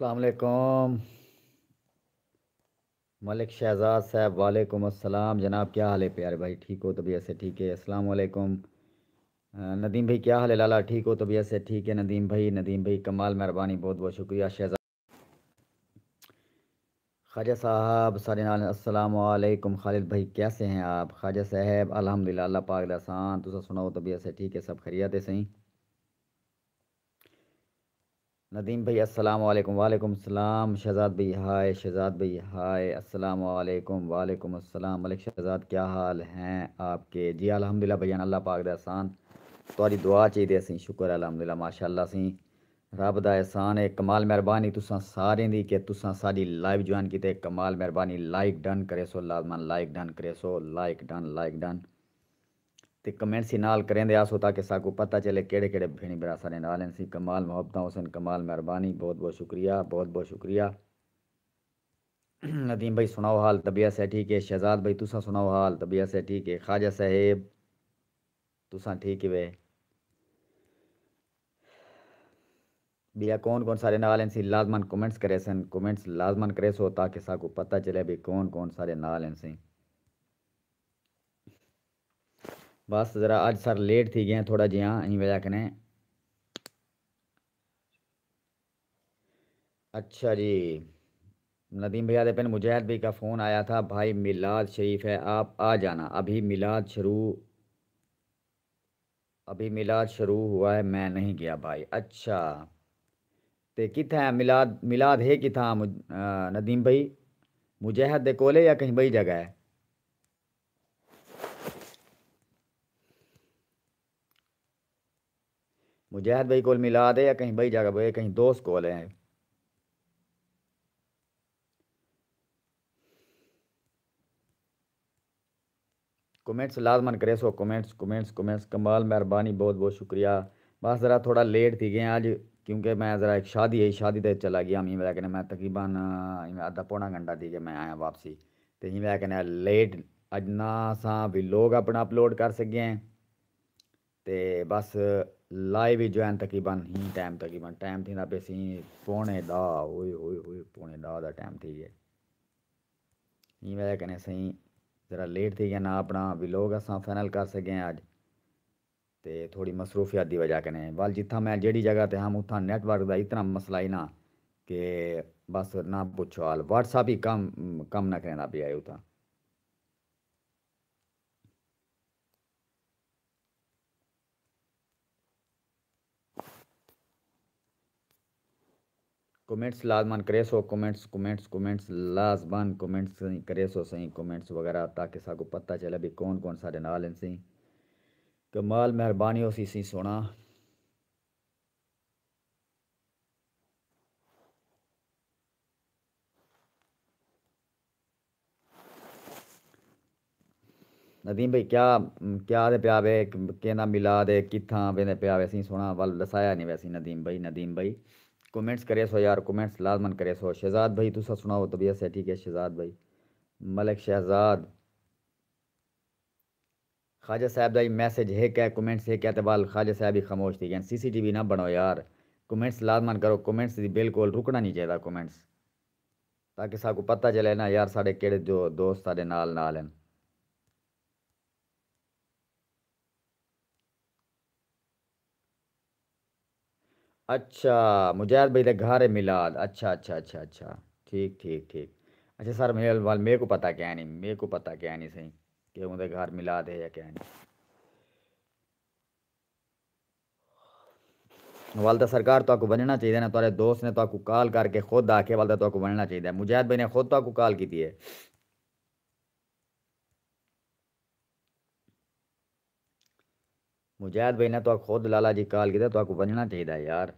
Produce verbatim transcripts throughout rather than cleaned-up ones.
السلام علیکم۔ ملک شہزاد صاحب، وعلیکم السلام جناب، کیا حال ہے پیارے بھائی؟ ٹھیک ہو؟ طبیعت سے ٹھیک ہے؟ السلام علیکم۔ آ، ندیم بھائی، کیا حال ہے؟ لالا، ٹھیک ہو؟ طبیعت سے ٹھیک ہے ندیم بھائی؟ ندیم بھائی، کمال، مہربانی، بہت بہت شکریہ۔ شہزاد خواجہ صاحب سارے نال، السلام علیکم۔ خالد بھائی، کیسے ہیں آپ؟ خواجہ صاحب، الحمدللہ، اللہ پاک دا احسان، تساں سناؤ، طبیعت سے ٹھیک ہے؟ سب خیریت ہے سائیں؟ ندیم بھائی، السلام علیکم۔ وعلیکم السلام۔ شہزاد بھائی، ہائے۔ شہزاد بھائی، ہائے۔ السلام علیکم۔ وعلیکم السلام۔ ملک شہزاد، کیا حال ہیں آپ کے؟ جی الحمدللہ بھائی جان، اللہ پاک دا احسان، تہاݙی دعا چاہیدے سیں۔ شکر الحمدللہ، ماشاءاللہ سیں، رب دا احسان ہے۔ کمال مہربانی تساں ساریں دی کہ تساں ساݙی لائیو جوائن کیتے۔ کمال مہربانی، لائک ڈن کریسو، لازماً لائک ڈن کریسو، لائک ڈن، لائک ڈن۔ تے کمنٹس ہی نال کریندے آسو تاکہ ساکوں پتہ چلے کیڑھے کیڑھے بھیݨیں بھرا ساݙے نال ہن۔ سیں کمال محبتاں ہوسن، کمال مہربانی، بہت بہت شکریہ، بہت بہت شکریہ۔ ندیم بھائی، سناؤ حال، طبیعت سے ٹھیک ہے؟ شہزاد بھائی، تساں سناؤ حال، طبیعت سے ٹھیک ہے؟ خواجہ صاحب، تساں ٹھیک ہے؟ بیا کون کون ساݙے نال ہن سی؟ لازماً کمنٹس کریسن، کمنٹس لازماً کریسو تاکہ ساکوں پتہ چلے بھی کون کون ساݙے نال ہن سی۔ بس ذرا اڄ سر لیٹ تھی ڳئے ہیں تھوڑا جیہاں، ایں وجہ کنے۔ اچھا جی، ندیم بھیا دے پن مجاہد بھائی کا فون آیا تھا، بھائی میلاد شریف ہے، آپ آ جانا، ابھی میلاد شروع، ابھی میلاد شروع ہوا ہے، میں نہیں گیا بھائی۔ اچھا، تے کتھاں ہے میلاد؟ میلاد ہے کتھاں مج-، آ، ندیم بھائی؟ مجاہد دے کولے یا کہیں بئی جگہ ہے؟ مجاہد بھائی کول میلاد ہے یا کہیں بئی جگہ بئی، کہیں دوست کول ہے؟ کمنٹس لازماً کریسو، کمنٹس، کمنٹس، کمنٹس۔ کمال مہربانی، بہت بہت شکریہ۔ بس ذرا تھوڑا لیٹ تھی ڳئے اڄ، کیونکہ میں ذرا ہک شادی ہے، شادی تے چلا ڳیا، ایں وجہ کنے میں تقریباً، آ، ایویں ادھا پونا گھنٹہ تھی ڳئے میں آیا واپسی۔ تے ایں وجہ کنے لیٹ اڄ نہ اساں ولاگ اپݨا اپلوڈ کر سڳے ہیں۔ تے بس لائیو ہی جو ہے تقریباً ہی ٹائم، تقریباً ٹائم تھیندا پئے سی پونے ݙاہ، ہوئے ہوئے ہوئے، پونے ݙاہ دا ٹائم تھی ڳئے۔ ایں وجہ کنے سئیں ذرا لیٹ تھی ڳئے، نہ اپݨا ولاگ اساں فائنل کر سڳے ہیں اڄ۔ تے تھوڑی مصروفیات دی وجہ کنے۔ ول جتھاں میں جیڑھی جگہ تے ہم اتھاں نیٹ ورک دا اتنا مسئلہ ہی نا کہ بس نہ پچھو حال۔ واٹس ایپ ہی کم، کم نہ کریندا پیا ہے اتھاں۔ کمنٹس لازماً کریسو، کمنٹس، کمنٹس، کمنٹس لازماً کمنٹس کریسو سئیں، کمنٹس وغیرہ تاکہ ساکوں پتہ چلے بھی کون کون ساݙے نال ہن سئیں۔ کمال مہربانی ہوسی سئیں سوہݨا۔ ندیم بھائی، کیا، کیا آہدے پیا وے؟ کیندا میلاد ہے؟ کتھاں ویندے پیا وے؟ سئیں سوہݨا ول ݙسایا نہیں ویسی ندیم بھائی۔ ندیم بھائی، کمنٹس کریسو یار، کمنٹس لازماً کریسو۔ شہزاد بھائی، تساں سݨاؤ، طبیعت صحت ٹھیک ہے شہزاد بھائی؟ ملک شہزاد۔ خواجہ صاحب دا ہی میسج ہک ہے، کمنٹس ہک ہے، تے ول خواجہ صاحب ہی خاموش تھی ڳئے۔ سی سی ٹی وی نہ بݨو یار، کمنٹس لازماً کرو، کمنٹس دی بالکل رکݨا نہیں چاہیدا کمنٹس، تاکہ ساکوں پتہ چلے نا یار ساݙے کیڑھے جو دوست ساݙے نال نال ہن۔ اچھا، مجاہد بھائی دے گھر ہے میلاد۔ اچھا، اچھا، اچھا، اچھا۔ ٹھیک، ٹھیک، ٹھیک۔ اچھا سر، میل-، ول میکوں پتہ کائنی، میکوں پتہ کائنی سئیں کہ اوندے گھر میلاد ہے یا کائنی۔ ول تاں سرکار تہاکوں ونڄݨا چاہیدا نا، تہاݙے دوست نے تہاکوں کال کر کے خود آکھے، ول تاں تہاکوں ونڄݨا چاہیدا ہے۔ مجاہد بھائی نے خود تہاکوں کال کیتی ہے۔ مجاہد بھائی نے تہاکوں خود لالا جی کال کیتا، تہاکوں ونڄݨا چاہیدا ہے یار۔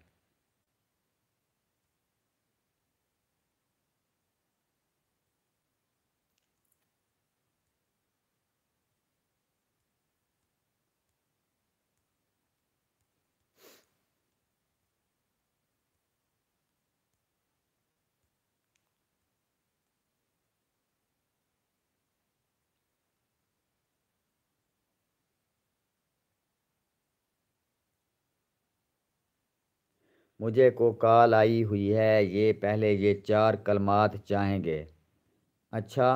مجھے کو کال آئی ہوئی ہے، یہ پہلے یہ چار کلمات چاہیں گے۔ اچھا،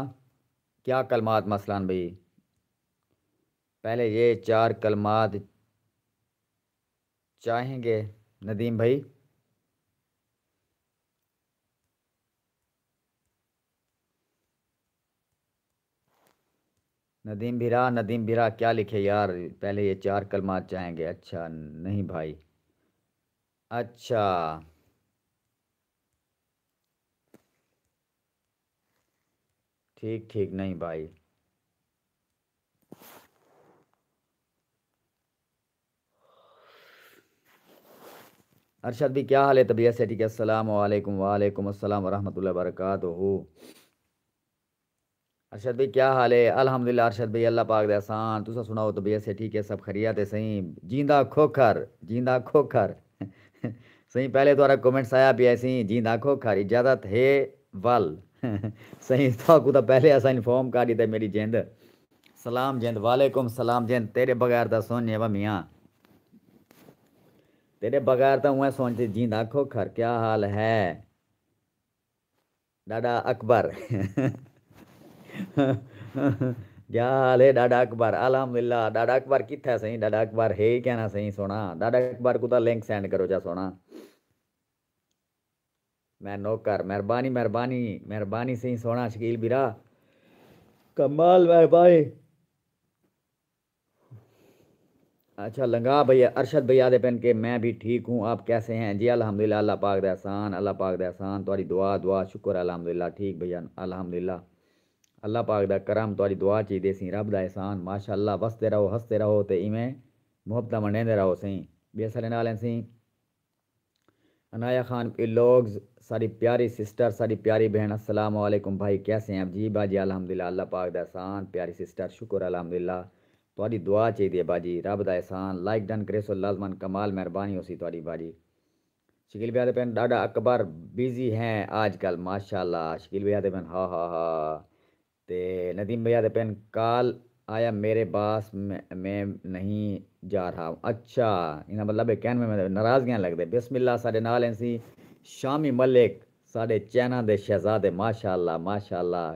کیا کلمات مثلاً بھئی؟ پہلے یہ چار کلمات چاہیں گے ندیم بھائی۔ ندیم بھرا، ندیم بھرا کیا لکھے یار؟ پہلے یہ چار کلمات چاہیں گے۔ اچھا نہیں بھائی، اچھا، ٹھیک ٹھیک نہیں بھائی۔ ارشد بھی کیا حال ہے؟ طبیعت سے ٹھیک ہے؟ السلام علیکم۔ وعلیکم السلام ورحمۃ اللہ وبرکاتہ۔ ارشد بھائی کیا حال ہے؟ الحمدللہ ارشد بھائی، اللہ پاک دے احسان۔ تساں سناؤ، طبیعت سے ٹھیک ہے؟ سب خیریت ہے؟ سائیں جیندا کھوکھر، جیندا کھوکھر۔ سائیں پہلے تہاڈا کمنٹس آیا پیا سی، جیندا کھوکھر، اجازت ہے ول۔ سائیں تہاکوں تاں پہلے اساں انفارم کر ڈیتا میری جند۔ سلام جند، وعلیکم سلام جند، تیرے بغیر تاں سنج ہے وا میاں۔ تیرے بغیر تاں اونویں سنج تے جیندا کھوکھر، کیا حال ہے؟ ڈاڈا اکبر۔ کیا حال ہے ڈاڈا اکبر؟ الحمدللہ۔ ڈاڈا اکبر کتھے سئیں؟ ڈاڈا اکبر ہے ہی کیا نہ سئیں سونا؟ ڈاڈا اکبر کوں تاں لنک سینڈ کرو چا سونا۔ میں نوکر، مہربانی، مہربانی، مہربانی سئیں سونا شکیل بھرا۔ کمال مہربانی۔ اچھا، لنگا بھیا، ارشد بھیا آہدے پن کہ میں بھی ٹھیک ہوں، آپ کیسے ہیں؟ جی الحمدللہ، اللہ پاک دے احسان، اللہ پاک دے احسان، تہاڈی دعا، دعا، شکر، الحمدللہ، ٹھیک بھیا، الحمدللہ، اللہ پاک دا کرم، تہاڈی دعا چاہیدے سئیں، رب دا احسان، ماشاءاللہ، وسدے رہو، ہسدے رہو تے ایویں محبتاں ونڈیندے رہو سئیں۔ ٻئے ساݙے نال ہیں سئیں۔ عنایا خان ولاگز، ساݙی پیاری سسٹر، ساݙی پیاری بھیݨ، السلام علیکم بھائی، کیسے ہیں آپ؟ جی باجی، الحمدللہ، اللہ پاک دا احسان، پیاری سسٹر، شکر الحمدللہ، تہاݙی دعا چاہیدی ہے باجی، رب دا احسان، لائک ڈن کریسو لازماً، کمال مہربانی ہوسی تہاݙی باجی۔ شکیل بھیا آہدے پن، ڈاڈا اکبر بزی ہیں آج کل، ماشاءاللہ، شکیل بھیا آہدے پن، ہا ہا ہا۔ تے ندیم بھیا آہدے پن، کال آیا میرے باس، میں، میں نہیں جا رہا ہوں۔ اچھا، انہاں مطلب ہے کہن میں ناراضگیاں لڳدے۔ بسم اللہ، ساݙے نال ہیں سی شامی ملک، ساݙے چائنا دے شہزادے، ماشاءاللہ، ماشاءاللہ۔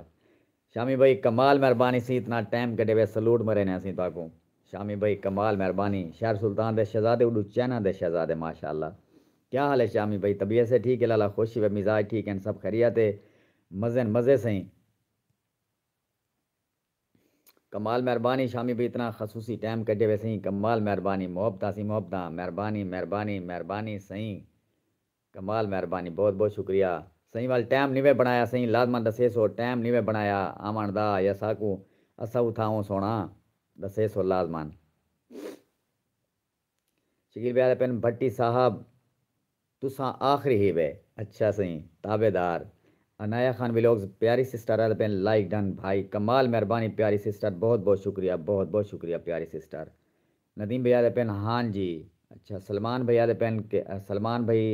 شامی بھائی کمال مہربانی سی، اتنا ٹائم کڈھے وے، سلوٹ مرینے اسیں تہاکوں۔ شامی بھائی کمال مہربانی، شہر سلطان دے شہزادے، اڈو چائنا دے شہزادے، ماشاءاللہ۔ کیا حال ہے شامی بھائی؟ طبیعت سے ٹھیک ہے لالا؟ خوشی و مزاج ٹھیک ہیں؟ سب خیریت ہے؟ مزے مزے سئیں۔ کمال مہربانی شامی بھئی، اتنا خصوصی ٹائم کڈھے وے سئیں، کمال مہربانی، محبتاں سی محبتاں، مہربانی، مہربانی، مہربانی سئیں، کمال مہربانی، بہت بہت شکریہ سئیں۔ ول ٹائم نیوے بݨایا سئیں، لازماً ݙسیسو، ٹائم نیوے بݨایا آوݨ دا یا ساکوں، اساں اتھاں آؤں سوہݨا، ݙسیسو لازماً۔ شکیل بھیا آہدے پن، بھٹی صاحب تساں آخری ہی وے۔ اچھا سئیں، تابعدار۔ عنایا خان ولاگز، پیاری سسٹر آہدے پن، لائک ڈن بھائی، کمال مہربانی پیاری سسٹر، بہت بہت شکریہ، بہت بہت شکریہ پیاری سسٹر۔ ندیم بھیا آہدے پن، ہاں جی۔ اچھا، سلمان بھیا آہدے پن کہ، سلمان بھائی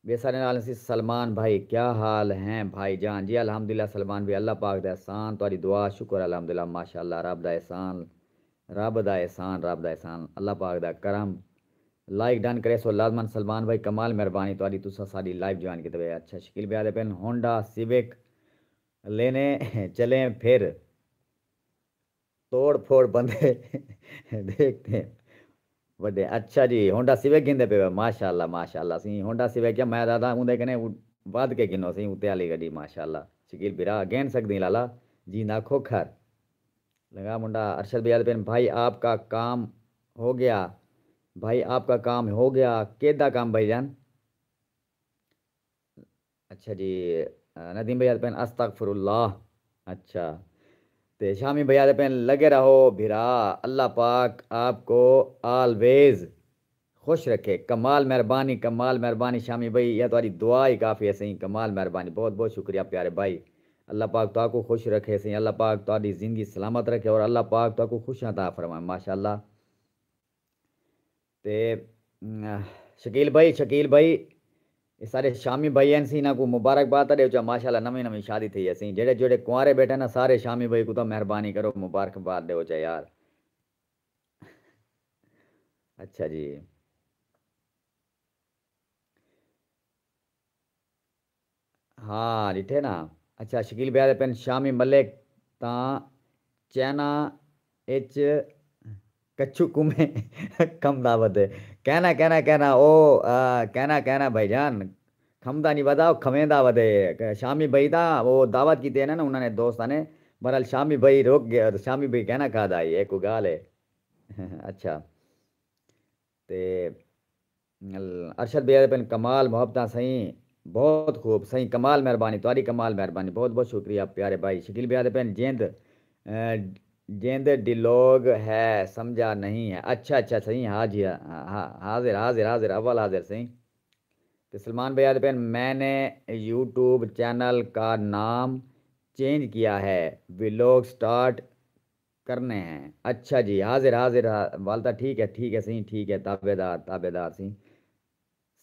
ٻئے ساݙے نال سی سلمان بھائی، کیا حال ہیں بھائی جان؟ جی الحمدللہ سلمان بھائی، اللہ پاک دا احسان، تہاݙی دعا، شکر الحمدللہ، ماشاءاللہ، رب دا احسان، رب دا احسان، رب دا احسان، اللہ پاک دا کرم۔ لائک ڈن کریسو لازماً سلمان بھائی، کمال مہربانی تہاݙی، تساں ساݙی لائیو جوائن کیتے وے۔ اچھا، شکیل بھیا آہدے پن، ہونڈا سیوک لینے چلیں پھر۔ توڑ پھوڑ بندے دیکھتے ہیں وݙے۔ اچھا جی، ہونڈا سیوک گھندے پئے ہو؟ ماشاءاللہ، ماشاءاللہ۔ سئیں ہونڈا سیوک کیا، میں دادا اوندے کنے ودھ کے گھنو سئیں، اتے آلی گݙی، ماشاءاللہ۔ شکیل بھرا، گھن سڳدیں لالا، جیندا کھوکھر۔ لنگا منڈا۔ ارشد بھیا آہدے پن، بھائی آپ کا کام ہو گیا، بھائی آپ کا کام ہو گیا، کیݙا کم بھائی جان؟ اچھا جی، ندیم بھائی آہدے پن، استغفر اللہ۔ اچھا، تے شامی بھائی آہدے پن، لگے رہو بھرا، اللہ پاک آپ کو آلویز خوش رکھے۔ کمال مہربانی، کمال مہربانی شامی بھائی، یا تہاݙی دعا ہی کافی ہے سئیں۔ کمال مہربانی، بہت بہت شکریہ پیارے بھائی۔ اللہ پاک تہاکوں خوش رکھے سئیں، اللہ پاک تہاݙی زندگی سلامت رکھے اور اللہ پاک تہاکوں خوشیاں عطا فرمائے، ماشاءاللہ۔ تے، ام، شکیل بھائی، شکیل بھائی، اے سارے شامی بھائی ہیں سئیں، انہاں کوں مبارکباد تاں ݙیو چا، ماشاءاللہ نویں نویں شادی تھئی ہے سئیں۔ جیڑھے جیڑھے کنوارے ٻیٹھے نا سارے شامی بھائی کوں تاں مہربانی کرو، مبارکباد ݙیو چا یار۔ اچھا جی۔ ہاں، ݙٹھے نا۔ اچھا، شکیل بھیا دے پن شامی ملک تاں چائنا اچ کچھو کمے کھمدا ودے۔ کہنا، کہنا، کہنا، او، آ، کہنا، کہنا بھائی جان، کھمدا نہیں ودا، او کھویندا ودے۔ شامی بھائی دا او دعوت کیتے نا، انہاں نے دوستاں نے، بہرحال شامی بھائی رک گیا، شامی بھائی کہنا کھادا ہے، ایک گال ہے۔ اچھا۔ تے ال-، ارشد بھیا دے پن کمال محبتاں سئیں، بہت خوب سئیں، کمال مہربانی، تہاݙی کمال مہربانی، بہت بہت شکریہ پیارے بھائی۔ شکیل بھیا دے پن جیند، اے، جیند ڈیلوگ ہے، سمجھا نہیں ہے۔ اچھا، اچھا سئیں، ہاں جی، ہاں، ہاں، حاضر، حاضر، حاضر، اول حاضر سئیں۔ تے سلمان بھیا دے پن، میں نے یوٹیوب چینل کا نام چینج کیا ہے، ویلوگ سٹارٹ کرنے ہیں۔ اچھا جی، حاضر، حاضر، ہا-، والدہ ٹھیک ہے، ٹھیک ہے سئیں، ٹھیک ہے، تابعدار، تابعدار سئیں۔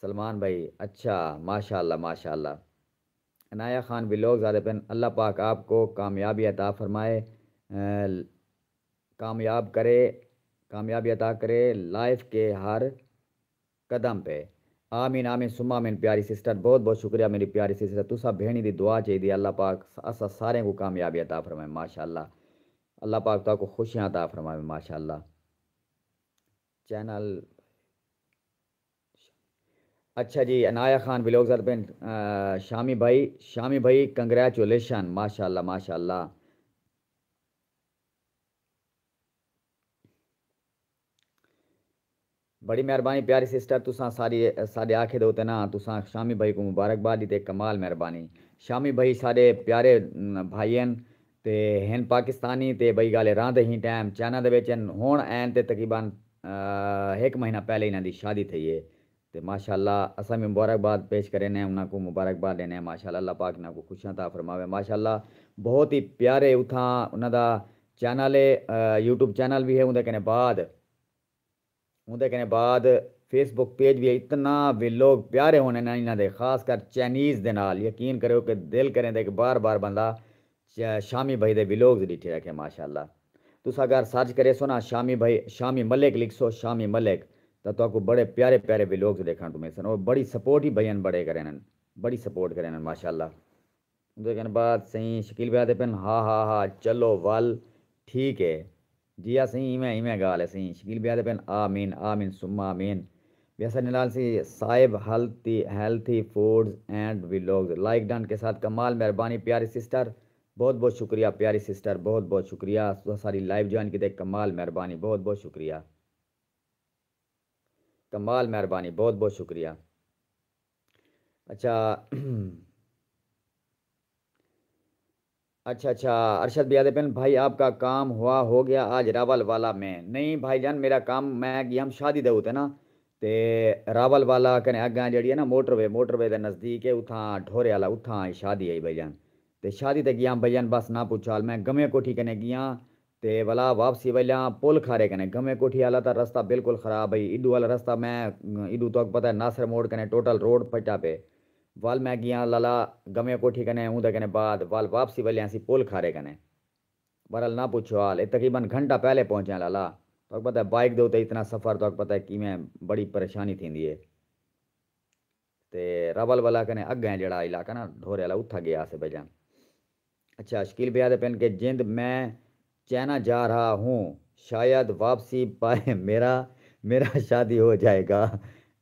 سلمان بھائی، اچھا، ماشاءاللہ، ماشاءاللہ۔ عنایہ خان ولاگز آہدے پن، اللہ پاک آپ کو کامیابی عطا فرمائے، اے، کامیاب کرے، کامیابی عطا کرے لائف کے ہر قدم پہ۔ آمین، آمین، ثم آمین۔ پیاری سسٹر، بہت بہت شکریہ میری پیاری سسٹر، تساں بھیݨی دی دعا چاہیدی، اللہ پاک اساں ساریں کوں کامیابی عطا فرمائے۔ ماشاءاللہ، اللہ پاک تہاکوں خوشیاں عطا فرمائے۔ ماشاءاللہ۔ چینل، اچھا جی، عنایہ خان ولاگز آہدے پن، آ، شامی بھائی، شامی بھائی، کنگریچولیشن، ماشاءاللہ، ماشاءاللہ۔ بڑی مہربانی پیاری سسٹر، تساں ساݙی، ساݙے آکھے دے اتے نا، تساں شامی بھائی کوں مبارکباد ݙتے، کمال مہربانی۔ شامی بھائی ساݙے پیارے، م، بھائی ہن، تے ہن پاکستانی، تے ٻئی ڳالھ ہے، رہندے ہی ٹائم چائنا دے وچ ہن، ہݨ این تے تقریباً، آ، ہک مہینہ پہلے انہاں دی شادی تھئی ہے۔ تے ماشاءاللہ اساں وی مبارکباد پیش کرینے، انہاں کوں مبارکباد ݙینے، ماشاءاللہ اللہ پاک انہاں کوں خوشیاں عطا فرماوے۔ ماشاءاللہ بہت ہی پیارے اتھاں انہاں دا چینل ہے، آ، یوٹیوب چینل وی ہے، اوندے کنے بعد، اوندے کنے بعد فیس بک پیج وی ہے۔ اتنا ویلوگ پیارے ہونے نا انہاں دے، خاص کر چائنیز دے نال، یقین کریو کہ دل کریندے کہ بار بار بندہ چ-، شامی بھائی دے ویلوگز ݙٹھے رکھے، ماشاءاللہ۔ تساں اگر سرچ کریسو نا شامی بھائی، شامی ملک لکھسو، شامی ملک، تاں تہاکوں بڑے پیارے پیارے ویلوگز ݙیکھݨ کوں ملسن۔ او بڑی سپورٹ ہی بھائین بڑے کرینن، بڑی سپورٹ کرینن، ماشاءاللہ۔ اوندے کن بعد سئیں شکیل بھیا آہدے پن، ہا ہا ہا، چلو ول، ٹھیک ہے۔ جی ہا سئیں، ایویں، ایویں ڳالھ ہے سئیں۔ شکیل بھیا آہدے پن، آمین، آمین، ثم آمین۔ ویسے نال سی صاحب ہیلتھی، ہیلتھی فوڈز اینڈ ولاگز، لائک ڈن کے ساتھ، کمال مہربانی پیاری سسٹر، بہت بہت شکریہ پیاری سسٹر، بہت بہت شکریہ، تساں ساری لائیو جوائن کیتے، کمال مہربانی، بہت بہت شکریہ، کمال مہربانی، بہت بہت شکریہ۔ اچھا، اچھا، اچھا، ارشد بھیا آہدے پن، بھائی آپ کا کام ہوا ہو گیا آج راول والا میں؟ نہیں بھائی جان، میرا کام، میں ڳیام شادی دے اتے نا، تے راول والا کنے اڳاں جیڑھی ہے نا موٹر وے، موٹر وے دے نزدیک ہے، اتھاں ڈھورے والا، اتھاں شادی ہے بھائی جان۔ تے شادی تے ڳیام بھائی جان، بس نہ پچھال، میں گویں کوٹھی کنے ڳیام، تے ولا واپسی ویلیاں پل کھارے کنے، گویں کوٹھی والا تاں رستہ بالکل خراب ہے، ایݙو والا رستہ میں، ایݙو تہاکوں پتہ ہے ناصر موڑ کنے ٹوٹل روڈ پھٹا پئے۔ ول میں ڳیاں لالا گویں کوٹھی کنے، اوندے کنے بعد ول واپسی ویلیاں سی پل کھارے کنے۔ بہرحال نہ پچھو حال، اے تقریباً گھنٹہ پہلے پہنچیاں لالا۔ تہاکوں پتہ ہے بائیک دے اتے اتنا سفر تہاکوں پتہ ہے کیویں بڑی پریشانی تھیندی ہے۔ تے راول والا کنے اڳاں جیڑھا علاقہ نا ڈھورے والا، اتھاں ڳئے ہاسے بھائی جان۔ اچھا، شکیل بھیا آہدے پن کہ جیند میں چائنا جا رہا ہوں، شاید واپسی پائے میرا، میرا شادی ہو جائے گا،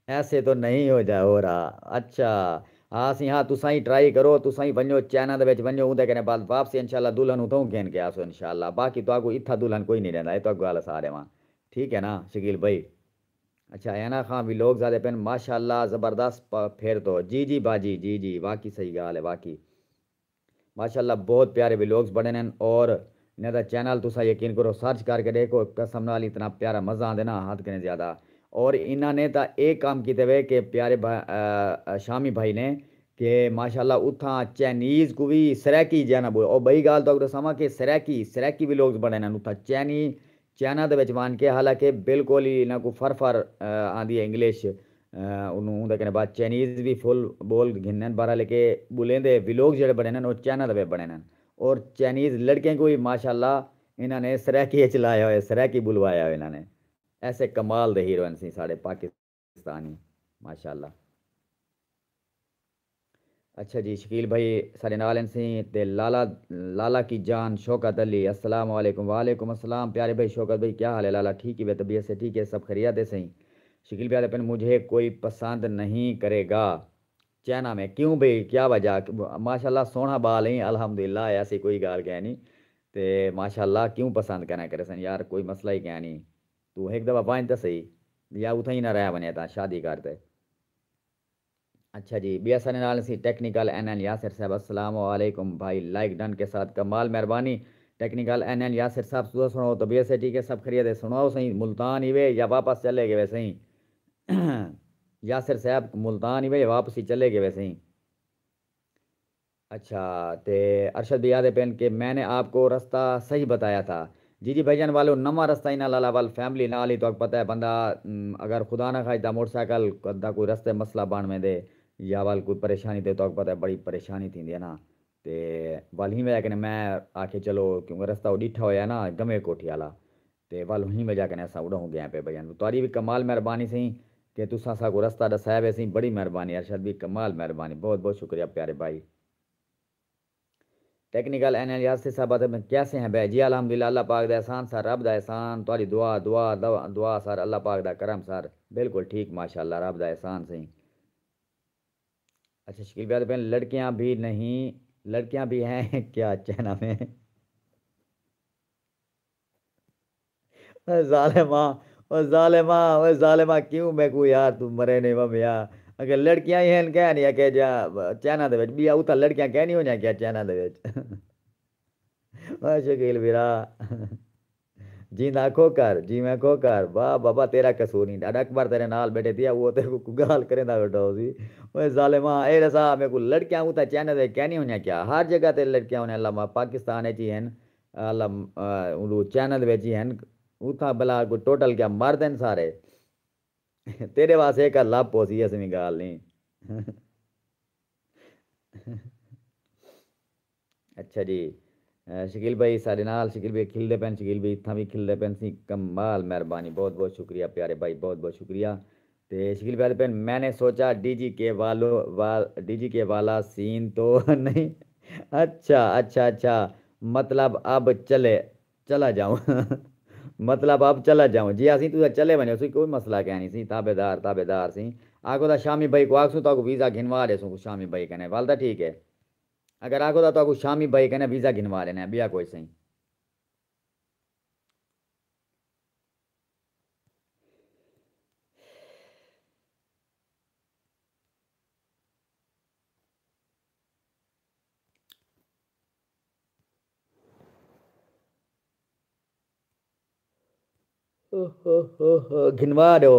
ایسے تو نہیں ہو جا، ہو رہا۔ اچھا، ہا سئیں ہا، تساں ہی ٹرائی کرو، تساں ہی ونڄو چائنا دے وچ ونڄو، اوندے کنے بعد واپسی انشاءاللہ دلہن اتھوں گھن کے آسو انشاءاللہ، باقی تہاکوں اتھاں دلہن کوئی نہیں ݙیندا، اے تہاکوں ڳالھ سارے واں، ٹھیک ہے نا شکیل بھائی؟ اچھا، عینا خان ولاگز آہدے پن، ماشاءاللہ زبردست پ-، پھر تو۔ جی جی باجی، جی جی، واقعی صحیح ڳالھ ہے، واقعی۔ ماشاءاللہ بہت پیارے ولاگز بݨے ہن، اور انہاں دا چینل تساں یقین کرو سرچ کر کے ݙیکھو، قسم نال اتنا پیارا مزہ آندے نا، حد کنے زیادہ۔ اور انہاں نے تاں اے کم کیتے وے کہ پیارے بھا-، آ، آ، شامی بھائی نے کہ ماشاءاللہ اتھاں چائنیز کوں وی سرائیکی جیہاں نا ٻول-، او ٻئی ڳالھ تہاکوں ݙساواں کہ سرائیکی، سرائیکی ولاگز بݨے ہن اتھاں چائنی-، چائنا دے وچ ونڄ کے، حالانکہ بالکل ہی انہاں کوں فر فر، آ، آندی ہے انگلش، آ، انہوں، اوندے کنے بعد چائنیز وی فل ٻول گھنن، بہرحال کہ ٻولیندے ولاگ جیڑھے بݨے ہن، او چائنا دے وچ بݨے ہن۔ اور چائنیز لڑکیں کوں وی ماشاءاللہ انہاں نے سرائیکی اچ لایا ہوئے، سرائیکی ٻلوایا ہوئے انہاں نے۔ ایسے کمال دے ہیرو ہن سئیں ساݙے پاکستانی، ماشاءاللہ۔ اچھا جی، شکیل بھائی ساݙے نال ہن سئیں، تے لالا، لالا کی جان شوکت علی، السلام علیکم۔ وعلیکم السلام پیارے بھائی شوکت بھائی، کیا حال ہے لالا؟ ٹھیک ہی ہے، طبیعت سے ٹھیک ہے، سب خیریت ہے سئیں؟ شکیل بھائی آہدے پن، مجھے کوئی پسند نہیں کرے گا چائنا میں، کیوں بھائی، کیا وجہ؟ ماشاءاللہ سوہݨا ٻال ہیں، الحمدللہ، ایسی کوئی ڳالھ کائنی، تے ماشاءاللہ کیوں پسند کائنا کرسن یار، کوئی مسئلہ ہی کائنی۔ توں ہک دفعہ ونڄ تاں سہی، یا اتھاں ہی نہ رہ ونڄے تاں شادی کر تے۔ اچھا جی، ٻیا ساݙے نال سی ٹیکنیکل این این یاسر صاحب، السلام علیکم بھائی، لائک ڈن کے ساتھ، کمال مہربانی۔ ٹیکنیکل این این یاسر صاحب، تساں سݨاؤ، طبیعت سے ٹھیک ہے، سب خیریت ہے؟ سݨاؤ سئیں، ملتان ہی وے یا واپس چلے ڳئے وے سئیں؟ یاسر صاحب، ملتان ہی وے یا واپس ہی چلے ڳئے وے سئیں؟ اچھا، تے ارشد بھائی آہدے پن کہ میں نے آپ کو رستہ صحیح بتایا تھا۔ جی جی بھائی جان، والو نواں رستہ انہاں لالا، ول فیملی نال ہی، تہاکوں پتہ ہے بندہ، ام، اگر خدا نہ خواستہ موٹر سائیکل دا کوئی رستے مسئلہ بݨ ویندے یا ول کوئی پریشانی، تے تہاکوں پتہ ہے بڑی پریشانی تھیندی ہے نا۔ تے ول ہی وجہ کنے میں آکھے چلو، کیونکہ رستہ او ݙٹھا ہویا نا گنویں کوٹھی والا، تے ول ہی وجہ کنے اساں اݙاہوں ڳئے پئے بھائی جان۔ تہاݙی وی کمال مہربانی سئیں کہ تساں اساکوں رستہ ݙسایا وے سئیں، بڑی مہربانی ارشد بھائی، کمال مہربانی، بہت بہت شکریہ پیارے بھائی۔ ٹیکنیکل این این یاسر صاحب آہدے پن، کیسے ہیں بھائی؟ جی الحمدللہ، اللہ پاک دا احسان سر، رب دا احسان، تہاݙی دعا، دعا، دعا، دعا سر، اللہ پاک دا کرم سر، بالکل ٹھیک ماشاءاللہ، رب دا احسان سئیں۔ اچھا شکیل بھائی آہدے پن، لڑکیاں بھی نہیں، لڑکیاں بھی ہیں کیا چائنا میں؟ اے ظالما، او ظالما، او ظالما، کیوں میکوں یار توں مرے نہیں و میاں؟ اگر لڑکیاں ہی ہن کائنی، اکے جا چائنا دے وچ، ٻیا اتھاں لڑکیاں کائنی ہونیاں کیا چائنا دے وچ؟ او شکیل ویرا، جیندا آکھو کر، جیویں آکھو کر، واہ بابا تیرا قصور نہیں، ݙاݙا اکبر تیرے نال ٻیٹھے تھیا، او تیکوں کوئی ڳالھ کریندا ٻیٹھا ہوسی۔ اوئے ظالما، اے ݙسا میکوں لڑکیاں اتھاں چائنا دے کائنی ہونیاں کیا؟ ہر جگہ تے لڑکیاں ہونیاں، علامہ پاکستان اچ ہی ہن، عالم، آ، اولو چائنا دے وچ ہی ہن، اتھاں بلا کوئی ٹوٹل کیا مرد ہن سارے؟ تیݙے واسطے ہک لب پوسی، ایسی وی ڳالھ نہیں۔ اچھا جی، اے، شکیل بھائی ساݙے نال، شکیل بھائی کھلدے پن، شکیل بھائی اتھاں وی کھلدے پن سئیں، کمال مہربانی، بہت بہت شکریہ پیارے بھائی، بہت بہت شکریہ۔ تے شکیل بھائی آہدے پن، میں نے سوچا ڈی جی کے والو-، وا-، ڈی جی کے والا سین تو نہیں؟ اچھا، اچھا، اچھا، مطلب اب چلے، چلا جاؤں۔ مطلب اب چلا جاؤں۔ جی ہاں سئیں، تساں چلے ونڄو سئیں، کوئی مسئلہ کائنی سئیں، تابعدار، تابعدار سئیں۔ آکھو تاں شامی بھائی کوں آکھسوں، تہاکوں ویزا گھنوا ݙیسوں شامی بھائی کنے، ول تاں ٹھیک ہے۔ اگر آکھو تاں تہاکوں شامی بھائی کنے ویزا گھنوا ݙینے، ٻیا کوئی سئیں۔ اوہ، اوہ، اوہ، اوہ، گھنوا ݙیو۔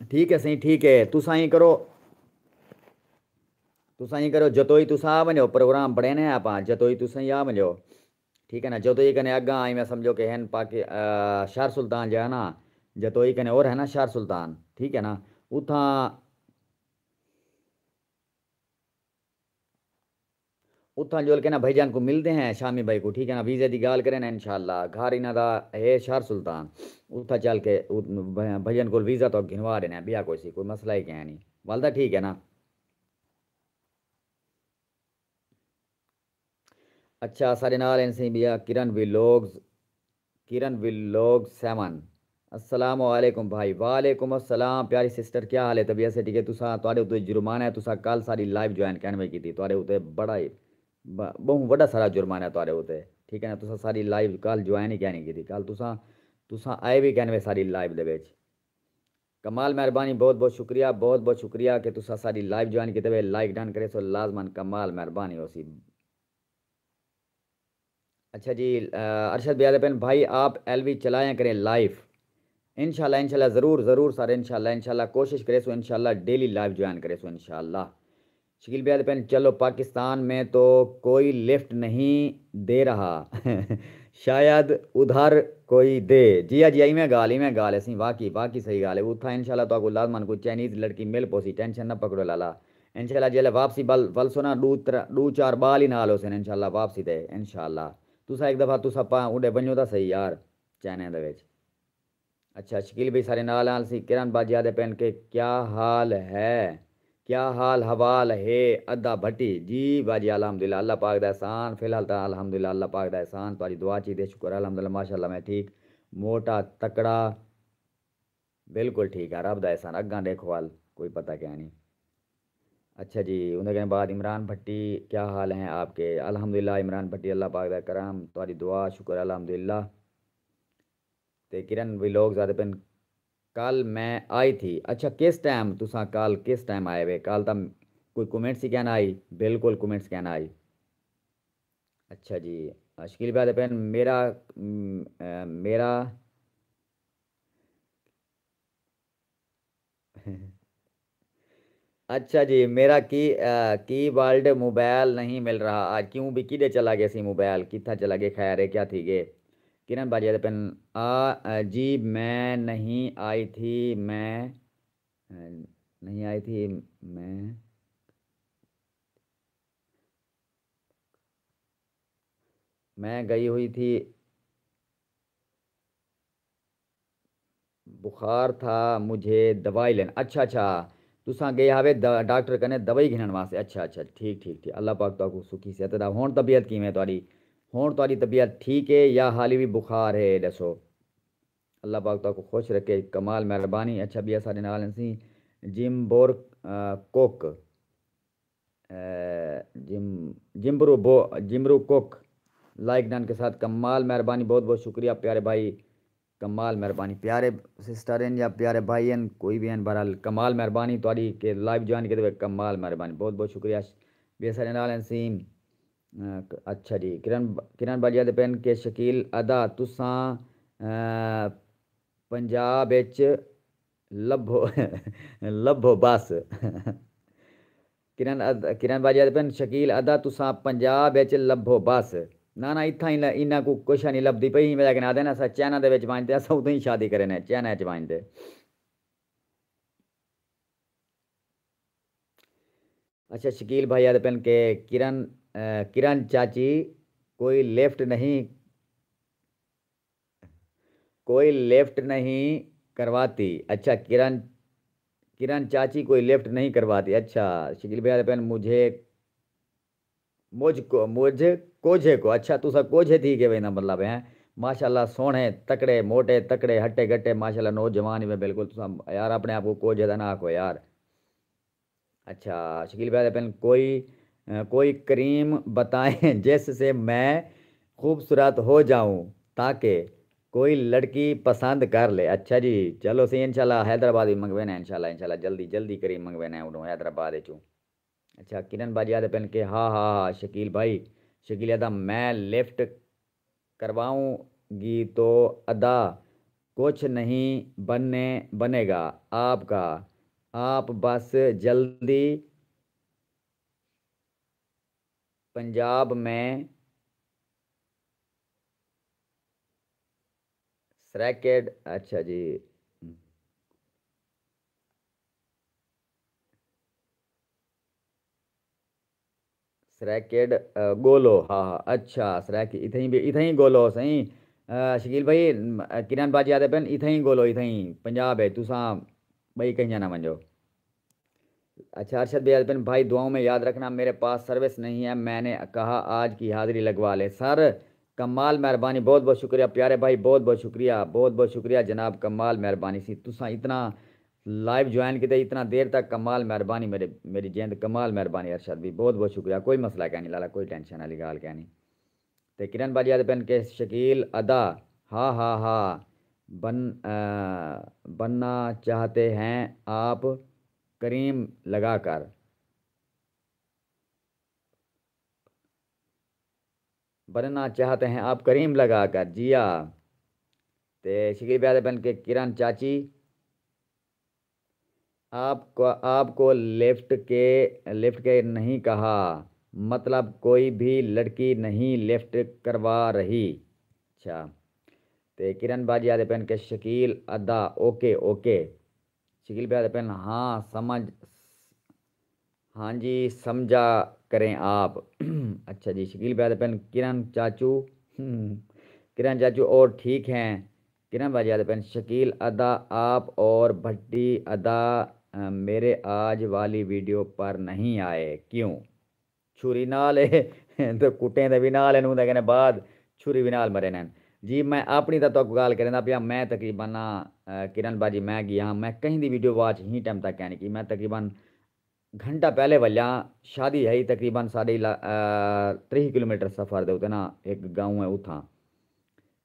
ٹھیک ہے سئیں، ٹھیک ہے۔ تساں ایں کرو، تساں ایں کرو، جتوئی تساں آ ونڄو، پروگرام بݨینے آپاں، جتوئی تساں ہی آ ونڄو۔ ٹھیک ہے نا، جتوئی کنے اڳاں آئیں میں سمجھو کہ ہن پاک-، آ، شہر سلطان جیڑھا نا، جتوئی کنے اور ہے نا شہر سلطان، ٹھیک ہے نا، اتھاں اتھاں جل کے نا بھائی جان کوں ملدے ہیں، شامی بھائی کوں، ٹھیک ہے نا، ویزے دی ڳالھ کریں نا، انشاءاللہ گھر انہاں دا ہے شہر سلطان، اتھاں چل کے ات-، بھائی جان کوں ویزا تہاکوں گھنوا ݙینے ہیں، ٻیا کوئی سئیں، کوئی مسئلہ ہی کائنی، ول تاں ٹھیک ہے نا۔ اچھا، ساݙے نال ہن سئیں ٻیا کرن ولاگز، کرن ولاگ سیون۔ السلام علیکم بھائی۔ وعلیکم السلام پیاری سسٹر، کیا حال ہے؟ طبیعت سے ٹھیک ہے؟ تساں، تہاݙے اتے جرمانہ ہے، تساں کل ساݙی لائیو جوائن کائنی کیتی، تہاݙے اتے بڑا ہی، ب-، ٻہوں وݙا سارا جرمانہ ہے تہاݙے اتے، ٹھیک ہے نا؟ تساں ساݙی لائیو کل جوائن ہی کائنی کیتی، کل تساں، تساں آئے وی کائنی ساݙی لائیو دے وچ۔ کمال مہربانی، بہت بہت شکریہ، بہت بہت شکریہ کہ تساں ساݙی لائیو جوائن کیتے وے، لائک ڈن کریسو لازماً، کمال مہربانی ہوسی۔ اچھا جی، آ، ارشد بھائی آہدے پن، بھائی آپ ایل وی چلایاں کریں لائیو۔ انشاءاللہ، انشاءاللہ، ضرور، ضرور سر، انشاءاللہ، انشاءاللہ، کوشش کریسوں، انشاءاللہ، ڈیلی لائیو جوائن کریسوں، انشاءاللہ۔ شکیل بھائی آہدے پن، چلو پاکستان میں تو کوئی لفٹ نہیں دے رہا، شاید ادھر کوئی دے۔ جی ہا، جی ہا، ایویں ڳالھ، ایویں ڳالھ ہے سئیں، واقعی، واقعی صحیح ڳالھ ہے۔ اتھاں انشاءاللہ تہاکوں لازماً کوئی چائنیز لڑکی مل پوسی، ٹینشن نہ پکڑو لالا۔ انشاءاللہ جیلے واپسی ول-، ولسو نا، ݙو تر-، ݙو چار ٻال ہی نال ہوسن انشاءاللہ واپسی تے، انشاءاللہ۔ تساں ہک دفعہ تساں پا اونڈے ونڄو تاں صحیح یار، چائنا دے وچ۔ اچھا، شکیل بھائی ساݙے نال نال سئیں، کرن باجی آہدے پن کہ کیا حال ہے؟ کیا حال حوال ہے ادا بھٹی؟ جی باجی الحمدللہ، اللہ پاک دا احسان، فی الحال تاں الحمدللہ اللہ پاک دا احسان، تہاݙی دعا چیتے، شکر الحمدللہ، ماشاءاللہ میں ٹھیک، موٹا، تکڑا، بالکل ٹھیک ہے، رب دا احسان، اڳاں ݙیکھو حال کوئی پتہ کیا نہیں۔ اچھا جی، اندے کنے بعد عمران بھٹی، کیا حال ہیں آپ کے؟ الحمدللہ عمران بھٹی، اللہ پاک دا کرم، تہاݙی دعا، شکر الحمدللہ۔ تے کرن ولاگز آہدے پن، کل میں آئی تھی۔ اچھا، کس ٹائم تساں کل کس ٹائم آئے وے؟ کل تاں کوئی کمنٹس ہی کہنا آئی، بالکل کمنٹس کہنا آئی۔ اچھا جی، شکیل بھائی آہدے پن، میرا، م، اے، میرا اچھا جی، میرا کی، آ، کیبورڈ موبائل نہیں مل رہا آج، کیوں بھی کیݙے چلا ڳئے سی موبائل، کتھاں چلا ڳئے، خیر ہے، کیا تھی ڳئے؟ کرن باجی آہدے پن، آ، آ، جی میں نہیں آئی تھی، میں، آ، نہیں آئی تھی، میں، میں گئی ہوئی تھی۔ بخار تھا مجھے دوائی لینا۔ اچھا اچھا، تساں ڳئے ہاوے د-، ڈاکٹر کنے دوائی گھنݨ واسطے۔ اچھا اچھا، ٹھیک ٹھیک ٹھیک، اللہ پاک تہاکوں سکھی صحت دا۔ ہݨ طبیعت کیویں ہے تہاݙی؟ ہݨ تہاݙی طبیعت ٹھیک ہے یا حالی وی بخار ہے، ݙسو۔ اللہ پاک تہاکوں خوش رکھے، کمال مہربانی۔ اچھا، ٻیا ساݙے نال ہسی جمبور، آ، کوک۔ اے، جم-، جمبرو بو-، جمبرو کوک لائک ڈن کے ساتھ، کمال مہربانی، بہت بہت شکریہ پیارے بھائی، کمال مہربانی۔ پیارے سسٹر ہیں یا پیارے بھائی ہیں، کوئی بھی ہیں، بہرحال کمال مہربانی تہاݙی کہ لائیو جوائن کیتے ہوئے، کمال مہربانی، بہت بہت شکریہ۔ ٻئے ساݙے نال ہیں سیم، اے، اچھا جی، کرن، کرن باجی آہدے پن کہ شکیل ادا تساں، اے، پنجاب اچ لبھو، لبھو بس۔ کرن اد-، کرن باجی آہدے پن، شکیل ادا تساں پنجاب اچ لبھو بس۔ نہ نہ، اتھاں ہی ل-، انہاں کوں کجھ نہیں لبھدی پئی، وجہ کنے آہدے نا، اساں چائنا دے وچ ونڄ تے اساں اتھوں ہی شادی کرینے، چائنا اچ ونڄ تے۔ اچھا، شکیل بھائی آہدے پن کہ کرن، اے، کرن چاچی کوئی لفٹ نہیں، کوئی لفٹ نہیں کرواتی۔ اچھا، کرن، کرن چاچی کوئی لفٹ نہیں کرواتی۔ اچھا، شکیل بھائی آہدے پن، مجھے، مجھ کو، مجھ کوجھے کو۔ اچھا، تساں کوجھے تھی ڳئے وے، ایندا مطلب ہے، ماشاءاللہ، سوہݨے، تکڑے، موٹے، تکڑے، ہٹے گٹے، ماشاءاللہ، نوجوان ہی وے بالکل۔ تساں یار اپݨے آپ کوں کوجھے دا نہ آکھو یار۔ اچھا، شکیل بھائی آہدے پن، کوئی، آ، کوئی کریم بتائیں جس سے میں خوبصورت ہو جاؤں، تاکہ کوئی لڑکی پسند کر لے۔ اچھا جی، چلو سی، انشاءاللہ حیدرآباد بھی منگوینا ہے، انشاءاللہ، انشاءاللہ، جلدی، جلدی کریم منگوینا ہے اڈوں حیدرآباد اچوں۔ اچھا، کرن باجی آہدے پن کہ ہا ہا ہا، شکیل بھائی، شکیل ادا، میں لفٹ کرواؤں گی تو ادا کچھ نہیں بننے، بنے گا آپ کا، آپ بس جلدی پنجاب میں سریکڈ، اچھا جی، سریکڈ، آ، ڳولو، ہا ہا، اچھا، سریکڈ، اتھائیں بھی، اتھائیں ڳولو سئیں۔ آ، شکیل بھائی، م-، آ، کرن باجی آہدے پن، اتھائیں ڳولو، اتھائیں پنجاب ہے، تساں ٻئی کہیں نہ ونڄو۔ اچھا، ارشد بھائی آہدے پن، بھائی دعاؤں میں یاد رکھنا، میرے پاس سروس نہیں ہے، میں نے کہا آج کی حاضری لگوا لے۔ سر، کمال مہربانی، بہت بہت شکریہ پیارے بھائی، بہت بہت شکریہ، بہت بہت شکریہ جناب، کمال مہربانی سی تساں اتنا لائیو جوائن کیتے اتنا دیر تک، کمال مہربانی میرے، میری جند، کمال مہربانی ارشد بھی، بہت بہت شکریہ، کوئی مسئلہ کائنی لالا، کوئی ٹینشن والی ڳالھ کائنی۔ تے کرن باجی آہدے پن کہ شکیل ادا، ہا ہا ہا، بن-، آ، بننا چاہتے ہیں آپ کریم لگا کر۔ بننا چاہتے ہیں آپ کریم لگا کر، جی ہا۔ تے شکیل بھائی آہدے پن کہ کرن چاچی، آپ کو، آپ کو لفٹ کے، لفٹ کے نہیں کہا، مطلب کوئی بھی لڑکی نہیں لفٹ کروا رہی۔ اچھا۔ تے کرن باجی آہدے پن کہ شکیل ادا، اوکے، اوکے۔ شکیل بھائی آہدے پن، ہاں، سمجھ، ہاں جی، سمجھا کریں آپ۔ اچھا جی، شکیل بھائی آہدے پن، کرن چاچو، کرن چاچو اور ٹھیک ہیں؟ کرن باجی آہدے پن، شکیل ادا، آپ اور بھٹی ادا میرے آج والی ویڈیو پر نہیں آئے کیوں؟ چھری نال ہے، تے کٹیں دے وی نال ہن، اوندے کنے بعد چھری وی نال مرے نین۔ جی میں اپنی تاں تہاکوں ڳالھ کریندا پیاں، میں تقریباً، آ، کرن باجی میں ڳیا ہاں، میں کہیں دی ویڈیو واچ ہی ٹائم تک کینی کی، میں تقریباً گھنٹہ پہلے ولیاں، شادی ہئی تقریباً ساݙے علا-، آ، تریہہ کلومیٹر سفر دے اتے نا ہک گاؤں ہے اتھاں۔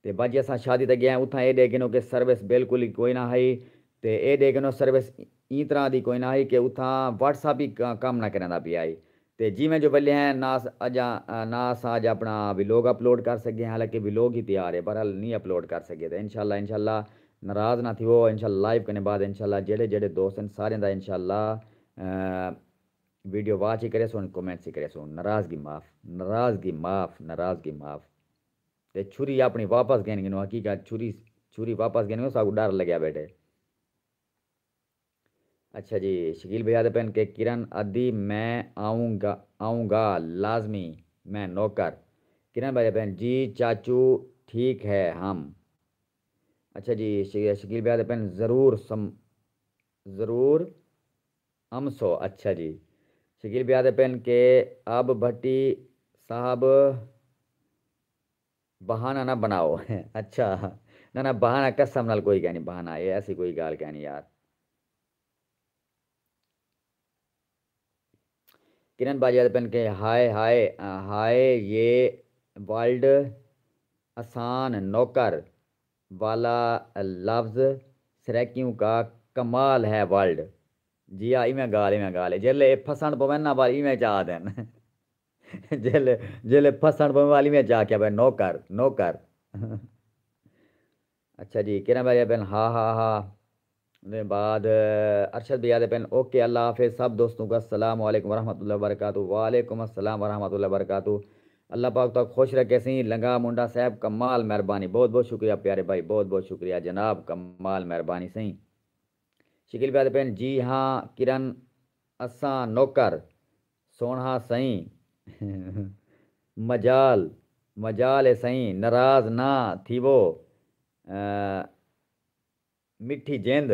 تے باجی اساں شادی تے ڳئے ہیں، اتھاں اے ݙیکھ گھنو کہ سروس بالکل ہی کوئی نہ ہئی، تے اے ݙیکھ گھنو سروس ایں طرح دی کوئی نہ ہئی کہ اتھاں واٹس ایپ ہی ک-، کم نہ کریندا پیا ہئی۔ تے جیویں جو ولے ہیں، نہ اس-، اڄاں، نہ اساں اڄ اپݨا ولاگ اپلوڈ کر سڳے ہیں، حالانکہ ولاگ ہی تیار ہے، بہرحال نی اپلوڈ کر سڳے۔ تے انشاءاللہ، انشاءاللہ ناراض نہ تھیوو، انشاءاللہ لائیو کنے بعد انشاءاللہ جیڑھے جیڑھے دوست ہن ساریں دا انشاءاللہ، آ، ویڈیو واچ ہی کریسوں، کمنٹس ہی کریسوں، ناراضگی معاف، ناراضگی معاف، ناراضگی معاف۔ تے چھری اپݨی واپس گھن گھنو، حقیقت چھری، چھری واپس گھن گھنو، ساکوں ݙر لڳیا ٻیٹھے۔ اچھا جی، شکیل بھائی آہدے پن کہ کرن ادی میں آؤں گا، آؤں گا لازمی، میں نوکر۔ کرن بھائی آہدے پن جی چاچو ٹھیک ہے ہم۔ اچھا جی، ش-، شکیل بھائی آہدے پن ضرور سم-، ضرور امسو۔ اچھا جی، شکیل بھائی آہدے پن کہ اب بھٹی صاحب بہانہ نہ بݨاؤ۔ اچھا، نہ نہ، بہانہ قسم نال کوئی کائنی، بہانہ اے ایسی کوئی ڳالھ کائنی یار۔ کرن باجی آہدے پن کہ ہائے ہائے، ہائے یہ ورلڈ، آسان نوکر والا لفظ، سرائیکیوں کا کمال ہے ورلڈ۔ جی ہا، ایویں ڳالھ، ایویں ڳالھ ہے، جیلے اے پھسݨ پوون نا، ول ایویں چا آہدن۔ جیلے، جیلے پھسݨ پوون، ول ایویں چا آکھیا پئے، نوکر، نوکر۔ اچھا جی، کرن بھائی آہدے پن ہا ہا ہا۔ اوں دے بعد ارشد بھائی آہدے پن، اوکے، اللہ حافظ سب دوستوں کو، السلام علیکم ورحمۃ اللہ وبرکاتہ۔ وعلیکم السلام ورحمۃ اللہ وبرکاتہ۔ اللہ پاک تہاکوں خوش رکھیسی۔ لنگا منڈا صاحب، کمال مہربانی، بہت بہت شکریہ پیارے بھائی، بہت بہت شکریہ جناب، کمال مہربانی سئیں۔ شکیل بھائی آہدے پن، جی ہاں کرن، اساں نوکر، سوہݨا سئیں۔ مجال، مجال ہے سئیں، ناراض نہ تھیوو۔ آ، مٹھی جند،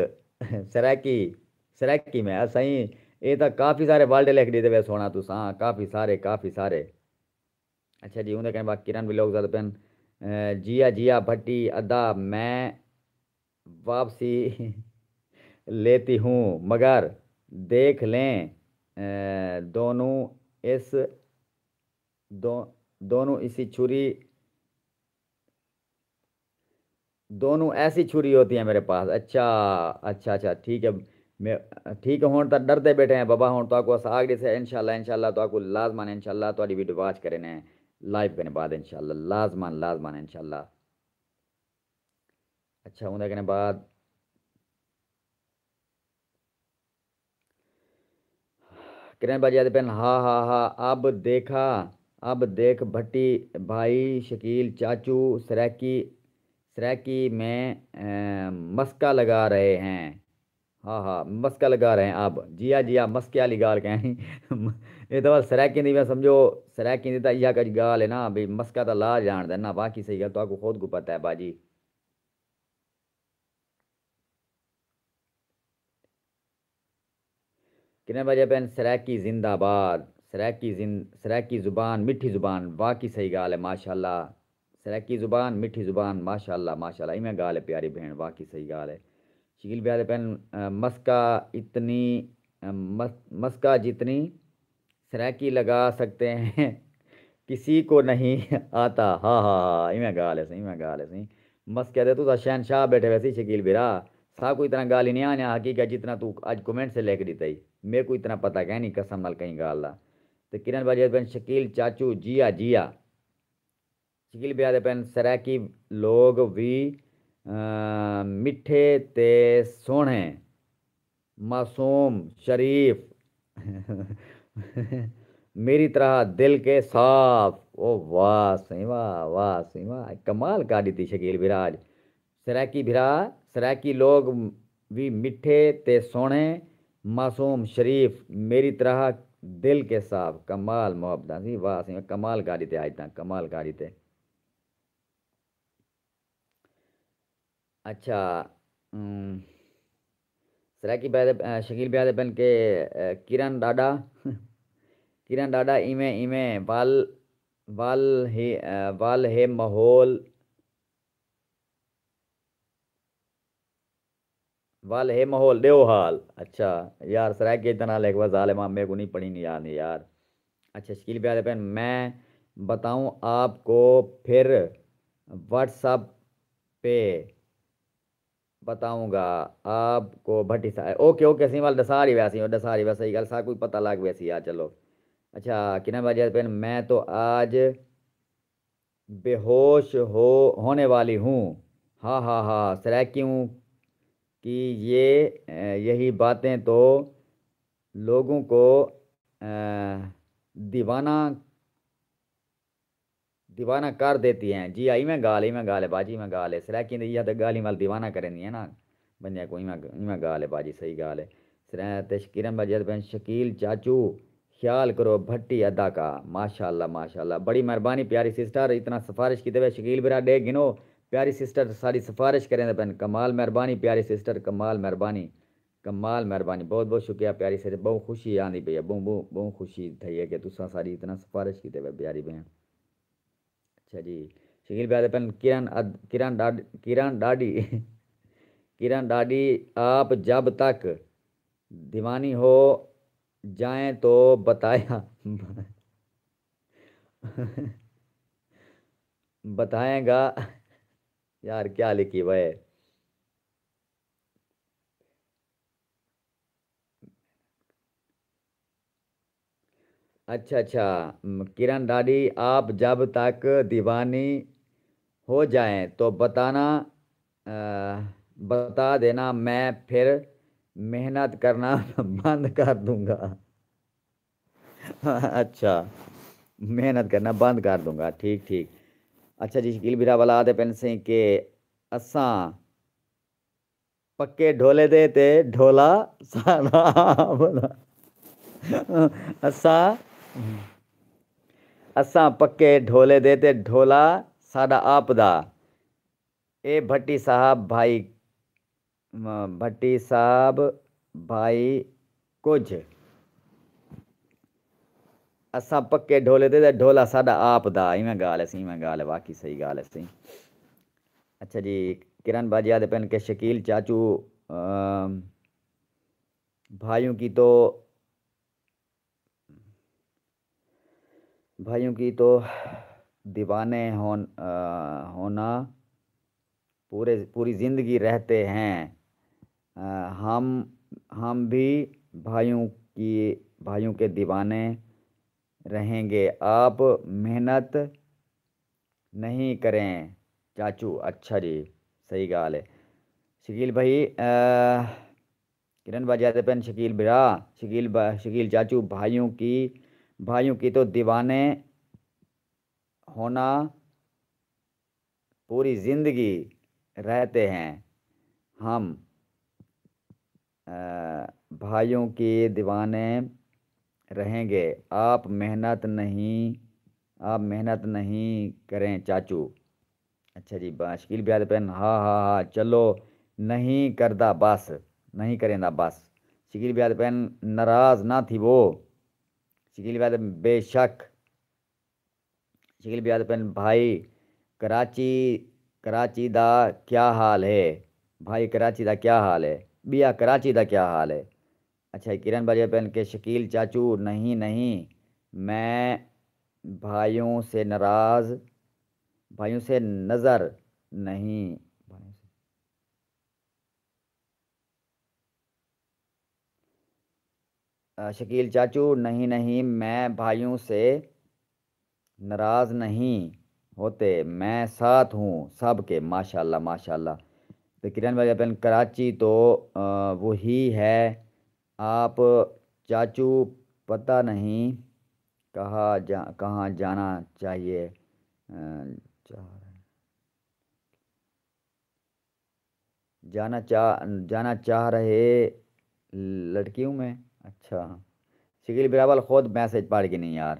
سرائیکی، سرائیکی میں، آ سئیں، اے تاں کافی سارے ورلڈ لکھ ݙتے وے سوہݨا تساں، کافی سارے، کافی سارے۔ اچھا جی، اوندے کنے بعد کرن ولاگز آہدے پن، اے، جیا جیا بھٹی ادا میں واپسی لیتی ہوں، مگر دیکھ لیں، اے، دونوں اس، دو-، دونوں اسی چھری دونوں ایسی چھری ہوتی ہیں میرے پاس۔ اچھا، اچھا، اچھا، ٹھیک ہے۔ میں، ٹھیک ہے، ہݨ تاں ݙردے ٻیٹھے ہیں بابا، ہݨ تہاکوں اساں آکھ ݙیسے، انشاءاللہ، انشاءاللہ تہاکوں لازماً، انشاءاللہ تہاݙی ویڈیو واچ کرینے ہیں، لائیو کنے بعد انشاءاللہ، لازماً، لازماً، انشاءاللہ۔ اچھا، اوندے کنے بعد کرن بھائی آہدے پن، ہا ہا ہا، اب دیکھا، اب دیکھ بھٹی بھائی، شکیل چاچو، سرائیکی، سرائیکی میں، اے، مسکا لگا رہے ہیں۔ ہا ہا، مسکا لگا رہے ہیں اب۔ جیا جیا، مسکے والی ڳالھ کہیں۔ اے تاں بس سرائیکیں دی میں سمجھو، سرائیکیں دی تاں ایہا کجھ ڳالھ ہے نا، بھئی مسکا تاں لا ڄاݨدن نا، باقی صحیح ڳالھ تہاکوں خود کوں پتہ ہے باجی۔ کنے بھائی آہدے پن، سرائیکی زندہ باد، سرائیکی زند-، سرائیکی زبان، مٹھی زبان، واقعی صحیح ڳالھ ہے، ماشاءاللہ۔ سرائیکی زبان، مٹھی زبان، ماشاءاللہ، ماشاءاللہ، ایویں ڳالھ ہے پیاری بھیݨ، واقعی صحیح ڳالھ ہے۔ شکیل بھائی آہدے پن، آ، مسکا اتنی، آ، مس-، مسکا جتنی سرائیکی لگا سکتے ہیں، کسی کو نہیں آتا۔ ہا ہا ہا، ایویں ڳالھ ہے سئیں، ایویں ڳالھ ہے سئیں۔ مسکے دے تساں شہنشاہ ٻیٹھے ویسی شکیل بھرا، ساکوں اتنا ڳالھ ہی نہیں آنیا حقیقت جتنا توں اڄ کمنٹ سے لکھ ݙتا ہئی۔ میکوں اتنا پتہ کائنی قسم نال کہیں ڳالھ دا۔ تے کرن بھائی آہدے پن، شکیل چاچو جیا جیا۔ شکیل بھائی آہدے پن، سرائیکی لوگ وی، آ، مٹھے تے سوہݨے، معصوم، شریف، میری طرح دل کے صاف۔ او واہ سئیں واہ، واہ سئیں واہ، کمال کر ݙتی شکیل بھرا اڄ۔ سرائیکی بھرا، سرائیکی لوگ وی مٹھے تے سوہݨے، معصوم، شریف، میری طرح دل کے صاف۔ کمال محبتاں سئیں، واہ سئیں، کمال کر ݙتے اڄ تاں، کمال کر ݙتے۔ اچھا، ام، سرائیکی بھرا دے، اے، شکیل بھرا دے پن کہ، اے، کرن ݙاݙا، کرن ݙاݙا ایویں، ایویں ول، ول ہے، اے، ول ہے ماحول، ول ہے ماحول ݙیو حال۔ اچھا یار، سرائیکی اتنا لکھ، بس ظالما، میرے کو نہیں پڑھنی آندی یار۔ اچھا، شکیل بھرا دے پن، میں بتاؤں آپ کو پھر واٹس ایپ پہ بتاؤں گا آپ کو بھٹی صاحب۔ اوکے، اوکے، اسیں ول ݙسا ݙی ویسی، او ݙسا ݙی ویسی، ڳالھ ساکوں ہی پتہ لڳ ویسی یار۔ چلو، اچھا، کرن بھرا دے پن، میں تو آج بے ہوش ہو، ہونے والی ہوں۔ ہا ہا ہا، سرائیکیوں کی یہ، اے، یہی باتیں تو لوگوں کو، اے، دیوانہ، دیوانہ کر دیتی ہیں۔ جی ہا، ایویں ڳالھ، ایویں ڳالھ ہے باجی، ایویں ڳالھ ہے۔ سرائیکیں دے ایہا تے ڳالھیں ول دیوانہ کریندی ہیں نا بندیاں کوں، ایویں، ایویں ڳالھ ہے باجی، صحیح ڳالھ ہے۔ سرائیں تے کرن بھرا دے پن، شکیل چاچو، خیال کرو بھٹی ادا کا۔ ماشاءاللہ، ماشاءاللہ، بڑی مہربانی پیاری سسٹر، اتنا سفارش کیتے وے۔ شکیل بھرا ݙے گھنو، پیاری سسٹر ساݙی سفارش کریندے پن۔ کمال مہربانی پیاری سسٹر، کمال مہربانی، کمال مہربانی، بہت بہت شکریہ پیاری سسٹر، ٻہوں خوشی آندی پئی ہے، ٻہوں، ٻہوں، ٻہوں خوشی تھئی ہے کہ تساں ساݙی اتنا سفارش کیتے وے پیاری بھین۔ اچھا جی، شکیل بھرا دے پن، کرن اد-، کرن ݙاݙ-، کرن ݙاݙی، کرن ݙاݙی، آپ جب تک دیوانی ہو جائیں تو بتایا، بتائیں گا۔ یار، کیا لکھی وے؟ اچھا، اچھا، م، کرن ݙاݙی، آپ جب تک دیوانی ہو جائیں تو بتانا، آ، بتا دینا، میں پھر محنت کرنا بند کر دوں گا۔ اچھا، محنت کرنا بند کر دوں گا، ٹھیک، ٹھیک۔ اچھا جی، شکیل بھرا ولا آہدے پن سئیں کہ اساں پکے ڈھولے دے تے ڈھولا ساݙا آپ دا۔ اساں، اساں پکے ڈھولے دے تے ڈھولا ساݙا آپ دا۔ اے بھٹی صاحب بھائی، بھٹی صاحب بھائی کجھ۔ اساں پکے ڈھولے دے تے ڈھولا ساݙا آپ دا۔ ایویں ڳالھ ہے سئیں، ایویں ڳالھ ہے، واقعی صحیح ڳالھ ہے سئیں۔ اچھا جی، کرن باجی آہدے پن کہ شکیل چاچو، آم، بھائیوں کی تو، بھائیوں کی تو دیوانے ہون-، آ، ہونا پورے، پوری زندگی رہتے ہیں۔ آ، ہم، ہم بھی بھائیوں کی، بھائیوں کے دیوانے رہیں گے۔ آپ محنت نہیں کریں چاچو۔ اچھا جی، صحیح ڳالھ ہے۔ شکیل بھائی، آ، کرن باجی آہدے پن شکیل بھرا، شکیل با-، شکیل چاچو، بھائیوں کی، بھائیوں کی تو دیوانے ہونا پوری زندگی رہتے ہیں ہم، آ، بھائیوں کے دیوانے رہیں گے۔ آپ محنت نہیں، آپ محنت نہیں کریں چاچو۔ اچھا جی، با-، شکیل بھرا آہدے پن، ہا ہا ہا، چلو، نہیں کردا بس، نہیں کریندا بس۔ شکیل بھرا آہدے پن، ناراض نہ تھیوو۔ شکیل بھرا آہدے، بے شک۔ شکیل بھرا آہدے پن، بھائی کراچی، کراچی دا کیا حال ہے؟ بھائی کراچی دا کیا حال ہے؟ ٻیا کراچی دا کیا حال ہے؟ اچھا، کرن باجی آہدے پن کہ شکیل چاچو، نہیں، نہیں، میں بھائیوں سے ناراض، بھائیوں سے نظر نہیں، آ، شکیل چاچو، نہیں، نہیں، میں بھائیوں سے ناراض نہیں ہوتے، میں ساتھ ہوں سب کے۔ ماشاءاللہ، ماشاءاللہ۔ تے کرن بھائی آہدے پن کراچی تو، آ، وہی ہے آپ چاچو، پتہ نہیں کہاں جا-، کہاں جانا چاہیے، آ، چاہ رہے جانا چاہ، جانا چاہ رہے لڑکی ہوں میں۔ اچھا، شکیل بھرا ول خود میسج پڑھ گھنی یار۔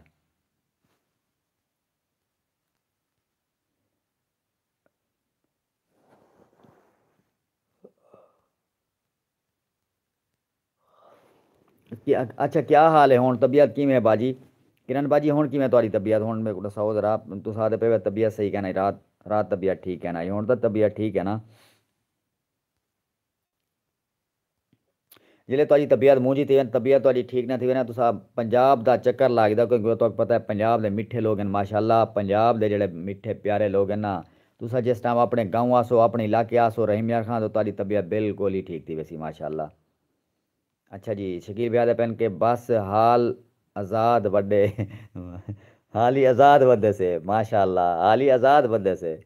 کیا، اچھا، کیا حال ہے ہݨ؟ طبیعت کیویں ہے باجی؟ کرن باجی، ہݨ کیویں تہاݙی طبیعت؟ ہݨ میکوں ݙساؤ ذرا، تساں آہدے پئے وے طبیعت صحیح کائنی، رات، رات طبیعت ٹھیک کائنی، ہݨ تاں طبیعت ٹھیک ہے نا؟ جیلے تہاݙی طبیعت مونجھی تھی ویندے، طبیعت تہاݙی ٹھیک نہ تھی ویندے، تساں پنجاب دا چکر لا گھدا، کیونکہ تہاکوں پتہ ہے پنجاب دے میٹھے لوگ ہن ماشاءاللہ، پنجاب دے جیڑھے میٹھے پیارے لوگ ہن نا، تساں جس ٹائم اپݨے گاؤں آسو، اپݨے علاقے آسو، رحیم یار خان، تاں تہاݙی طبیعت بالکل ہی ٹھیک تھی ویسی ماشاءاللہ۔ اچھا جی، شکیل بھیا آہدے پن کہ بس حال آزاد وݙے، حالی آزاد ودے سے، ماشاءاللہ، حالی آزاد ودے سے۔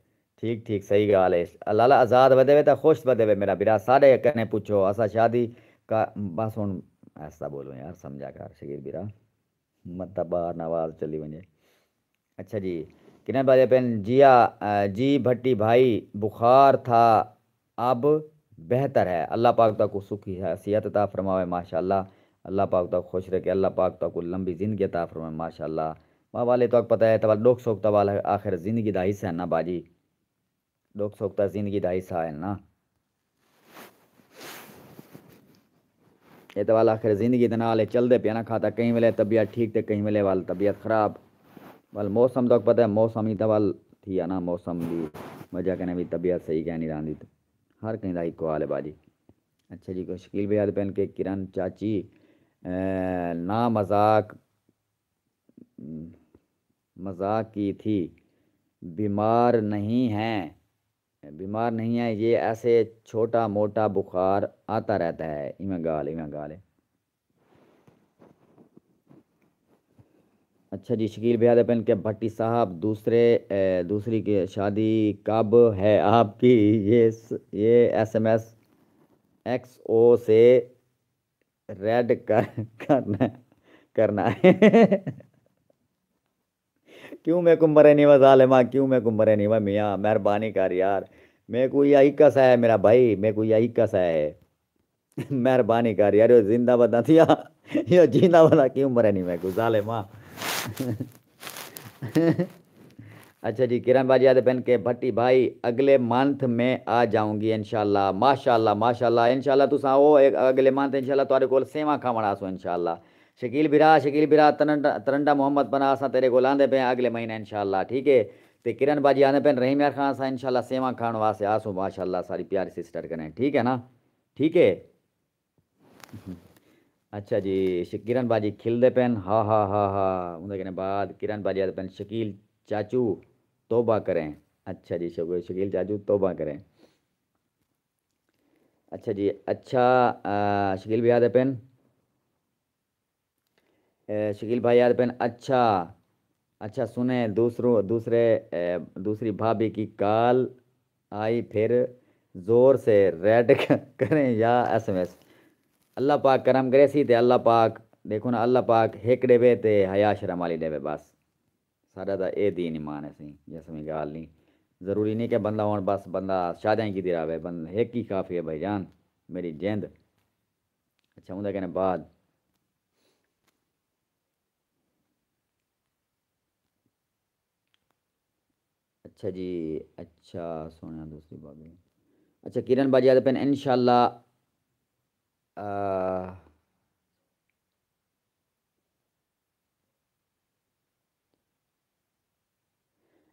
ٹھیک، ٹھیک، صحیح ڳالھ ہے۔ لالا آزاد ودے وے تاں خوش ودے وے میرا بھرا، ساݙے کنے پچھو، اساں شادی کا، بس ہݨ ایسا بولو یار، سمجھا کر شکیل بھرا، مت تاں ٻاہر نہ آواز چلی ونڄے۔ اچھا جی، کرن بھائی آہدے پن، جیا، آ، جی بھٹی بھائی، بخار تھا، اب بہتر ہے۔ اللہ پاک تہاکوں سکھی صحت عطا فرماوے، ماشاءاللہ۔ اللہ پاک تہاکوں خوش رکھے، اللہ پاک تہاکوں لمبی زندگی عطا فرماوے، ماشاءاللہ۔ ماں والے، تہاکوں پتہ ہے، تاں ول ݙکھ سکھ تاں ول آخر زندگی دا حصہ ہے نا باجی۔ ݙکھ سکھ تاں زندگی دا حصہ ہے نا۔ اے تاں ول آخر زندگی دے نال اے چلدے پئے نا، کھاتا کہیں ویلے طبیعت ٹھیک تے کہیں ویلے ول طبیعت خراب۔ ول موسم تہاکوں پتہ ہے، موسم ہی تاں ول تھی آ نا، موسم دی وجہ کنے وی طبیعت صحیح کائنی رہندی۔ ہر کہیں دا ہکو حال ہے باجی۔ اچھا جی، کوئی شکیل بھیا آہدے پن کہ کرن چاچی، اے، نا مذاق، مذاق کی تھی، بیمار نہیں ہیں، بیمار نہیں ہیں، یہ ایسے چھوٹا موٹا بخار آتا رہتا ہے۔ ایویں ڳالھ، ایویں ڳالھ ہے۔ اچھا جی، شکیل بھیا آہدے پن کہ بھٹی صاحب، دوسرے، اے، دوسری کی شادی کب ہے آپ کی؟ یہ س-، یہ ایس ایم ایس ایکس او سے ریڈ کر-، کرنا، کرنا ہے۔ کیوں میکوں مرینی وا ظالما، کیوں میکوں مرینی وا میاں؟ مہربانی کر یار، میکوں ایہا ہکا سا ہے میرا بھائی، میکوں ایہا ہکا سا ہے۔ مہربانی کر یار، او زندہ وداں تھیا، او جیندا وداں کیوں مرینی میکوں ظالما؟ اچھا جی، کرن باجی آہدے پن کہ بھٹی بھائی، اگلے منتھ میں آ جاؤں گی انشاءاللہ۔ ماشاءاللہ، ماشاءاللہ، انشاءاللہ تساں او ایک اگلے منتھ انشاءاللہ تہاݙے کول سیواں کھاوݨ آسوں انشاءاللہ۔ شکیل بھرا، شکیل بھرا، ترنڈا، ترنڈا محمد پناہ، اساں تیݙے کول آندے پئے ہیں اگلے مہینے انشاءاللہ، ٹھیک ہے؟ تے کرن باجی آہدے پن، رحیم یار خان، اساں انشاءاللہ سیواں کھاوݨ واسطے آسوں، ماشاءاللہ، ساݙی پیاری سسٹر کنے، ٹھیک ہے نا؟ ٹھیک ہے؟ اچھا جی، ش-، کرن باجی کھلدے پن، ہا ہا ہا ہا۔ اوندے کنے بعد کرن باجی آہدے پن، "شکیل چاچو توبہ کریں۔" اچھا جی، شکو-، شکیل چاچو توبہ کریں۔ اچھا جی، اچھا، آ، شکیل بھیا آہدے پن، اے، شکیل بھائی آہدے پن، اچھا، اچھا سنیں، دوسروں، دوسرے، اے، دوسری بھابی کی کال آئی، پھر زور سے ریڈ کریں یا ایس ایم ایس۔ اللہ پاک کرم کریسی تے اللہ پاک، ݙیکھو نا، اللہ پاک ہک ݙیوے تے حیا شرم والی ݙیوے بس۔ ساݙا تاں اے دین ایمان ہے سئیں، یا سمجھ ڳالھ نہیں۔ ضروری نہیں کہ بندہ ہݨ بس بندہ شادیاں کیتی رہوے، بند-، ہک ہی کافی ہے بھائی جان، میری جند۔ اچھا، اوندا کنے بعد۔ اچھا جی، اچھا سوہݨیا دوسری بھابی۔ اچھا، کرن باجی آہدے پن، انشاءاللہ، آ،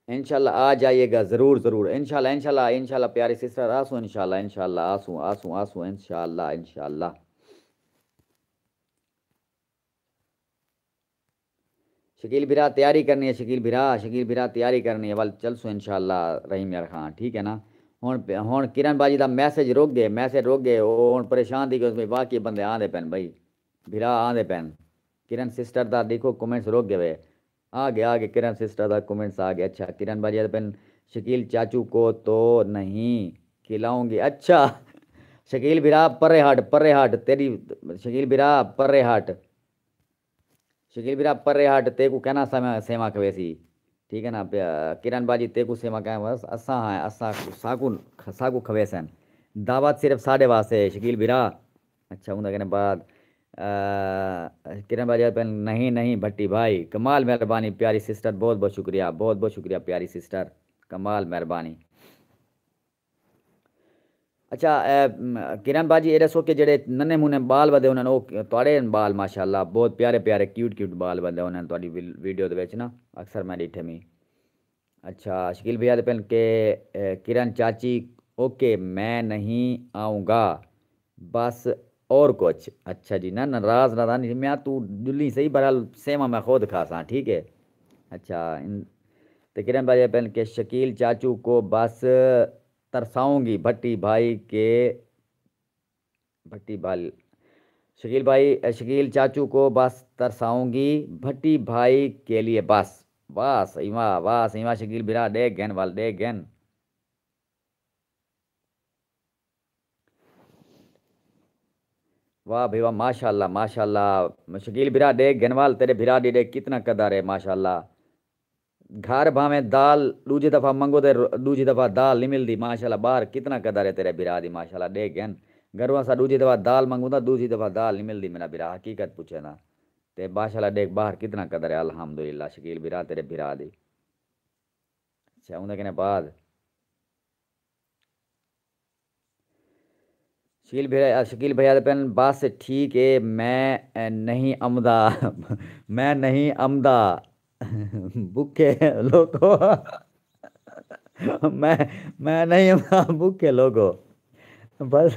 انشاءاللہ آ جائیے گا، ضرور، ضرور۔ انشاءاللہ، انشاءاللہ، انشاءاللہ پیاری سسٹر، آسوں انشاءاللہ، انشاءاللہ، آسوں، آسوں، آسوں، انشاءاللہ، انشاءاللہ۔ شکیل بھرا تیاری کرنی ہے، شکیل بھرا، شکیل بھرا تیاری کرنی ہے، ول چلسوں انشاءاللہ رحیم یار خان، ٹھیک ہے نا؟ ہݨ پ-، ہݨ کرن باجی دا میسج رک ڳئے، میسج رک ڳئے، او ہݨ پریشان تھی ڳئے، واقعی بندے آندے پن بھائی، بھرا آندے پن۔ کرن سسٹر دا ݙیکھو کمنٹس رک ڳئے، آ ڳئے، آ ڳئے، کرن سسٹر دا کمنٹس آ ڳئے۔ اچھا، کرن باجی آہدے پن، "شکیل چاچو کو تو نہیں کھلاؤں گی۔" اچھا، شکیل بھرا پرے ہٹ، پرے ہٹ، تیݙی، شکیل بھرا پرے ہٹ۔ شکیل بھرا پرے ہٹ، تیکوں کہنا سیواں، سیواں کھویسی۔ ٹھیک ہے نا؟ پیا-، کرن باجی تیکوں سیواں کہنا بس، اساں ہاں، اساں ساکوں، ساکوں کھویسن۔ دعوت صرف ساݙے واسطے ہے، شکیل بھرا۔ اچھا، اوندا کنے بعد، آ، کرن باجی پن، نہیں، نہیں، بھٹی بھائی، کمال مہربانی، پیاری سسٹر، بہت بہت شکریہ، بہت بہت شکریہ، پیاری سسٹر، کمال مہربانی۔ اچھا، اے، م، کرن باجی، اے ݙسو کہ جیڑھے ننے منے ٻال ودے ہوندن، او تہاݙے ہن ٻال؟ ماشاءاللہ، بہت پیارے پیارے، کیوٹ کیوٹ ٻال ودے ہوندن تہاݙی ویل-، ویڈیو دے وچ نا، اکثر میں ݙٹھے می۔ اچھا، شکیل بھیا دے پن کہ، اے، کرن چاچی، اوکے، میں نہیں آؤں گا، بس اور کچھ۔ اچھا جی، نہ ناراض نہ تھا، نہیں، میں تو ڄلیں صحیح، بہرحال سیواں میں خود کھاساں، ٹھیک ہے۔ اچھا، ان-، تے کرن بھائی پن کہ شکیل چاچو کو بس ترساؤں گی بھٹی بھائی کے، بھٹی بھال-، شکیل بھائی، شکیل چاچو کو بس ترساؤں گی بھٹی بھائی کے لیے بس۔ واہ سئیں واہ، واہ سئیں واہ، شکیل بھرا ݙیکھ گھن ول، ݙیکھ گھن۔ واہ بھئی واہ، ماشاءاللہ، ماشاءاللہ۔ شکیل بھرا ݙیکھ گھن ول، تیݙے بھرا دی ݙیکھ کتنا قدر ہے، ماشاءاللہ۔ گھر بھاویں دال ݙوجھی دفعہ منگو تے رو-، ݙوجھی دفعہ دال نہیں ملدی، ماشاءاللہ، ٻاہر کتنا قدر ہے تیرے بھرا دی، ماشاءاللہ، ݙیکھ گھن۔ گھروں اساں ݙوجھی دفعہ دال منگوں تاں ݙوجھی دفعہ دال نہیں ملدی، میرا بھرا، حقیقت پوچھے نا۔ تے ماشاءاللہ ݙیکھ ٻاہر کتنا قدر ہے، الحمدللہ، شکیل بھرا تیرے بھرا دی۔ اچھا، اوندے کنے بعد شکیل بھیا، شکیل بھیا دے پن، بس ٹھیک ہے، میں، اے، نہیں امدا۔ میں نہیں امدا۔ بکھے لوگو۔ میں، میں نہیں امدا بکھے لوگو۔ بس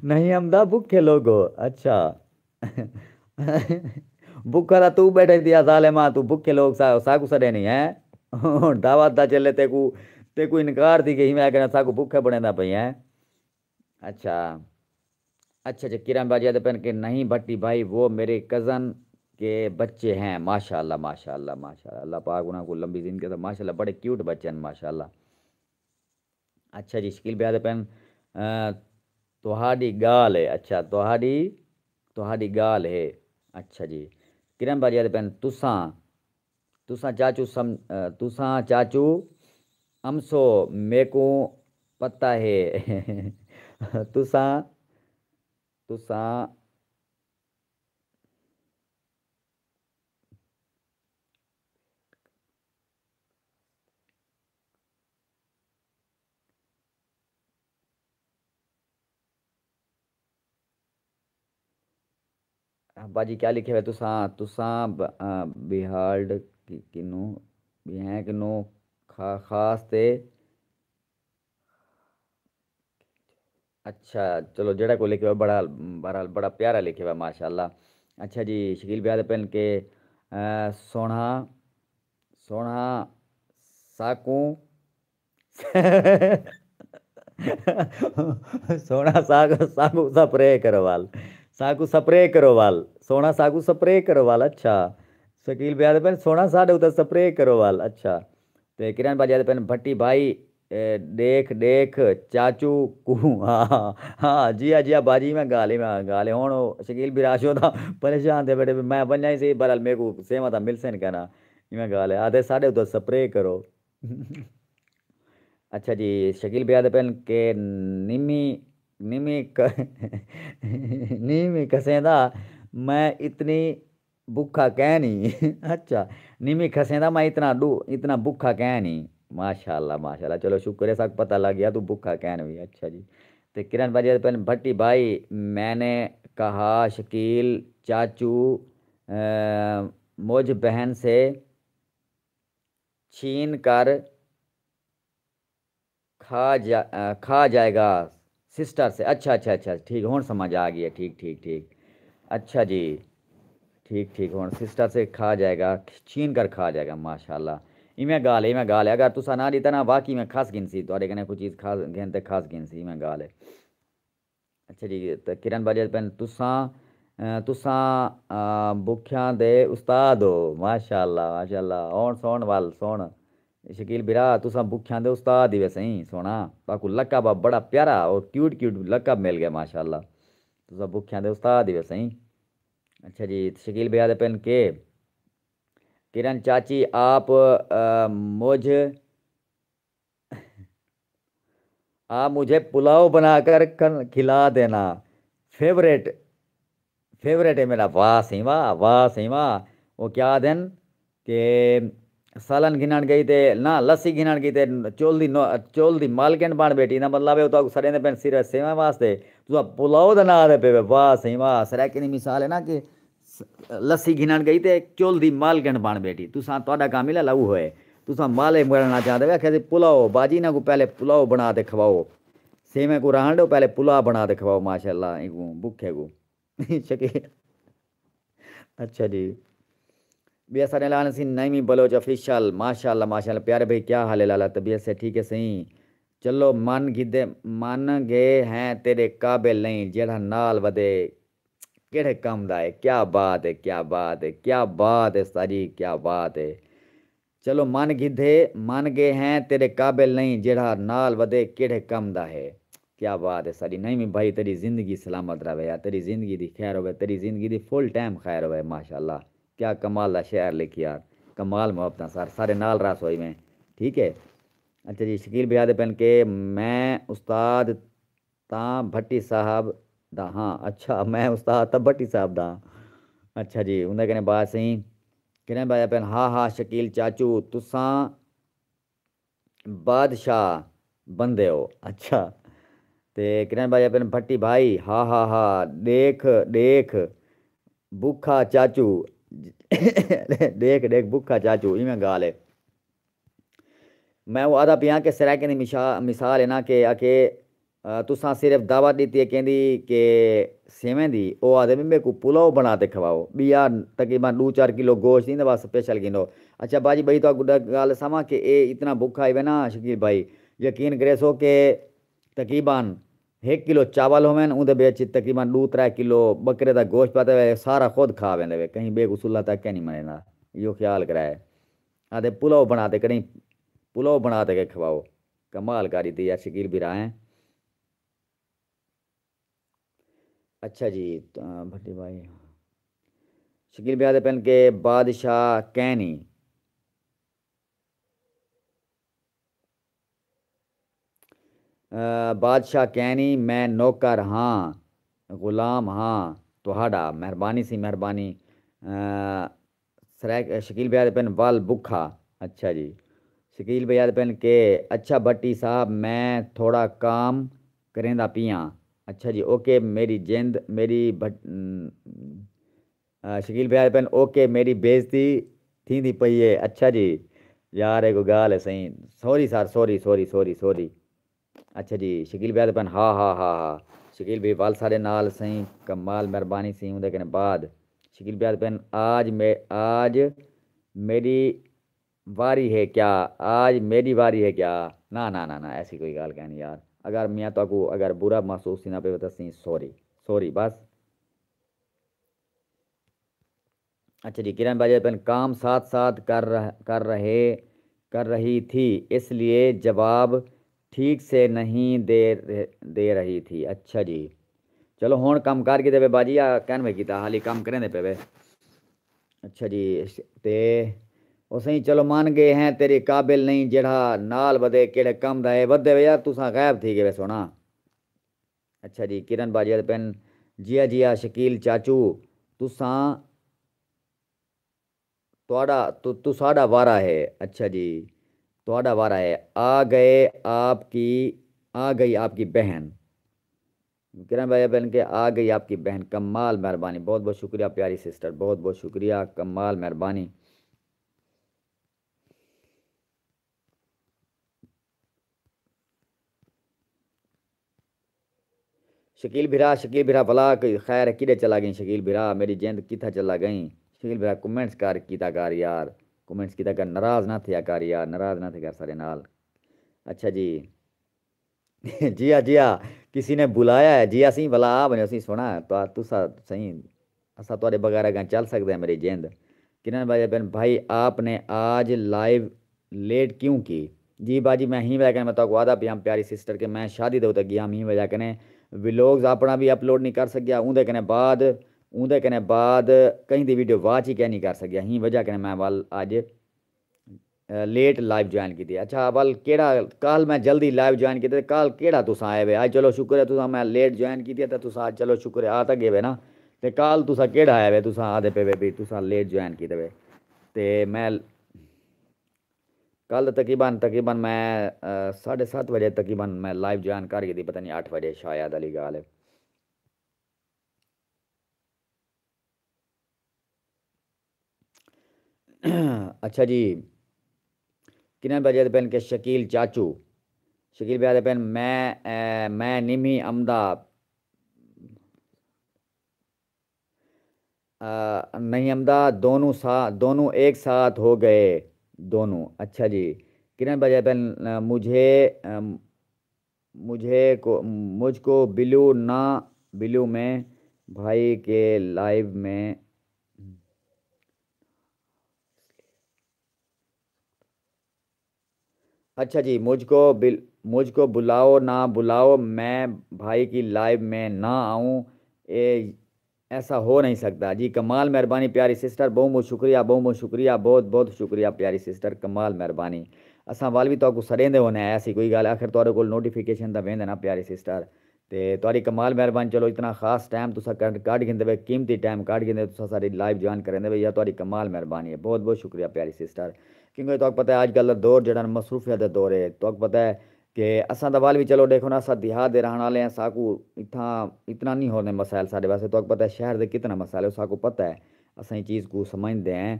نہیں امدا بکھے لوگو۔ اچھا۔ بکھا تاں توں ٻیٹھے تھیا ظالما، توں بکھے لوگ سا-، ساکوں سݙے نہیں ہے۔ ہݨ دعوت دا چلے تیکوں، تیکوں انکار تھی ڳئی، میں آکھیا ساکوں بکھے بݨیندا پئی ہیں۔ اچھا۔ اچھا، اچھا، کرن باجی آہدے پن کہ نہیں بھٹی بھائی، وہ میرے کزن کے بچے ہیں۔ ماشاءاللہ، ماشاءاللہ، ماشاءاللہ۔ اللہ پاک انہاں کوں لمبی زندگی عطا، ماشاءاللہ، بڑے کیوٹ بچے ہیں، ماشاءاللہ۔ اچھا جی، شکیل بھائی آہدے پن، آ، تہاݙی ڳالھ ہے۔ اچھا، تہاݙی، تہاݙی ڳالھ ہے۔ اچھا جی۔ کرن باجی آہدے پن، تساں تساں چاچو سم-، آ، تساں چاچو امسو میکوں پتہ ہے۔ تساں، تساں باجی کیا لکھے ہوئے تساں؟ تساں ب-، آ، بیہالڈ کی-، کنوں، بیہیں کنوں خا-، خاص تے۔ اچھا، چلو، جیڑھا کوئی لکھے ہوئے، بڑا، بہرحال، بڑا پیارا لکھے ہوئے، ماشاءاللہ۔ اچھا جی، شکیل بھیا آہدے پن کہ، آ، سوہݨا، سوہݨا ساکوں سوہݨا ساکوں، ساکوں سپرے کرو وال۔ ساکوں سپرے کرو وال۔ سوہݨا ساکوں سپرے کرو وال۔ اچھا۔ شکیل بھیا آہدے پن، سوہݨا ساݙے اتے سپرے کرو وال۔ اچھا۔ تے کرن باجی آہدے پن، بھٹی بھائی، اے، ݙیکھ، ݙیکھ چاچو کوں۔ ہاں، ہاں، ہاں، جی ہا، جی ہا، باجی، میں ڳالھ ہے، میں ڳالھ ہے۔ ہݨ او شکیل بھرا شو تاں پریشان تھے ٻیٹھے، میں ونڄاں ہی صحیح، بہرحال میکوں سیواں تاں ملسن کائنا۔ ایویں ڳالھ ہے۔ آہدے ساݙے اتے سپرے کرو۔ اچھا جی، شکیل بھیا آہدے پن کہ نمی، نمی ک-، نمی کسیندا میں اتنی بکھا کینی۔ اچھا، نمی کسیندا میں اتنا ݙو-، اتنا بکھا کینی۔ ماشاءاللہ، ماشاءاللہ۔ چلو شکر ہے، ساکوں پتہ لڳ ڳیا توں بکھا کینویں۔ اچھا جی۔ تے کرن باجی آہدے پن، بھٹی بھائی، میں نے کہا شکیل چاچو، آ، مجھ بہن سے چھین کر کھا جا-، آ، کھا جائے گا، سسٹر سے۔ اچھا، اچھا، اچھا، ٹھیک، ہݨ سمجھ آ ڳئی ہے۔ ٹھیک، ٹھیک، ٹھیک۔ اچھا جی، ٹھیک، ٹھیک، ہݨ سسٹر سے کھا جائے گا، چھین کر کھا جائے گا۔ ماشاءاللہ، ایویں ڳالھ ہے، ایویں ڳالھ ہے۔ اگر تساں نہ ݙتا نا، واقعی میں کھس گھنسی، تہاݙے کنے کوئی چیز کھس گھن تے کھس گھنسی، ایویں ڳالھ ہے۔ اچھا جی، تے کرن باجی آہدے پن، تساں، آ، تساں، آ، بکھیاں دے استاد ہو۔ ماشاءاللہ، ماشاءاللہ۔ ہݨ سوہݨ ول سوہݨ۔ شکیل بھرا، تساں بکھیاں دے استاد ہی وے سئیں، سوہݨا۔ تہاکوں لقب آ بڑا پیارا اور کیوٹ کیوٹ لقب مل ڳئے، ماشاءاللہ۔ تساں بکھیاں دے استاد ہی وے سئیں۔ اچھا جی، شکیل بھیا آہدے پن کہ کرن چاچی آپ، آ، مجھ آ، مجھے پلاؤ بنا کر کھن-، کھلا دینا۔ فیورٹ، فیورٹ ہے میرا۔ واہ سئیں واہ، واہ سئیں واہ۔ او کیا آہدن کہ سالن گھنݨ ڳئی تے نہ لسی گھنݨ ڳئی تے چول دی نو-، چول دی مالکن بݨ ٻیٹھی۔ دا مطلب ہے، اتھاں سݙیندے پئن صرف سیواں واسطے، تساں پلاؤ دا ناں آہدے پئے وے۔ واہ سئیں واہ، سرائیکی دی مثال ہے نا کہ س-، لسی گھنݨ ڳئی تے چول دی مالکن بݨ ٻیٹھی۔ تساں، تہاݙا کام ہی لالا اوہو ہے۔ تساں مالے مرݨا چاہندے وے، آکھیا سی پلاؤ، باجی انہاں کوں پہلے پلاؤ بݨا تے کھواؤ۔ سیویں کوں رہݨ ݙیو، پہلے پلاؤ بݨا تے کھواؤ، ماشاءاللہ، اینکوں بکھے کوں۔ شکیل۔ اچھا جی۔ ٻیا ساݙے نال سی نعیمی بلوچ آفیشل، ماشاءاللہ، ماشاءاللہ، پیارے بھائی، کیا حال ہے لالا؟ طبیعت سے ٹھیک ہے سئیں؟ چلو من گھدے، من ڳئے ہیں تیݙے قابل نہیں، جیڑھا نال ودے کیڑھے کم دا ہے؟ کیا بات ہے، کیا بات ہے، کیا بات ہے استاد جی، کیا بات ہے۔ چلو من گھدے، من ڳئے ہیں تیݙے قابل نہیں، جیڑھا نال ودے کیڑھے کم دا ہے۔ کیا بات ہے ساݙی نعیمی بھائی، تیݙی زندگی سلامت رہوے یار، تیݙی زندگی دی خیر ہووے، تیݙی زندگی دی فل ٹائم خیر ہووے، ماشاءاللہ۔ کیا کمال دا شعر لکھیا یار، کمال محبتاں سر، سارے نال رس ہوئی میں، ٹھیک ہے۔ اچھا جی، شکیل بھیا آہدے پئن کہ میں استاد تاں بھٹی صاحب دا ہاں۔ اچھا، میں استاد تاں بھٹی صاحب دا ہاں۔ اچھا جی، اوندے کنے بعد سئیں کرن بھائی آہدے پئن، ہا ہا شکیل چاچو، تساں بادشاہ بندے ہو۔ اچھا، تے کرن بھائی آہدے پئن، بھٹی بھائی، ہا ہا ہا، ݙیکھ ݙیکھ بکھا چاچو، ݙیکھ ݙیکھ بکھا چاچو، ایویں ڳالھ ہے۔ میں او آہدا پیاں کہ سرائیکیں دی مشا-، مثال ہے نا کہ آکھے، آ، تساں صرف دعوت ݙتی ہے کیندی کہ سیویں دی، او آہدے وی میکوں پلاؤ بݨا تے کھواؤ، ٻیا تقریباً ݙو چار کلو گوشت ایندا واسطے سپیشل گھنو۔ اچھا باجی بھائی، تہاکوں ݙ-، ڳالھ ݙساواں کہ اے اتنا بکھا ہیوے نا شکیل بھائی، یقین کریسو کہ تقریباً ہک کلو چاول ہوون، اوندے وچ تقریباً ݙو ترے کلو ٻکرے دا گوشت پاتے ہوئے، سارا خود کھا ویندے ہوئے، کہیں ٻئے کوں سلہ تک کینی منیندا۔ ایہو خیال کرائے۔ آہدے پلاؤ بݨا تے کݙہیں، پلاؤ بݨا تے کے کھواؤ۔ کمال کر ݙتی یار شکیل بھرا ہیں۔ اچھا جی، تاں بھٹی بھائی، شکیل بھرا آہدے پئن کہ بادشاہ کینی۔ آ، بادشاہ کینی، میں نوکر ہاں، غلام ہاں تہاݙا۔ مہربانی سئیں، مہربانی۔ آ، سرائیک-، شکیل بھیا آہدے پئن ول بکھا۔ اچھا جی۔ شکیل بھیا آہدے پئن کہ اچھا بھٹی صاحب، میں تھوڑا کام کریندا پیاں۔ اچھا جی، اوکے میݙی جند، میݙی بھٹ-، ام، آ، شکیل بھیا آہدے پئن، اوکے میݙی بےعزتی تھیندی پئی ہے۔ اچھا جی۔ یار، اے کوئی ڳالھ ہے سئیں۔ سوری سر، سوری، سوری، سوری، سوری۔ اچھا جی، شکیل بھیا آہدے پئن، ہا، ہا، ہا، ہا۔ شکیل بھئی ول ساݙے نال سئیں، کمال مہربانی سئیں، اوندے کنے بعد۔ شکیل بھیا آہدے پئن، آج میں، آج میݙی واری ہے کیا؟ آج میݙی واری ہے کیا؟ نہ، نہ، نہ، نہ، ایسی کوئی ڳالھ کائنی یار۔ اگر میاں تہاکوں اگر برا محسوس تھیندا پئے تاں سئیں، سوری، سوری بس۔ اچھا جی، کرن بھائی آہدے پئن، کام ساتھ ساتھ کر رہ-، کر رہے، کر رہی تھی، اس لیے جواب ٹھیک سے نہیں دے رہ-، دے رہی تھی۔ اچھا جی۔ چلو ہݨ کم کر گھدے وے باجی، آ کین وے کیتا، حالی کم کریندے پئے وے۔ اچھا جی، تے او سئیں، چلو من ڳئے ہیں تیݙے قابل نہیں، جیڑھا نال ودے کیڑھے کم دا ہے، ودے وے یار، تساں غائب تھی ڳئے وے سوہݨا۔ اچھا جی، کرن باجی آہدے پئن، جیا جیا شکیل چاچو، تساں، تہاݙا، تو، تساݙا وارا ہے۔ اچھا جی، تہاݙا وارا ہے۔ آ گئے آپ کی، آ گئی آپ کی بہن۔ کرن بھائی آہدے پئن کہ آ گئی آپ کی بہن۔ کمال مہربانی، بہت بہت شکریہ پیاری سسٹر، بہت بہت شکریہ، کمال مہربانی۔ شکیل بھرا، شکیل بھرا، بھلا کوئی خیر ہے، کݙے چلا ڳئیں شکیل بھرا؟ میݙی جند کتھاں چلا ڳئیں؟ شکیل بھرا، کمنٹس کر کیتا کر یار، کمنٹس کیتا کر، ناراض نہ تھیا کر یار، ناراض نہ تھیا کر ساݙے نال۔ اچھا جی۔ جیا، جیا، کسی نے بلایا ہے؟ جیا سئیں، بھلا آ ونڄو سئیں، سوہݨا، تو تساں سئیں، اساں تہاݙے بغیر اڳاں چل سڳدے ہیں میݙی جند؟ کرن بھائی آہدے پئن، بھائی آپ نے آج لائیو لیٹ کیوں کی؟ جی باجی، میں ہیں وجہ کنے، میں تہاکوں آہدا پیاں پیاری سسٹر کہ میں شادی دے اتے ڳیام، ہیں وجہ کنے ولاگز اپݨا وی اپلوڈ نہیں کر سڳیا، اوندے کنے بعد، اوندے کنے بعد کہیں دی ویڈیو واچ ہی کینی کر سڳیا، ہیں وجہ کنے میں ول اڄ، اے، لیٹ لائیو جوائن کیتی۔ اچھا، ول کیڑھا، کل میں جلدی لائیو جوائن کیتے، تے کل کیڑھا تساں آئے وے؟ اڄ چلو شکر ہے تساں، میں لیٹ جوائن کیتی ہے، تے تساں اڄ چلو شکر ہے آ تاں ڳئے وے نا۔ تے کل تساں کیڑھا آئے وے؟ تساں آہدے پئے وے بھی تساں لیٹ جوائن کیتے وے۔ تے میں کل تقریباً تقریباً میں ساڑھے ست وجے تقریباً میں لائیو جوائن کر گئی، پتہ نہیں اٹھ وجے شاید علی گال ہے۔ اچھا جی، کنن بجے پن کہ شکیل چاچو، شکیل بھیا دے پن میں میں نمی امدا نہیں امدا دونوں سا دونوں ایک ساتھ ہو گئے۔ دونوں اچھا جی، کنن بجے پن مجھے مجھے کو مجھ کو بلو نہ بلو میں بھائی کے لائیو میں اچھا جی، مجھ کو بل مجھ کو بلاؤ نہ بلاؤ، میں بھائی کی لائیو میں نہ آؤں، اے ایسا ہو نہیں سکتا جی۔ کمال مہربانی پیاری سسٹر، بہت بہت شکریہ، بہت بہت شکریہ، بہت بہت شکریہ پیاری سسٹر، کمال مہربانی۔ اساں وال بھی تہاکوں سڈیندے ہونے ہیں، ایسی کوئی گال، آخر تہاڈے کول نوٹیفیکیشن تاں ویندے نا پیاری سسٹر۔ تے تہاڈی کمال مہربانی، چلو اتنا خاص ٹائم تساں کڈ کڈ گھندے وے، قیمتی ٹائم کڈ گھندے تساں ساڈی لائیو جوائن کریندے وے، یا تہاڈی کمال مہربانی ہے، بہت بہت شکریہ پیاری سسٹر۔ کیونکہ تہاکوں پتہ ہے اج کل دا دور جیڑھا نا مصروفیت دا دور ہے، تہاکوں پتہ ہے کہ اساں دا وال بھی چلو ڈیکھو نا، اساں دیہات دے رہن والے ہیں، ساکوں اتھاں اتنا نہیں ہوندے مسائل ساڈے واسطے، تہاکوں پتہ ہے شہر دے کتنا مسائل ہے، ساکوں پتہ ہے، اساں ایں چیز کوں سمجھدے ہیں۔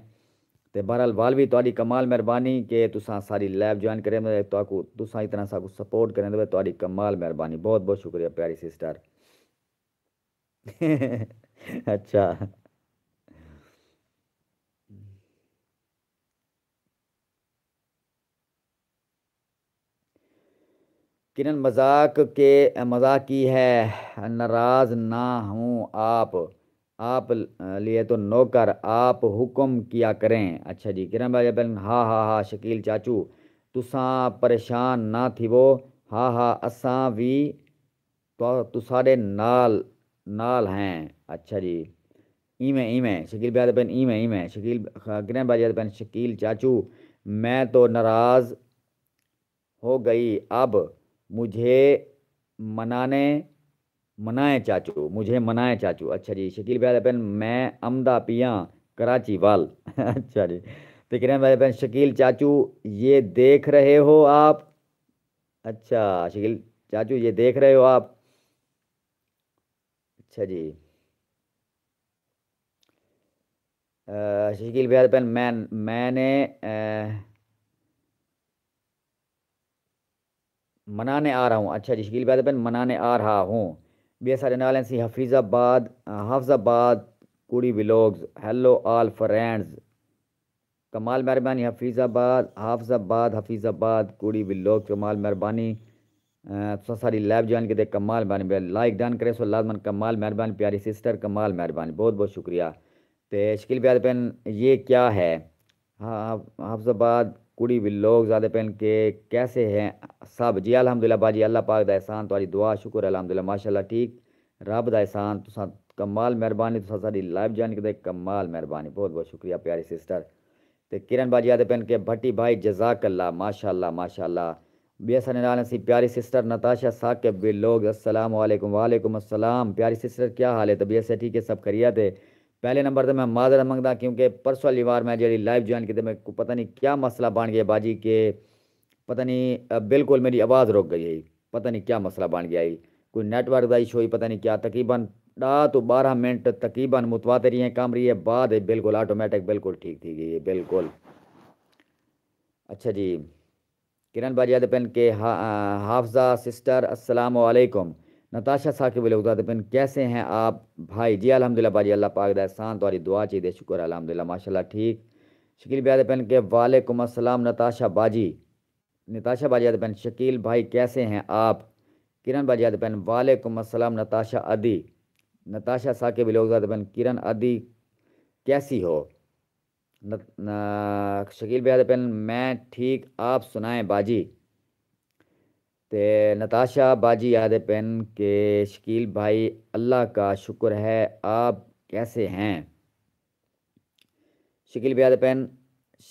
تے بہرحال وال بھی تہاڈی کمال مہربانی کہ تساں ساری لائیو جوائن کریندے، تہاکوں تساں اتنا ساکوں سپورٹ کریندے، تہاڈی کمال مہربانی، بہت بہت شکریہ پیاری سسٹر۔ اچھا۔ کنن مذاق کے مذاق کی ہے، ناراض نہ ہوں آپ، آپ لیے تو نوکر، آپ حکم کیا کریں۔ اچھا جی، کرن بھائی بن، ہا ہا ہا، شکیل چاچو، تساں پریشان نہ تھیوو، ہا ہا، اساں وی تو تساڈے نال نال ہیں۔ اچھا جی، ایویں ایویں شکیل بھائی پن، ایویں ایویں شکیل گرین بھائی پن، شکیل چاچو، میں تو ناراض ہو گئی، اب مجھے منانے منائیں چاچو، مجھے منائیں چاچو۔ اچھا جی، شکیل بھائی پن، میں امدا پیاں کراچی وال۔ اچھا جی، تے گرین بھائی پن، شکیل چاچو، یہ دیکھ رہے ہو آپ؟ اچھا شکیل چاچو، یہ دیکھ رہے ہو آپ؟ اچھا جی، شکیل بھیا پن، میں میں نے منانے آ رہا ہوں۔ اچھا جی، شکیل بھیا پن، منانے آ رہا ہوں۔ بیا سارے نال ہیں سی حفیظ آباد، حافظ آباد، کوڑی ویلوگز۔ ہیلو آل فرینڈز۔ کمال مہربانی حفیظ آباد، حافظ آباد، حفیظ آباد، کوڑی ویلوگ، کمال مہربانی۔ تساں ساری لائیو جوائن کیتے، کمال مہربانی۔ لائک ڈن کرے سو لازمن، کمال مہربانی پیاری سسٹر، کمال مہربانی، بہت بہت شکریہ۔ تے شکیل پیار پن، یہ کیا ہے؟ حافظ آباد، کوڑی ویلوگ زیادہ پن کہ کیسے ہیں سب؟ جی الحمدللہ باجی، اللہ پاک دا احسان، تہاڈی دعا شکر الحمدللہ، ماشاءاللہ ٹھیک۔ رب دا احسان، تساں کمال مہربانی، تساں ساڈی لائیو جوائن کیتے، کمال مہربانی، بہت بہت شکریہ پیاری سسٹر۔ تے کرن باجی آدھے پن کہ بھٹی بھائی جزاک اللہ، ماشاءاللہ ماشاءاللہ۔ بی ایس این نال اسی پیاری سسٹر نتاشا ثاقب ویلوگز، السلام علیکم۔ وعلیکم السلام پیاری سسٹر، کیا حال ہے؟ طبیعت سے ٹھیک ہے؟ سب خیریت ہے؟ پہلے نمبر تے میں معذرت منگدا کیونکہ پرسوں والی وار میں جیڑھی لائیو جوائن کیتے میں کو پتہ نہیں کیا مسئلہ بن گیا باجی کہ پتہ نہیں بالکل میری آواز رک گئی ہے، پتہ نہیں کیا مسئلہ بن گیا ہے۔ کوئی نیٹ ورک دا ایشو ہی پتہ نہیں کیا، تقریباً ݙاہ توں ٻارہاں منٹ تقریباً متواتر ہی ہیں کم رہی ہے، بعد بالکل آٹومیٹک بالکل ٹھیک تھی گئی ہے بالکل۔ اچھا جی، کرن باجی آدھے پن کہ حافظہ سسٹر السلام علیکم۔ نتاشا ثاقب ویلوگز آدھے پن کیسے ہیں آپ بھائی؟ جی الحمدللہ باجی، اللہ پاک دا احسان، تہاڈی دعا چاہیدے، شکر الحمدللہ ماشاءاللہ ٹھیک۔ شکیل بھائی آدھے پن کہ وعلیکم السلام نتاشا باجی۔ نتاشا باجی آدھے پن، شکیل بھائی کیسے ہیں آپ؟ کرن باجی آدھے پن، وعلیکم السلام نتاشا ادی۔ نتاشا ثاقب ویلوگز آدھے پن، کرن ادی کیسی ہو؟ شکیل بھائی آدھے پن، میں ٹھیک، آپ سنائیں باجی؟ تے نتاشا باجی آدھے پن کہ شکیل بھائی، اللہ کا شکر ہے، آپ کیسے ہیں؟ شکیل بھائی آدھے پن،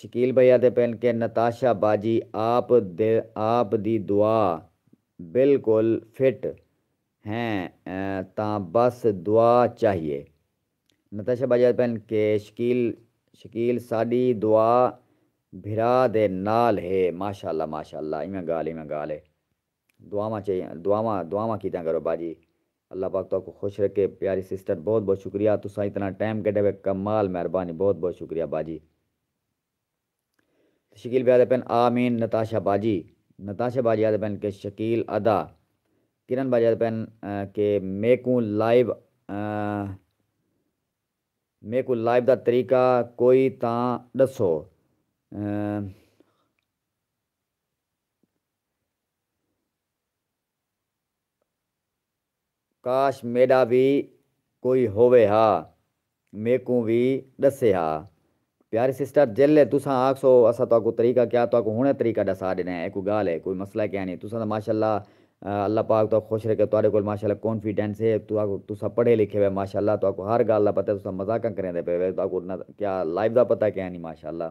شکیل بھائی آدھے پن کہ نتاشا باجی آپ دے آپ دی دعا بالکل فٹ ہیں، تاں بس دعا چاہیے۔ نتاشا باجی آدھے پن کہ شکیل شکیل ساڈی دعا بھرا دے نال ہے۔ ماشاءاللہ، ماشاءاللہ، ایویں ڳالھ، ایویں ڳالھ ہے۔ دعاواں چاہیے، دعاواں، دعاواں کیتیاں کرو باجی۔ اللہ پاک تہاکوں خوش رکھے۔ پیاری سسٹر، بہت بہت شکریہ، تساں اتنا ٹائم کڈھے ہوئے، کمال مہربانی، بہت بہت شکریہ باجی۔ شکیل بھائی آدھے پن آمین۔ نتاشا باجی، نتاشا باجی آدھے پن کہ شکیل ادا۔ کرن باجی آدھے پن، آ، کہ میکوں لائیو، آ، میکوں لائیو دا طریقہ کوئی تاں ݙسو۔ آ، کاش میݙا وی کوئی ہووے ہا، میکوں وی ݙسے ہا۔ پیاری سسٹر، جیلے تساں آکھسو اساں تہاکوں طریقہ کیا، تہاکوں ہݨے طریقہ ݙسا ݙیندے ہیں، اے کوئی ڳالھ ہے، کوئی مسئلہ کیا نہیں۔ تساں تاں ماشاءاللہ، آ، اللہ پاک تہاکوں خوش رکھے، تہاݙے کول ماشاءاللہ کانفیڈنس ہے، تہاکوں، تساں پڑھے لکھے ہوئے ماشاءاللہ، تہاکوں ہر ڳالھ دا پتہ ہے، تساں مذاقاں کریندے پئے ہوئے، تہاکوں نہ، کیا لائیو دا پتہ کیا نہیں ماشاءاللہ۔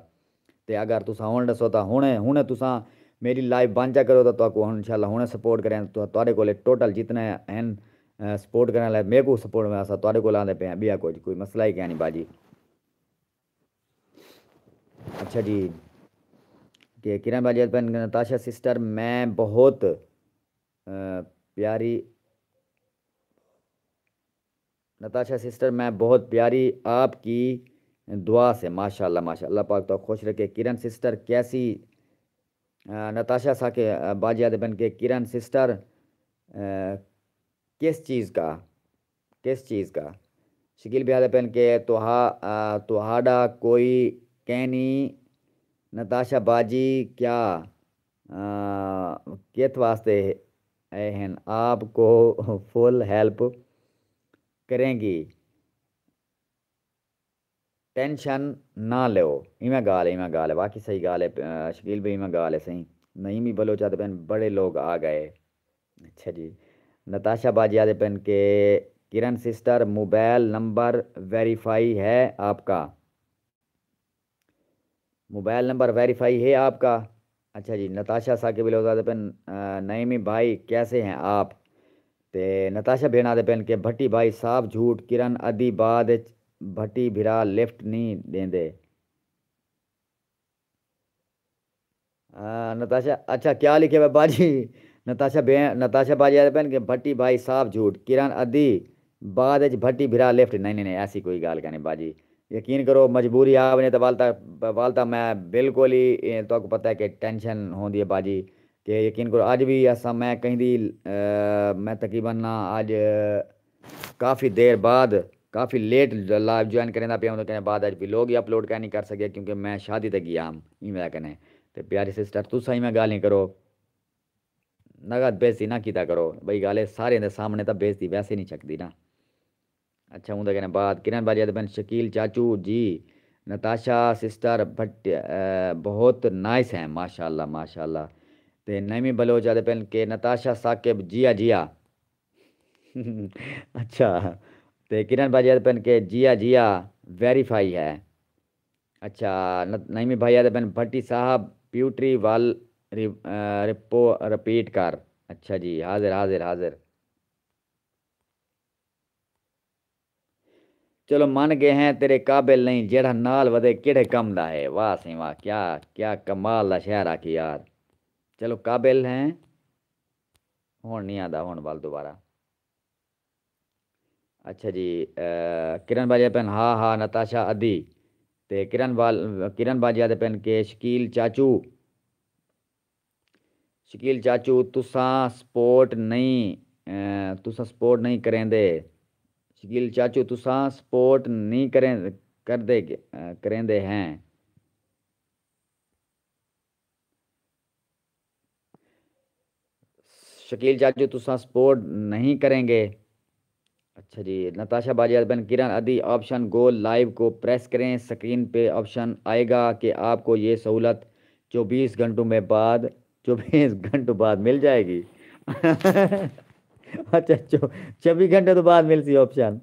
تے اگر تساں ہݨ ݙسو تاں ہݨے، ہݨے تساں میݙی لائیو بند چا کرو تاں تہاکوں ہݨ انشاءاللہ ہݨے سپورٹ کریں، تہاڈے کولے ٹوٹل جتنے ہن، آ، سپورٹ کرݨ والے، میکوں سپورٹ میں اساں تہاڈے کول آندے پئے ہیں، ٻیا کجھ کوئی مسئلہ ہی کائنی باجی۔ اچھا جی، کہ کرن باجی پن نتاشا سسٹر میں بہت، آ، پیاری نتاشا سسٹر، میں بہت پیاری آپ کی دعا سے، ماشاءاللہ، ماشاءاللہ، اللہ پاک تو خوش رکھے۔ کرن سسٹر کیسی، آ، نتاشا ساکے، آ، باجی آدھے پن کہ کرن سسٹر، آ، کس چیز کا، کس چیز کا؟ شکیل بھائی آدھے پن کہ توہا-، آ، تہاڈا کوئی کینی نتاشا باجی کیا، آ، کیت واسطے اے ہن، آپ کو فل ہیلپ کریں گی، ٹینشن نہ لو۔ ایویں ڳالھ ہے، ایویں ڳالھ ہے، واقعی صحیح ڳالھ ہے، آ، شکیل بھائی ایویں ڳالھ ہے صحیح۔ نعیمی بلوچ آدھے پن بڑے لوگ آ گئے۔ اچھا جی، نتاشا باجی آدھے پن کہ کرن سسٹر موبائل نمبر ویریفائی ہے آپ کا؟ موبائل نمبر ویریفائی ہے آپ کا؟ اچھا جی، نتاشا ثاقب بلوچ آدھے پن، آ، نعیمی بھائی کیسے ہیں آپ؟ تے نتاشا بھیݨ آدھے پن کہ بھٹی بھائی صاف جھوٹ، کرن ادھی بعد اچ بھٹی بھرا لفٹ نہیں ݙیندے۔ آ، نتاشا، اچھا، کیا لکھے ہوئے باجی؟ نتاشا بے-، نتاشا باجی آدھے پن کہ بھٹی بھائی صاف جھوٹ، کرن ادھی بعد اچ بھٹی بھرا لفٹ۔ نہیں، نہیں، نہیں، ایسی کوئی ڳالھ کائنی باجی۔ یقین کرو، مجبوری آ ونڄے تاں ول تاں، ول تاں میں بالکل ہی، اے، تہاکوں پتہ ہے کہ ٹینشن ہوندی ہے باجی۔ کہ یقین کرو، اڄ وی اساں، میں کہیں دی، آ، میں تقریباً نہ اڄ کافی دیر بعد، کافی لیٹ لائیو جوائن کریندا پیا ہوں، کہیں بعد اڄ ولاگ ہی اپلوڈ کائنی کر سڳیا، کیونکہ میں شادی تے ڳیا ہم، ایویں کنے۔ تے پیاری سسٹر، تساں ایویں ڳالھیں کرو، نگد بےعزتی نہ کیتا کرو، ٻئی ڳالھ ہے، سارے دے سامݨے تاں بےعزتی ویسے نہیں چھکدی نا۔ اچھا، اوندے کنے بعد کرن باجی آدھے پن شکیل چاچو جی، نتاشا سسٹر بھٹ، آ، بہت نائس ہیں، ماشاءاللہ، ماشاءاللہ۔ تے نعیمی بلوچ آدھے پن کہ نتاشا ثاقب جیا جیا۔ اچھا، تے کرن باجی آدھے پن کہ جیا جیا ویریفائی ہے۔ اچھا، ن-، نعیمی بھائی آدھے پن بھٹی صاحب پیوٹری وال ری-، آ، رپو-، رپیٹ کر۔ اچھا جی، حاضر، حاضر، حاضر۔ چلو من ڳئے ہیں تیݙے قابل نہیں، جیڑھا نال ودے کیڑھے کم دا ہے۔ واہ سئیں واہ، کیا، کیا کمال دا شعر آکھی یار۔ چلو قابل ہیں، ہݨ نہیں آندا، ہݨ ول دوبارہ۔ اچھا جی، آ، کرن باجی پن، ہا ہا نتاشا ادھی۔ تے کرن وال-، کرن باجی آدھے پن کہ شکیل چاچو، شکیل چاچو، تساں سپورٹ نہیں، آ، تساں سپورٹ نہیں کریندے۔ شکیل چاچو، تساں سپورٹ نہیں کریں، کردے، آ، کریندے ہیں۔ شکیل چاچو، تساں سپورٹ نہیں کریں گے۔ اچھا جی، نتاشا باجی آدھے پن کرن ادھی آپشن گو لائیو کو پریس کریں، سکرین پہ آپشن آئے گا کہ آپ کو یہ سہولت چوبیس گھنٹوں میں بعد، چوبیس گھنٹوں بعد مل جائے گی۔ اچھا، چو-، چوبیس گھنٹے تو بعد ملسی آپشن۔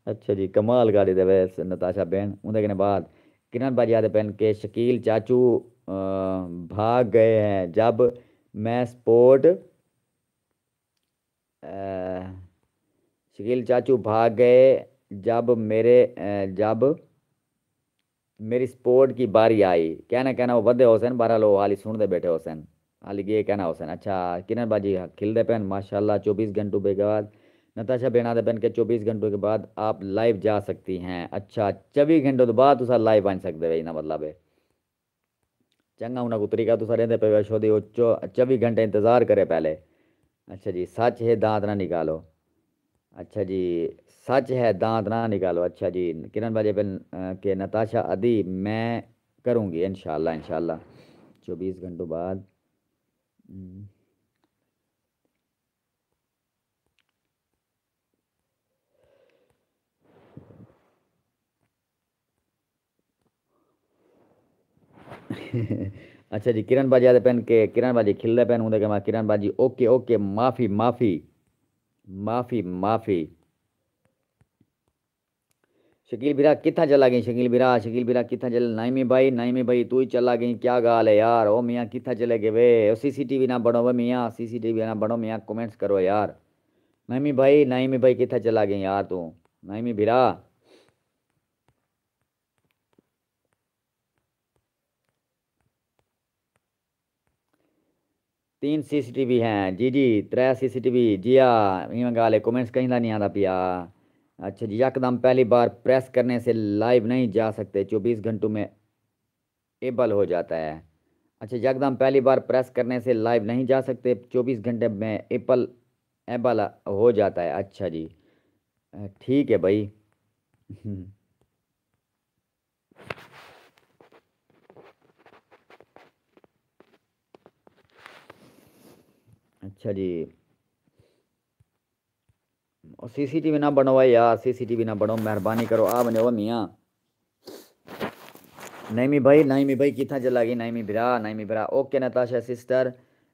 اچھا جی، کمال ڳالھ ݙے ویس نتاشا بھیݨ۔ اوندے کنے بعد کرن باجی آدھے پن کہ شکیل چاچو، آ، بھاگ گئے ہیں جب میں سپورٹ، آ، شکیل چاچو بھاگ گئے جب میرے، آ، جب میری سپورٹ کی باری آئی۔ کہنا کہنا وہ ودے ہوسن، بہرحال وہ حالی سن دے بیٹھے ہوسن۔ حالی گئے کہنا ہوسن۔ اچھا، کرن باجی کھل دے پین، ماشاءاللہ، چوبیس گھنٹوں کے بعد۔ نتاشا بھینا دے پین کہ چوبیس گھنٹوں کے بعد آپ لائیو جا سکتی ہیں۔ اچھا، چوبیس گھنٹوں کے بعد تسا لائیو بن سکتے ہو، نا مطلب ہے۔ چنگا انہاں کو طریقہ تسا ڈیندے پے ہو، شودی او چو-، چوبیس گھنٹے انتظار کرے پہلے۔ اچھا جی، سچ ہے دانت نہ نکالو۔ اچھا جی، سچ ہے دانت نہ نکالو۔ اچھا جی، کرن باجی پن، آ، کہ نتاشا ادی میں کروں گی انشاءاللہ، انشاءاللہ۔ چوبیس گھنٹوں بعد۔ ہم۔ اچھا جی، کرن باجی آدھے پن کہ کرن باجی کھلدے پن، اوندے کے بعد کرن باجی، اوکے، اوکے، معافی، معافی، معافی، معافی۔ شکیل بھرا کتھاں چلا گئیں؟ شکیل بھرا، شکیل بھرا کتھاں چلے؟ نائمی بھائی، نائمی بھائی، تو ہی چلا گئیں، کیا گال ہے یار؟ او میاں، کتھاں چلے گئے وے؟ او سی سی ٹی وی نہ بنو وے میاں، سی سی ٹی وی نہ بنو میاں، کمنٹس کرو یار۔ نائمی بھائی، نائمی بھائی، کتھاں چلا گئیں یار تو؟ نائمی بھرا۔ تین سی سی ٹی وی ہیں جی، جی، ترے سی سی ٹی وی جی ہاں، ایویں گال ہے، کمنٹس کہیں دا نہیں آندا پیا۔ اچھا جی، یکدم پہلی بار پریس کرنے سے لائیو نہیں جا سکتے، چوبیس گھنٹوں میں ایبل ہو جاتا ہے۔ اچھا، یکدم پہلی بار پریس کرنے سے لائیو نہیں جا سکتے، چوبیس گھنٹے میں ایپل ایبل ہو جاتا ہے۔ اچھا جی، ٹھیک ہے بھائی۔ اچھا جی، سی سی ٹی وی نہ بنو یار، سی سی ٹی وی نہ بنو، مہربانی کرو، آ ونجو میاں۔ نائمی بھائی، نائمی بھائی، کتھاں چلا گئی نائمی بھرا، نائمی بھرا؟ اوکے نتاشا سسٹر،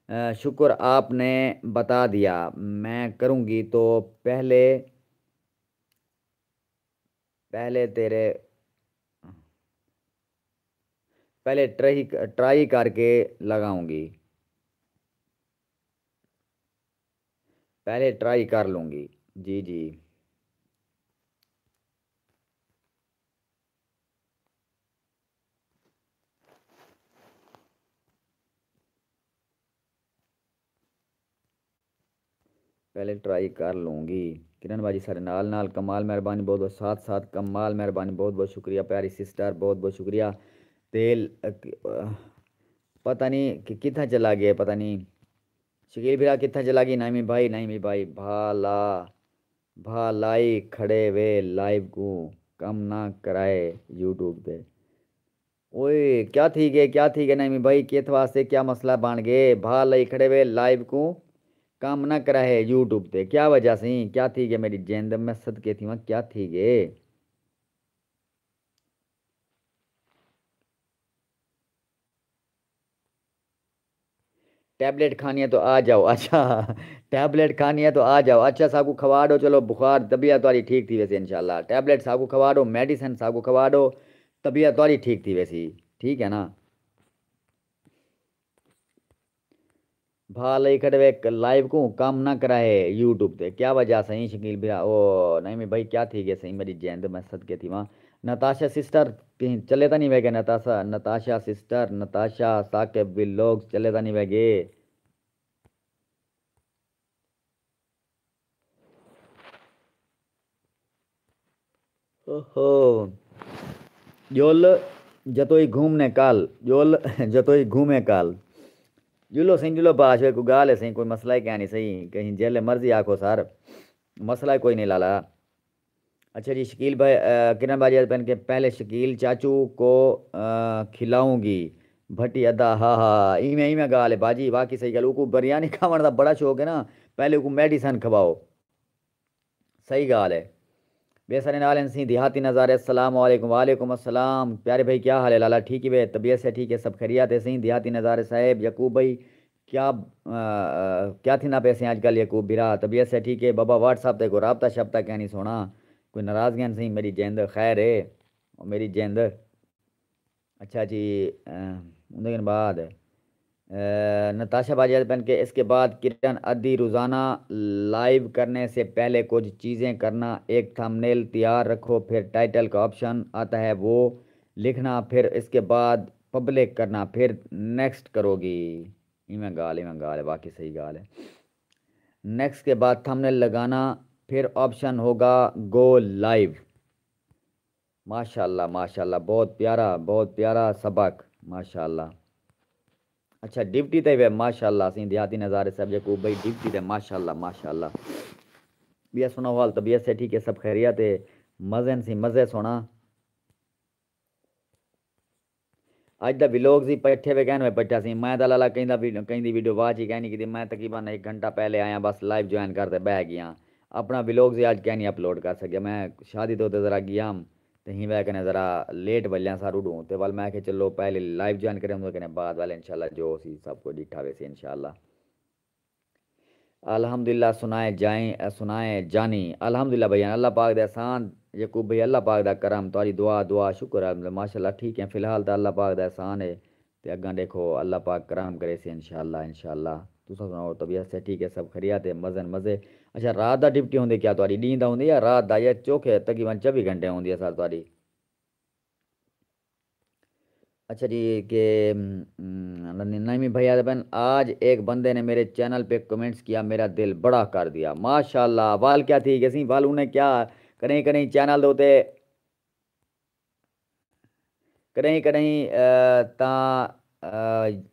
آ، شکر آپ نے بتا دیا، میں کروں گی تو پہلے، پہلے تیرے، پہلے ٹرائی، ٹرائی کر کے لگاؤں گی، پہلے ٹرائی کر لوں گی۔ جی، جی۔ پہلے ٹرائی کر لوں گی۔ کرن باجی سارے نال نال، کمال مہربانی بہت بہت، ساتھ ساتھ کمال مہربانی بہت بہت، شکریہ پیاری سسٹر، بہت بہت شکریہ۔ تیل، اک-، پتہ نہیں کہ کتھاں چلا گیا، پتہ نہیں۔ شکیل بھرا کتھاں چلا گئی؟ نائمی بھائی، نائمی بھائی، بھالا، بھالائی کھڑے وے لائیو کوں، کم نہ کرائے یوٹیوب تے۔ اوئے، کیا تھی گئے، کیا تھی گئے نائمی بھائی؟ کیتھ واسطے کیا مسئلہ بن گئے؟ بھالائی کھڑے وے لائیو کوں، کم نہ کرائے یوٹیوب تے۔ کیا وجہ سی؟ کیا تھی گئے میری جند؟ میں صدقے تھیواں، کیا تھی گئے؟ ٹیبلٹ کھانی ہے تو آ جاؤ۔ اچھا، ٹیبلٹ کھانی ہے تو آ جاؤ۔ اچھا، ساکو کھوا ڈو، چلو بخار، طبیعت تہاڈی ٹھیک تھی ویسی انشاءاللہ۔ ٹیبلٹ ساکو کھوا ڈو، میڈیسن ساکو کھوا ڈو، طبیعت تہاڈی ٹھیک تھی ویسی، ٹھیک ہے نا؟ بھالائی کھڑے وے لائیو کوں، کم نہ کرائے یوٹیوب تے۔ کیا وجہ سئیں شکیل بھرا؟ او نائمی بھائی، کیا تھی گئے سئیں؟ میری جند، میں صدقے تھیواں۔ نتاشا سسٹر کہیں چلے تاں نہیں ویگے؟ نتاشا، نتاشا سسٹر، نتاشا ثاقب ولاگز چلے تاں نہیں ویگے؟ اوہو۔ جل جتوئی گھومنے کل، جل جتوئی گھومے کل۔ جلو سئیں، جلو باش ہوئے، کوئی گال ہے سئیں، کوئی مسئلہ ہی کیا نہیں سئیں، کہیں جیلے مرضی آکھو سر، مسئلہ کوئی نہیں لالا۔ اچھا جی، شکیل بھائی، آ، کرن باجی پہن کے پہلے شکیل چاچو کو، آ، کھلاؤں گی بھٹی ادا، ہا ہا، ایویں، ایویں گال ہے باجی، واقعی صحیح گال، اوکو بریانی کھاوݨ دا بڑا شوق ہے نا، پہلے اوکو میڈیسن کھواؤ۔ صحیح گال ہے۔ بے سارے نال ہیں سئیں دیہاتی نظارے، السلام علیکم۔ وعلیکم السلام۔ پیارے بھائی، کیا حال ہے؟ لالا ٹھیک ہی وے؟ طبیعت سے ٹھیک ہے؟ سب خیریت ہے سئیں؟ دیہاتی نظارے صاحب، یعقوب بھائی، کیا، آ، کیا تھیندا پئے سئیں اڄ کل؟ یعقوب بھرا، طبیعت سے ٹھیک ہے؟ بابا، واٹس ایپ تے کوئی رابطہ شابطہ کیا نہیں سونا؟ کوئی ناراضگیاں سئیں؟ میری جند خیر ہے، او میری جند۔ اچھا جی، آ، اوندے کن بعد، آ، نتاشا باجی آدھے پن کہ اس کے بعد کرن ادھی روزانہ لائیو کرنے سے پہلے کچھ چیزیں کرنا، ایک تھمبنیل تیار رکھو، پھر ٹائٹل کا آپشن آتا ہے، وہ لکھنا، پھر اس کے بعد پبلک کرنا، پھر نیکسٹ کرو گی۔ ایویں گال ایویں گال ہے، واقعی صحیح گال ہے۔ نیکسٹ کے بعد تھمنیل لگانا، پھر آپشن ہوگا گو لائیو۔ ماشاءاللہ ماشاءاللہ، بہت پیارا بہت پیارا سبق، ماشاءاللہ۔ اچھا، ڈیوٹی تے وے، ماشاءاللہ، سیں دیہاتی نظارے سب یکو بھائی ڈیوٹی تے، ماشاءاللہ ماشاءاللہ۔ بیا سناؤ حال، طبیعت سے ٹھیک ہے؟ سب خیریت ہے؟ مزن سی مزے سونا۔ اج دا ویلوگ سی پٹھے وے کہن میں پٹھا سی، میں دا لالا کہیں دا ویڈیو کہیں دی ویڈیو واچ ہی کہنی کی، میں تقریبا ایک گھنٹہ پہلے آیا، بس لائیو جوائن کر تے بہ گیا۔ اپنا ویلوگ سی اج کہنی اپلوڈ کر سکیا، میں شادی تو ذرا گیا ہم، تے ہی وے کنے ذرا لیٹ ولیاں سارو ڈوں تے ول میں کہ چلو پہلے لائیو جوائن کرے، ہوں کنے بعد والے انشاءاللہ جو سی سب کو ڈٹھا وے سی انشاءاللہ۔ الحمدللہ سنائے جائیں، سنائے جانی۔ الحمدللہ بھائیان، اللہ پاک دے احسان، یعقوب بھائی، اللہ پاک دا کرم، تہاڈی دعا، دعا، شکر ہے، ماشاءاللہ ٹھیک ہیں۔ فی الحال تاں اللہ پاک دا احسان ہے، تے اگاں ڈیکھو اللہ پاک کرم کرے سے انشاءاللہ، انشاءاللہ۔ تساں سناؤ، طبیعت سے ٹھیک ہے؟ سب خیریت ہے؟ مزن مزے؟ اچھا، رات دا ڈیوٹی ہوندی کیا تہاڈی؟ ڈینہہ دا ہوندی یا رات دا؟ یا چوکھے تقریباً چوبی گھنٹے ہوندی ہے سر تہاڈی؟ اچھا جی، کہ نعیمی بھائی آدھے پن، آج ایک بندے نے میرے چینل پہ کمنٹس کیا، میرا دل بڑا کر دیا۔ ماشاءاللہ۔ وال کیا تھی گسی؟ وال انہیں کیا، کہیں کہیں چینل دے اتے، کہیں کہیں تاں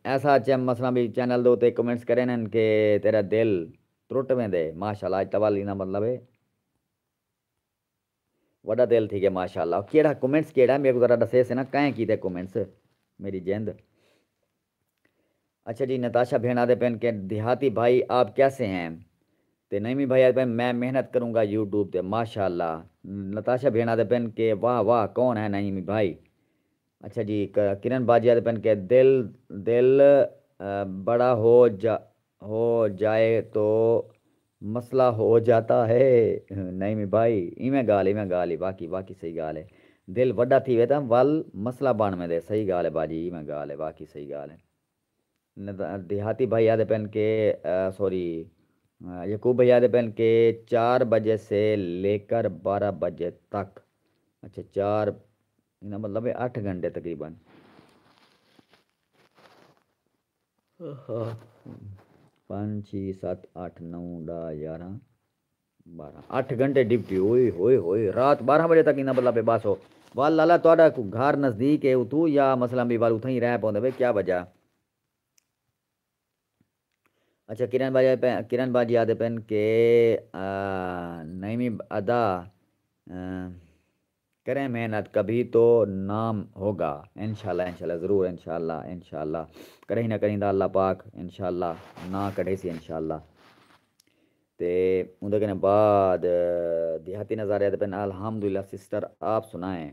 ایسا چ مثلاً بھی چینل دے اتے کمنٹس کرے نن کہ تیرا دل ترٹ ویندے۔ ماشاءاللہ، اج تاں وال انہاں مطلب ہے۔ وݙا دل تھی ڳئے، ماشاءاللہ۔ کیڑھا کمنٹس کیڑھا ہے؟ میکوں ذرا ݙسیسے نا، کئیں کیتے کمنٹس؟ میری جند۔ اچھا جی، نتاشا بھیݨ آہدے پن کہ دیہاتی بھائی آپ کیسے ہیں؟ تے نعیمی بھائی آہدے پن، میں محنت کروں گا یوٹیوب تے، ماشاءاللہ۔ نتاشا بھیݨ آہدے پن کہ واہ واہ، کون ہے نعیمی بھائی؟ اچھا جی، ک-، کرن باجی آہدے پن کہ دل، دل، آ، بڑا ہو جا، ہو جائے تو مسئلہ ہو جاتا ہے۔ نعیمی بھائی، ایویں ڳالھ، ایویں ڳالھ ہے، واقعی، واقعی صحیح ڳالھ ہے۔ دل وݙا تھیوے تاں ول مسئلہ بݨ ویندے، صحیح ڳالھ ہے باجی، ایویں ڳالھ ہے، واقعی صحیح ڳالھ ہے۔ ند-، دیہاتی بھائی آہدے پن کہ، آ، سوری، آ، یعقوب بھائی آہدے پن کہ چار بجے سے لے کر بارہ بجے تک۔ اچھا، چار، انہاں مطلب ہے اٹھ گھنٹے تقریباً۔ پنج، چھی، ست، اٹھ، نو، ݙاہ، یارہاں، بارہاں، اٹھ گھنٹے ڈیوٹی۔ اوئے ہوئے ہوئے، رات بارہاں بجے تک انہاں مطلب ہے بس ہو۔ ول لالا، تہاݙا کوئی گھر نزدیک ہے اتھوں یا مثلاً بھی ول اتھاں ہی رہ پوندے وے، کیا وجہ؟ اچھا، کرن باجی آہدے پن، کرن باجی آہدے پن کہ، آ، نعیمی ادا، آ، کریں محنت، کبھی تو نام ہوگا۔ انشاءاللہ، انشاءاللہ، ضرور، انشاءاللہ، انشاءاللہ۔ کہیں نہ کہیں دا اللہ پاک انشاءاللہ ناں کڈھیسی، انشاءاللہ۔ تے اوندے کنے بعد، آ، دیہاتی نظارے آہدے پن، الحمدللہ سسٹر، آپ سنائیں؟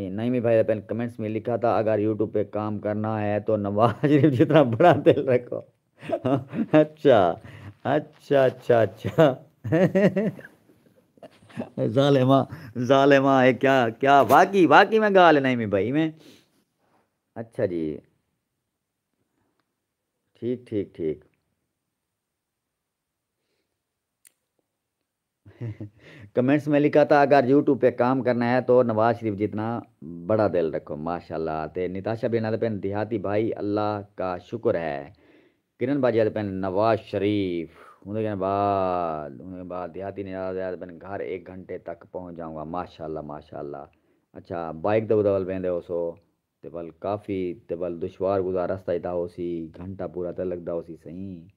نعیمی بھائی آہدے پن، کمنٹس میں لکھا تھا، اگر یوٹیوب پہ کام کرنا ہے تو نواز شریف جتنا بڑا دل رکھو۔ اچھا، اچھا، اچھا، اچھا۔ ظالما، ظالما، اے کیا، کیا واقعی، واقعی میں ڳالھ ہے نعیمی بھائی میں۔ اچھا جی۔ ٹھیک، ٹھیک، ٹھیک۔ کمنٹس میں لکھا تھا، اگر یوٹیوب پہ کام کرنا ہے تو نواز شریف جتنا بڑا دل رکھو۔ ماشاءاللہ۔ تے نتاشا بھیݨ آہدے پن، دیہاتی بھائی، اللہ کا شکر ہے۔ کرن باجی آہدے پن، نواز شریف۔ اوندے کنے بعد، اوندے بعد دیہاتی نواز آہدے پن، گھر ایک گھنٹے تک پہنچ جاؤں گا۔ ماشاءاللہ، ماشاءاللہ۔ اچھا، بائیک تے ادھر ول ویندے ہوسو تے ول کافی، تے ول دشوار گزار رستہ ہی تاں ہوسی، گھنٹہ پورا تے لڳدا ہوسی سئیں۔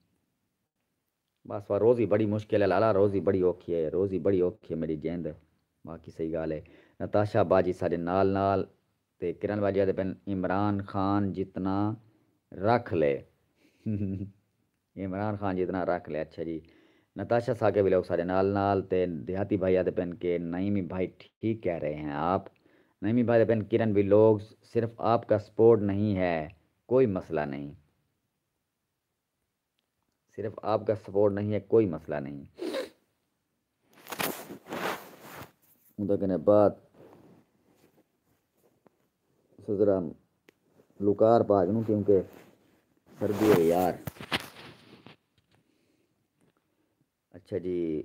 بس وا روزی بڑی مشکل ہے لالا، روزی بڑی اوکھی ہے، روزی بڑی اوکھی ہے میری جند۔ باقی صحیح ڳالھ ہے۔ نتاشا باجی ساݙے نال نال تے کرن باجی آہدے پن، عمران خان جتنا رکھ لے۔ عمران خان جتنا رکھ لے، اچھا جی۔ نتاشا ثاقب وی لوگ ساݙے نال نال تے دیہاتی بھائی آہدے پن کہ نعیمی بھائی ٹھیک کہہ رہے ہیں آپ۔ نعیمی بھائی آہدے پن، کرن وی لوگ، صرف آپ کا سپورٹ نہیں ہے، کوئی مسئلہ نہیں۔ صرف آپ کا سپورٹ نہیں ہے، کوئی مسئلہ نہیں۔ اوندا کنے بعد سزرا لکار پا گنوں کیونکہ سردی ہے یار۔ اچھا جی۔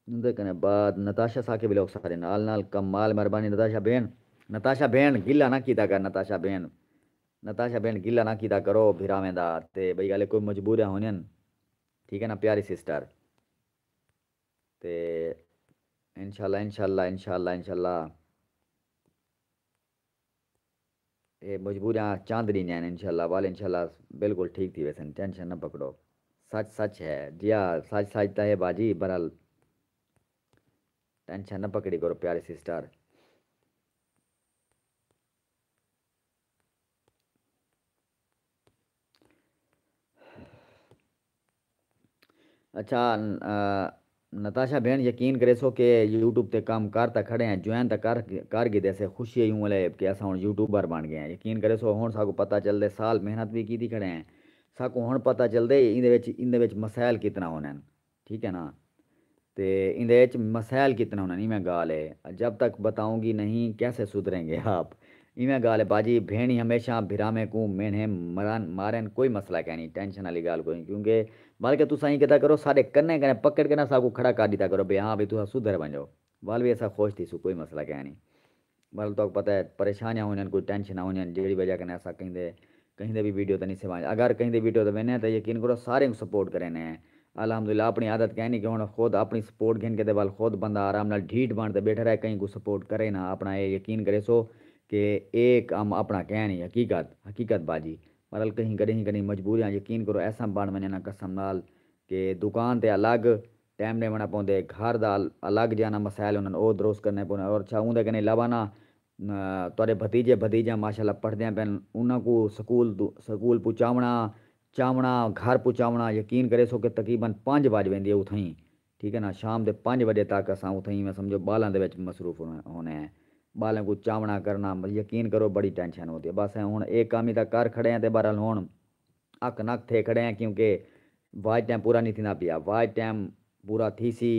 اوندے کنے بعد نتاشا ثاقب وی لوک سارے نال نال کمال۔ مہربانی نتاشا بھین، نتاشا بھین گلہ نہ کیتا کر، نتاشا بھین، نتاشا بھین گلہ نہ کیتا کرو بھراویں دا۔ تے بھئی گالے کوئی مجبوریاں ہونین، ٹھیک ہے نا پیاری سسٹر؟ تے انشاءاللہ، انشاءاللہ، انشاءاللہ، انشاءاللہ۔ اے مجبوریاں چند ݙینہہ ہن، انشاءاللہ ول انشاءاللہ بالکل ٹھیک تھی ویسن، ٹینشن نہ پکڑو۔ سچ سچ ہے جیا، سچ سچ تاں ہے باجی، برحال ٹینشن نہ پکڑی کرو پیاری سسٹر۔ اچھا، ن- آ، نتاشا بھیݨ، یقین کریسو کہ یوٹیوب تے کم کر تاں کھڑے ہیں، جوائن تاں کر کر گھدے سے، خوشی ہے یوں والے کہ اساں ہݨ یوٹیوبر بݨ ڳئے ہیں۔ یقین کریسو ہݨ ساکوں پتہ چلدے، سال محنت بھی کیتی کھڑے ہیں، ساکوں ہݨ پتہ چلدے ایندے وچ ایندے وچ مسائل کتنا ہوندن۔ ٹھیک ہے نا؟ تے ایندے اچ مسائل کتنا ہوندن، ایویں ڳالھ ہے۔ جب تک بتاؤں گی نہیں کیسے سدھریں گے آپ؟ ایویں ڳالھ ہے باجی، بھیݨیں ہمیشہ بھراویں کوں مینھیں مرن مارن، کوئی مسئلہ کائنی، ٹینشن آلی ڳالھ کوئی نہیں۔ کیونکہ بلکہ تساں ایں کیتا کرو، ساݙے کنے کنے پکڑ کے نا ساکوں کھڑا کر ݙتا کرو بھئی ہاں بھئی تساں سدھر ونڄو، ول وی اساں خوش تھیسوں، کوئی مسئلہ کائنی۔ ول تہاکوں پتہ ہے پریشانیاں ہوندن، کوئی ٹینشناں ہوندن، جیڑھی وجہ کنے اساں کہیں دے کہیں دے وی ویڈیو تے نہیں سے ونڄ۔ اگر کہیں دے ویڈیو تے ویندے ہیں تے یقین کرو سارے کوں سپورٹ کریندے ہیں۔ الحمدللہ، اپݨی عادت کائنی کہ ہݨ خود اپݨی سپورٹ گھن کے تے ول خود بندہ آرام نال ڈھیٹ بݨ تے ٻیٹھا رہے، کہیں کوں سپورٹ کرے نہ۔ اپݨا اے یقین کریسو کہ اے کم اپݨا کائنی، حقیقت، حقیقت باجی۔ ول کہیں کݙہیں کݙہیں مجبوریاں یقین کرو ایساں بݨ ونڄن نا قسم نال کہ دکان تے الڳ ٹائم ݙیوݨا پوندے، گھر دا ال-، الڳ جیہاں نا مسائل ہوندن، او درست کرݨے پوندن۔ اور اچھا، اوندے کنے علاوہ نا، ن-، تہاݙے بھتیجے بھتیجیاں ماشاءاللہ پڑھدیاں پئن، انہاں کوں سکول دو-، سکول پہنچاوݨا، چاوݨا، گھر پہنچاوݨا، یقین کریسو کہ تقریباً پنج وڄ ویندی ہے اتھائیں، ٹھیک ہے نا، شام دے پنج وڄے تک اساں اتھائیں، میں سمجھو، ٻالاں دے وچ مصروف ہوݨا، ہوݨے ہیں۔ ٻالاں کوں چاوݨا کرݨا، یقین کرو، بڑی ٹینشن ہوندی ہے۔ بس اے ہݨ اے کم ہی تاں کر کھڑے ہیں تے بہرحال ہݨ اک نک تھے کھڑے ہیں، کیونکہ واچ ٹائم پورا نہیں تھیندا پیا، واچ ٹائم پورا تھیسی،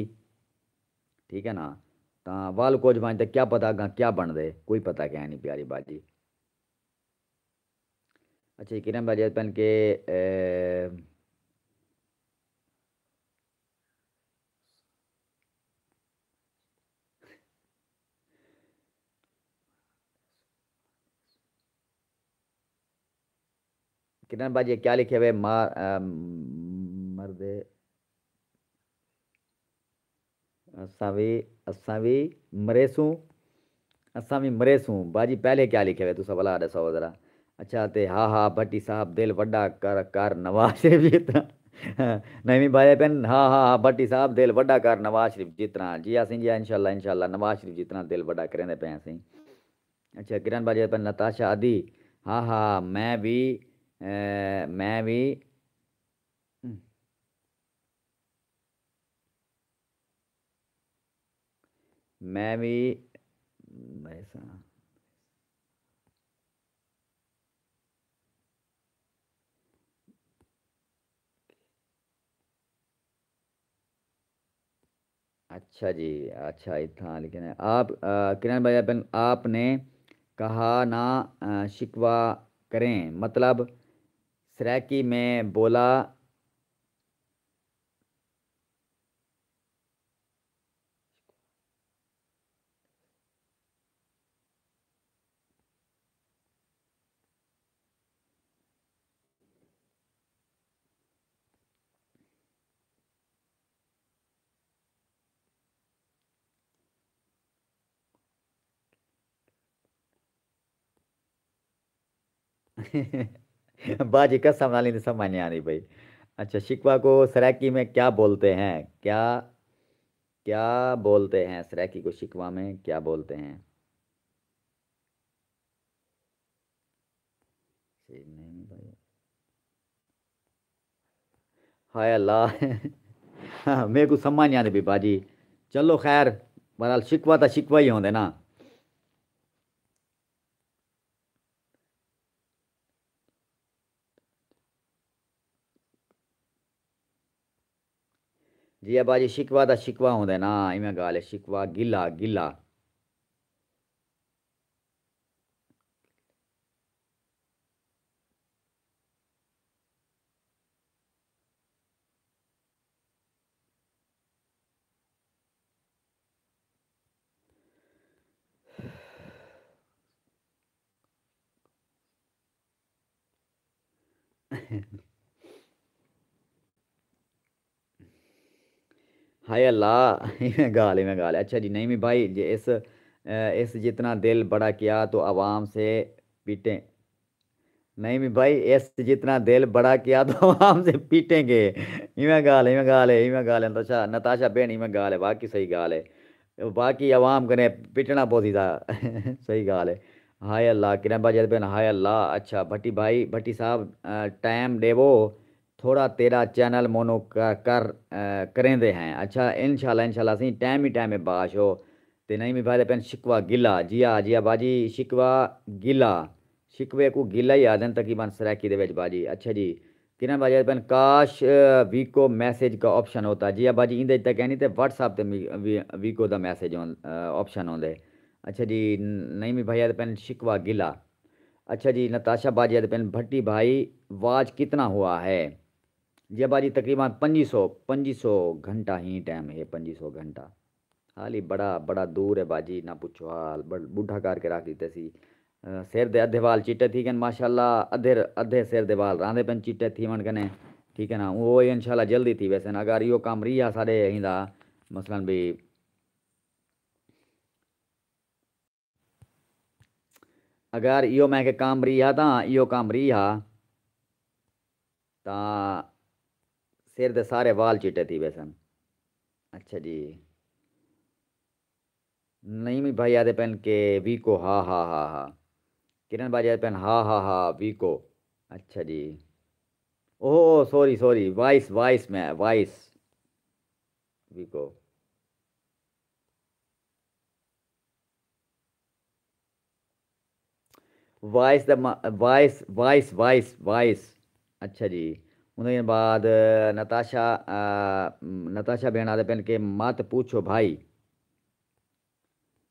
ٹھیک ہے نا؟ تاں ول کجھ ونڄ تے کیا پتہ اڳاں کیا بݨدے، کوئی پتہ کائنی پیاری باجی۔ اچھا، کرن باجی پن کے، اے، کرن باجی کیا لکھے ہوئے؟ ما-، آ، مردے، اساں وی، اساں وی مریسوں، اساں وی مریسوں۔ باجی پہلے کیا لکھے ہوئے؟ تساں ولا ݙساؤ ذرا۔ اچھا، تے ہا ہا بھٹی صاحب دل وݙا کر، کر نواز شریف جتنا۔ نہیں، نہیں، بھائی پن، ہا ہا ہا بھٹی صاحب دل وݙا کر نواز شریف جتنا۔ جی اسیں جی، انشاءاللہ، انشاءاللہ نواز شریف جتنا دل وݙا کریندے پئے اسیں۔ اچھا، کرن باجی پن، نتاشا ادی، ہا ہا، میں وی، اے، میں وی، میں وی ویساں۔ اچھا جی، اچھا، اتھاں لکھے نے۔ آپ، آ، کرن بھائی، آپ نے کہا نہ، آ، شکوہ کریں، مطلب، سرائیکی میں بولا، باجی قسم نال ایندی سمجھ نہیں آندی پئی۔ اچھا، شکوہ کو سرائیکی میں کیا بولتے ہیں؟ کیا، کیا بولتے ہیں؟ سرائیکی کو شکوہ میں کیا بولتے ہیں؟ ہائے اللہ۔ میکوں سمجھ نہیں آندی پئی باجی۔ چلو خیر، بہرحال شکوہ تاں شکوہ ہی ہوندے نا۔ جی ابا جی، شکوہ دا شکوہ ہوندے نا، ایویں ڳالھ ہے، شکوہ، گلہ، گلہ۔ ہائے اللہ، ایویں ڳالھ، ایویں ڳالھ ہے۔ اچھا جی، نعیمی بھائی، جے اس، اے، اس جتنا دل بڑا کیا تو عوام سے پٹیں۔ نعیمی بھائی، اس جتنا دل بڑا کیا تو عوام سے پٹیں گے۔ ایویں ڳالھ، ایویں ڳالھ ہے، ایویں ڳالھ ہے۔ نتاشا، نتاشا بھین، ایویں ڳالھ ہے، واقعی صحیح ڳالھ ہے۔ باقی عوام کنے پٹنا پوسی سا۔ صحیح ڳالھ ہے۔ ہائے اللہ، کرن بھائی جیت پن، ہائے اللہ۔ اچھا، بھٹی بھائی، بھٹی صاحب، آ، ٹائم ݙیوو، تھوڑا تیݙا چینل مونو ک-، کر، آ، کریندے ہیں۔ اچھا، انشاءاللہ، انشاءاللہ، اسیں ٹائم ہی ٹائم ہے باش ہو۔ تے نعیمی بھائی دے پن شکوہ گلہ، جی ہا، جی ہا باجی، شکوہ گلہ۔ شکوے کوں گلہ ہی آہدن تقریباً سرائیکی دے وچ باجی۔ اچھا جی، کرن بھائی جیت پن، کاش، آ، ویکو میسج کا آپشن ہوتا۔ جی ہا باجی، ایندے تے کہنی تے واٹس ایپ تے می-، وی-، ویکو دا میسج ہون-، آ، آپشن ہوندے۔ اچھا جی، نعیمی بھائی آہدے پن شکوہ گلہ۔ اچھا جی، نتاشا باجی آہدے پن، بھٹی بھائی، واچ کتنا ہوا ہے؟ جی باجی، تقریباً پنجی سو، پنجی سو گھنٹہ ہی ٹائم ہے، پنجی سو گھنٹہ۔ حالی بڑا، بڑا دور ہے باجی، نہ پچھو حال، بڑ-، بڈھا کر کے رکھ ݙتے سی۔ آ، سر دے ادھے وال چٹے تھی ڳئن، ماشاءاللہ، ادھے، ادھے سر دے وال راندے پن چٹے تھیوݨ کنے، ٹھیک ہے نا؟ او انشاءاللہ جلدی تھی ویسن۔ اگر ایہو کم ریہا ساݙے ہیندا، مثلاً بھی اگر ایہو میں کہ کام ریہا تاں ایہو کام ریہا تاں سر دے سارے وال چٹے تھی ویسن۔ اچھا جی۔ نعیمی بھائی آہدے پن کہ ویکو، ہا، ہا، ہا، ہا۔ کرن بھائی آہدے پن، ہا، ہا، ہا، ویکو۔ اچھا جی۔ اوہ، اوہ، سوری، سوری، وائس، وائس میں، وائس۔ ویکو۔ وائس دا ما-، وائس، وائس، وائس، وائس۔ اچھا جی۔ اُنہاں دے بعد نتاشا، آ، نتاشا بھیݨ آہدے پن کہ مت پوچھو بھائی۔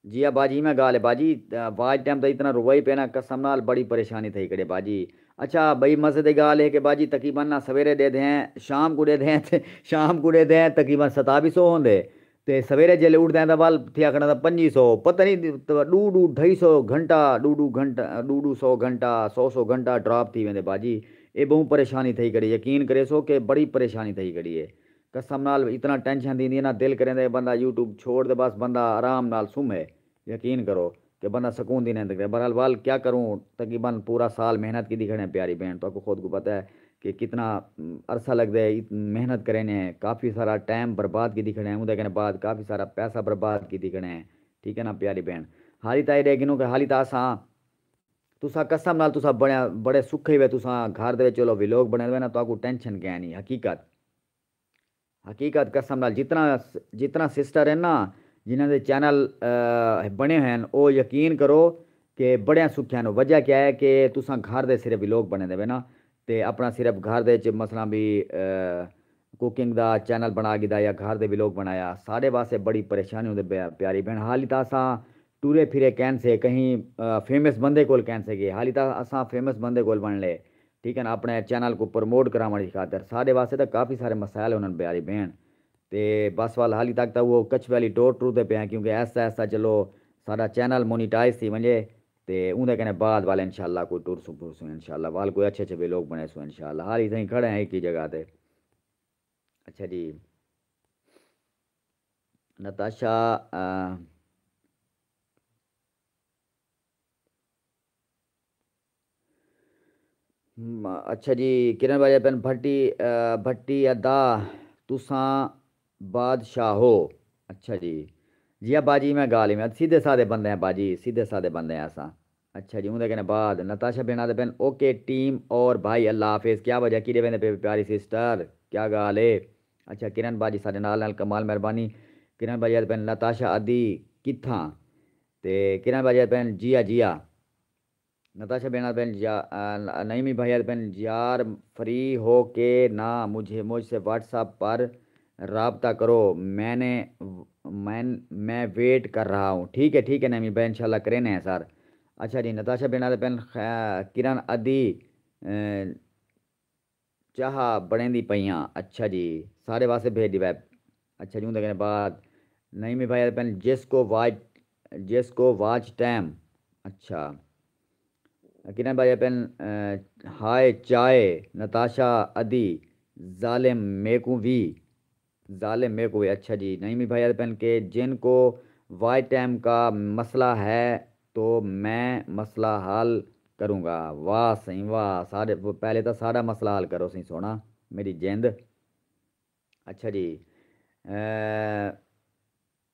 جی ہا باجی، میں ڳالھ ہے باجی، آ، واچ ٹائم تاں اتنا روائی پینا، قسم نال بڑی پریشانی تھئی کھڑے باجی۔ اچھا، ٻئی مزے دی ڳالھ ہے کہ باجی تقریباً نہ سویرے ݙیدھے ہیں، شام کوں ݙیدھے ہیں، تے شام کوں ݙیدھے ہیں تقریباً ستاوی سو ہوندے۔ تے سویرے جیلے اٹھدے ہیں تاں ول تھیا کھڑا تاں پنجی سو، پتہ نہیں تے ݙو ݙو ڈھائی سو گھنٹہ، ݙو ݙو گھنٹہ، ݙو ݙو سو گھنٹہ، سو سو گھنٹہ ڈراپ تھی ویندے باجی۔ اے ٻہوں پریشانی تھئی کھڑی، یقین کریسو کہ بڑی پریشانی تھئی کھڑی ہے۔ قسم نال اتنا ٹینشن تھیندی ہے نا، دل کریندے بندہ یوٹیوب چھوڑ دے، بس بندہ آرام نال سمھے۔ یقین کرو کہ بندہ سکون دی نیند کرے۔ بہرحال، وال کیا کروں، تقریباً پورا سال محنت کیتی کھڑے ہیں پیاری بھیݨ، تہاکوں خود کوں پتہ ہے کہ کتنا، ام، عرصہ لڳدے، ات-، محنت کرینے ہیں، کافی سارا ٹائم برباد کیتی کھڑے ہیں، اوندے کنے بعد کافی سارا پیسہ برباد کیتی کھڑے ہیں، ٹھیک ہے نا پیاری بھیݨ۔ حالی تاں ایݙے گھنو کہ حالی تاں اساں، تساں قسم نال تساں بڑے، بڑے سکھے ہوئے، تساں گھر دے وچ چلو ولاگ بݨے ہوئے نا، تہاکوں ٹینشن کائنی، حقیقت۔ حقیقت قسم نال جتنا، جتنا سسٹر ہن نا، جنہاں دے چینل، آ، بݨے ہوئے ہن، او یقین کرو کہ بڑیاں سکھیاں ہن۔ وجہ کیا ہے کہ تساں گھر دے صرف ولاگ بݨیندے وے نا، تے اپݨا صرف گھر دے وچ مثلاً بھی، آ، کوکنگ دا چینل بݨا گھدا یا گھر دے ولاگ بݨایا، ساݙے واسطے بڑی پریشانی ہوندی پئی، پیاری بھیݨ۔ حالی تاں اساں ٹرے پھرے کین سے، کہیں، آ، فیمس بندے کول کین سے ڳئے، حالی تاں اساں فیمس بندے کول بݨ لے۔ ٹھیک ہے نا، اپݨے چینل کوں پروموٹ کراوݨ دی خاطر۔ ساݙے واسطے تاں کافی سارے مسائل ہن پیاری بھیݨ۔ تے بس وال حالی تک تاں او کچھوے والی ٹور ٹردے پئے ہیں، کیونکہ آہستہ آہستہ چلو ساݙا چینل مونیٹائز تھی ونڄے، تے اوندے کنے بعد وال انشاءاللہ کوئی ٹرسوں پھرسوں انشاءاللہ، وال کوئی اچھے اچھے ولاگ بݨیسوں انشاءاللہ۔ حالی تئیں کھڑے ہیں ہک ہی جگہ تے۔ اچھا جی۔ نتاشا، آ، م-، اچھا جی، کرن بھائی پن بھٹی، آ، بھٹی ادا، تساں بادشاہ ہو۔ اچھا جی۔ جی ہا باجی، میں ڳالھ ہی میں، سیدھے سادے بندے ہیں باجی، سیدھے سادے بندے ہیں اساں۔ اچھا جی، اوندے کنے بعد نتاشا بھیݨ آہدے پن، اوکے ٹیم اور بھائی، اللہ حافظ۔ کیا وجہ، کیݙے ویندے پئے پیاری سسٹر؟ کیا ڳالھ ہے؟ اچھا، کرن باجی ساݙے نال نال، کمال مہربانی۔ کرن باجی آہدے پن، نتاشا ادی کتھاں؟ تے کرن باجی آہدے پن، جیا جیا۔ نتاشا بھیݨ آہدے پن، یا-، آ، نعیمی بھائی آہدے پن، یار فری ہو کے نا مجھے، مجھ سے واٹس ایپ پر رابطہ کرو، میں نے، میں، میں ویٹ کر رہا ہوں۔ ٹھیک ہے، ٹھیک ہے نعیمی بھائی، انشاءاللہ کرینے ہیں سر۔ اچھا جی، نتاشا بھیݨ آہدے پن، خ-، کرن ادی، اے، چاہ بݨیندی پئی ہاں۔ اچھا جی، ساݙے واسطے بھیج ݙیوے۔ اچھا جی، اوندے کنے بعد نعیمی بھائی آہدے پن، جس کو واچ، جس کو واچ ٹائم۔ اچھا۔ کرن بھائی پن، ہائے چائے نتاشا ادی، ظالم میکوں وی، ظالم میکوں وی۔ اچھا جی، نعیمی بھائی آدھے پن کہ جن کو وائی ٹائم کا مسئلہ ہے تو میں مسئلہ حل کروں گا۔ واہ سائیں واہ، ساڈے پہلے تاں ساڈا مسئلہ حل کرو سائیں سونا، میری جند۔ اچھا جی،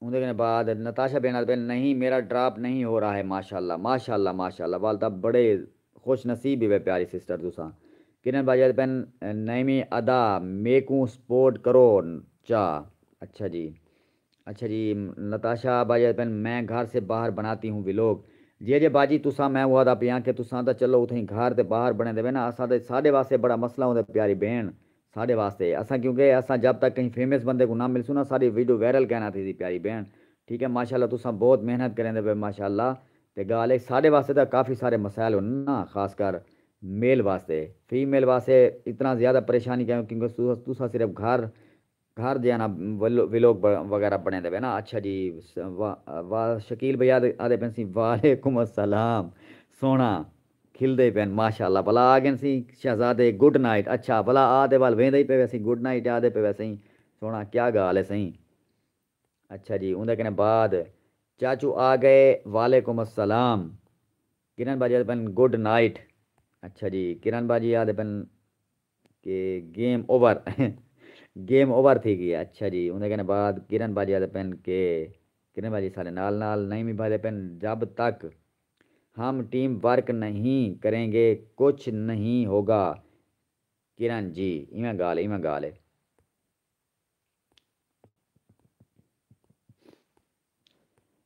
اوندے کنے بعد نتاشا بین آدھے پن، نہیں میرا ڈراپ نہیں ہو رہا ہے۔ ماشاءاللہ ماشاءاللہ ماشاءاللہ، والدہ بڑے خوش نصیب ہی وے پیاری سسٹر تساں۔ کرن بھائی آدھے پن، نعیمی ادا میکوں سپورٹ کرو چا۔ اچھا جی، اچھا جی، نتاشا بھائی آدھے پن، میں گھر سے باہر بناتی ہوں ویلوگ۔ جی جی باجی تساں، میں وہ آدھا پیاں کہ تساں تاں چلو اتھیں گھر تے باہر بنے دے وے نا، اساں تے ساڈے واسطے بڑا مسئلہ ہوندا پیاری بھین۔ ساڈے واسطے اساں، کیونکہ اساں جب تک کہیں فیمس بندے کو نہ ملسوں نا، ساڈی ویڈیو وائرل کہنا تھی سی پیاری بھین۔ ٹھیک ہے، ماشاءاللہ تساں بہت محنت کریندے پے ماشاءاللہ۔ تے گال ہے ساڈے واسطے تاں کافی سارے مسائل ہن نا، خاص کر میل واسطے۔ فیمیل واسطے اتنا زیادہ پریشانی کیوں؟ کیونکہ تساں صرف گھر گھر جیاں نا ویلوگ وغیرہ بنے دے نا۔ اچھا جی، واہ شکیل بھیا آدھے پن سی وعلیکم السلام۔ سونا کھلدے پن ماشاءاللہ۔ بھلا آ گن سی شہزادے، گڈ نائٹ۔ اچھا بھلا آ تے ول ویندے ہی پے ویسے، گڈ نائٹ آدھے پے ویسے۔ سونا کیا گال ہے سائیں؟ اچھا جی، اوندے کنے بعد چاچو آ گئے، وعلیکم السلام۔ کرن باجی آدھے پن گڈ نائٹ۔ اچھا جی، کرن باجی آدھے پن کہ گیم اوور، گیم اوور تھی گئی ہے۔ اچھا جی، اوندے کنے بعد کرن باجی آدھے پن کہ کرن باجی سارے نال نال نعیمی بھائی آدھے پن، جب تک ہم ٹیم ورک نہیں کریں گے کچھ نہیں ہوگا۔ کرن جی، ایویں گال ہے، ایویں گال ہے۔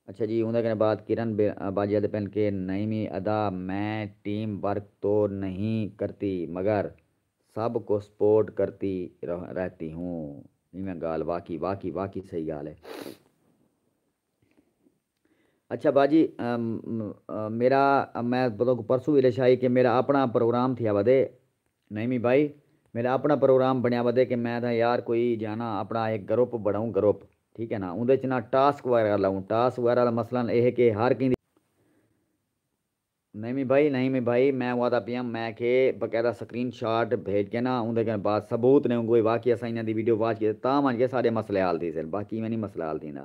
اچھا جی، اوندے کنے بعد کرن باجی آدھے پن کہ نعیمی ادا میں ٹیم ورک تو نہیں کرتی مگر سب کو سپورٹ کرتی رہتی ہوں۔ ایویں گال، واقعی واقعی واقعی صحیح گال ہے۔ اچھا باجی، میرا، میں پرسوں ویلے شاہی کہ میرا اپنا پروگرام تھیا ودے، نعیمی بھائی، میرا اپنا پروگرام بنیا ودے کہ میں تاں یار کوئی جانا اپنا ایک گروپ بناؤں، گروپ، ٹھیک ہے نا، اوندے چ نا ٹاسک وغیرہ لاؤں۔ ٹاسک وغیرہ دا مثلاً اے ہے کہ ہر کہیں دی، نعیمی بھائی، نعیمی بھائی، میں وعدہ پیاں، میں کہ باقاعدہ سکرین شاٹ بھیج کے نا اوندے کنے بعد ثبوت نے کوئی واقعی اساں انہاں دی ویڈیو واچ کیتے تاں ونج کے ساڈے مسئلے حل تھی سن، باقی ایویں نہیں مسئلہ حل تھیندا۔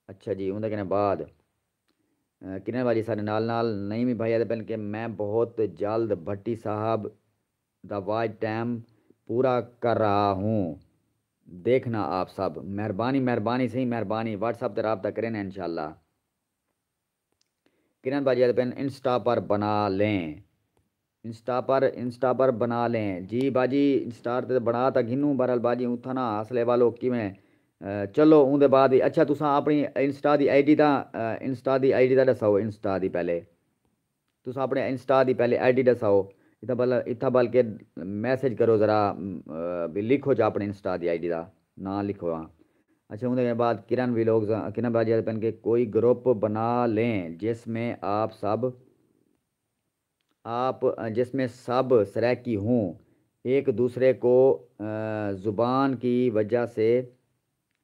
اچھا جی، اوندے کنے بعد کرن باجی ساڈے نال نال نعیمی بھائی آدھے پن کہ میں بہت جلد بھٹی صاحب دا واچ ٹائم پورا کر رہا ہوں، دیکھنا آپ سب۔ مہربانی مہربانی سائیں مہربانی، واٹس اپ تے رابطہ کریں انشاءاللہ۔ کرن باجی آدھے پن انسٹا پر بنا لیں۔ انسٹا پر، انسٹا پر بنا لیں جی باجی، انسٹا تے بنا تا گھنوں، بہرحال باجی اتھاں نا اصلے والو کیویں چلو اوندے بعد ہی۔ اچھا تساں اپنی انسٹا دی آئی ڈی دا، انسٹا دی آئی ڈی دا ڈساؤ، انسٹا دی پہلے تساں اپنے انسٹا دی پہلے آئی ڈی ڈساؤ۔ اتھاں بل اتھاں بلکہ میسج کرو ذرا، بھی لکھو جا اپنے انسٹا دی آئی ڈی دا نام لکھو ہاں۔ اچھا اوندے بعد کرن ویلوگز، کرن باجی آدھے پن کہ کوئی گروپ بنا لیں جس میں آپ سب آپ جس میں سب سرائیکی ہوں، ایک دوسرے کو زبان کی وجہ سے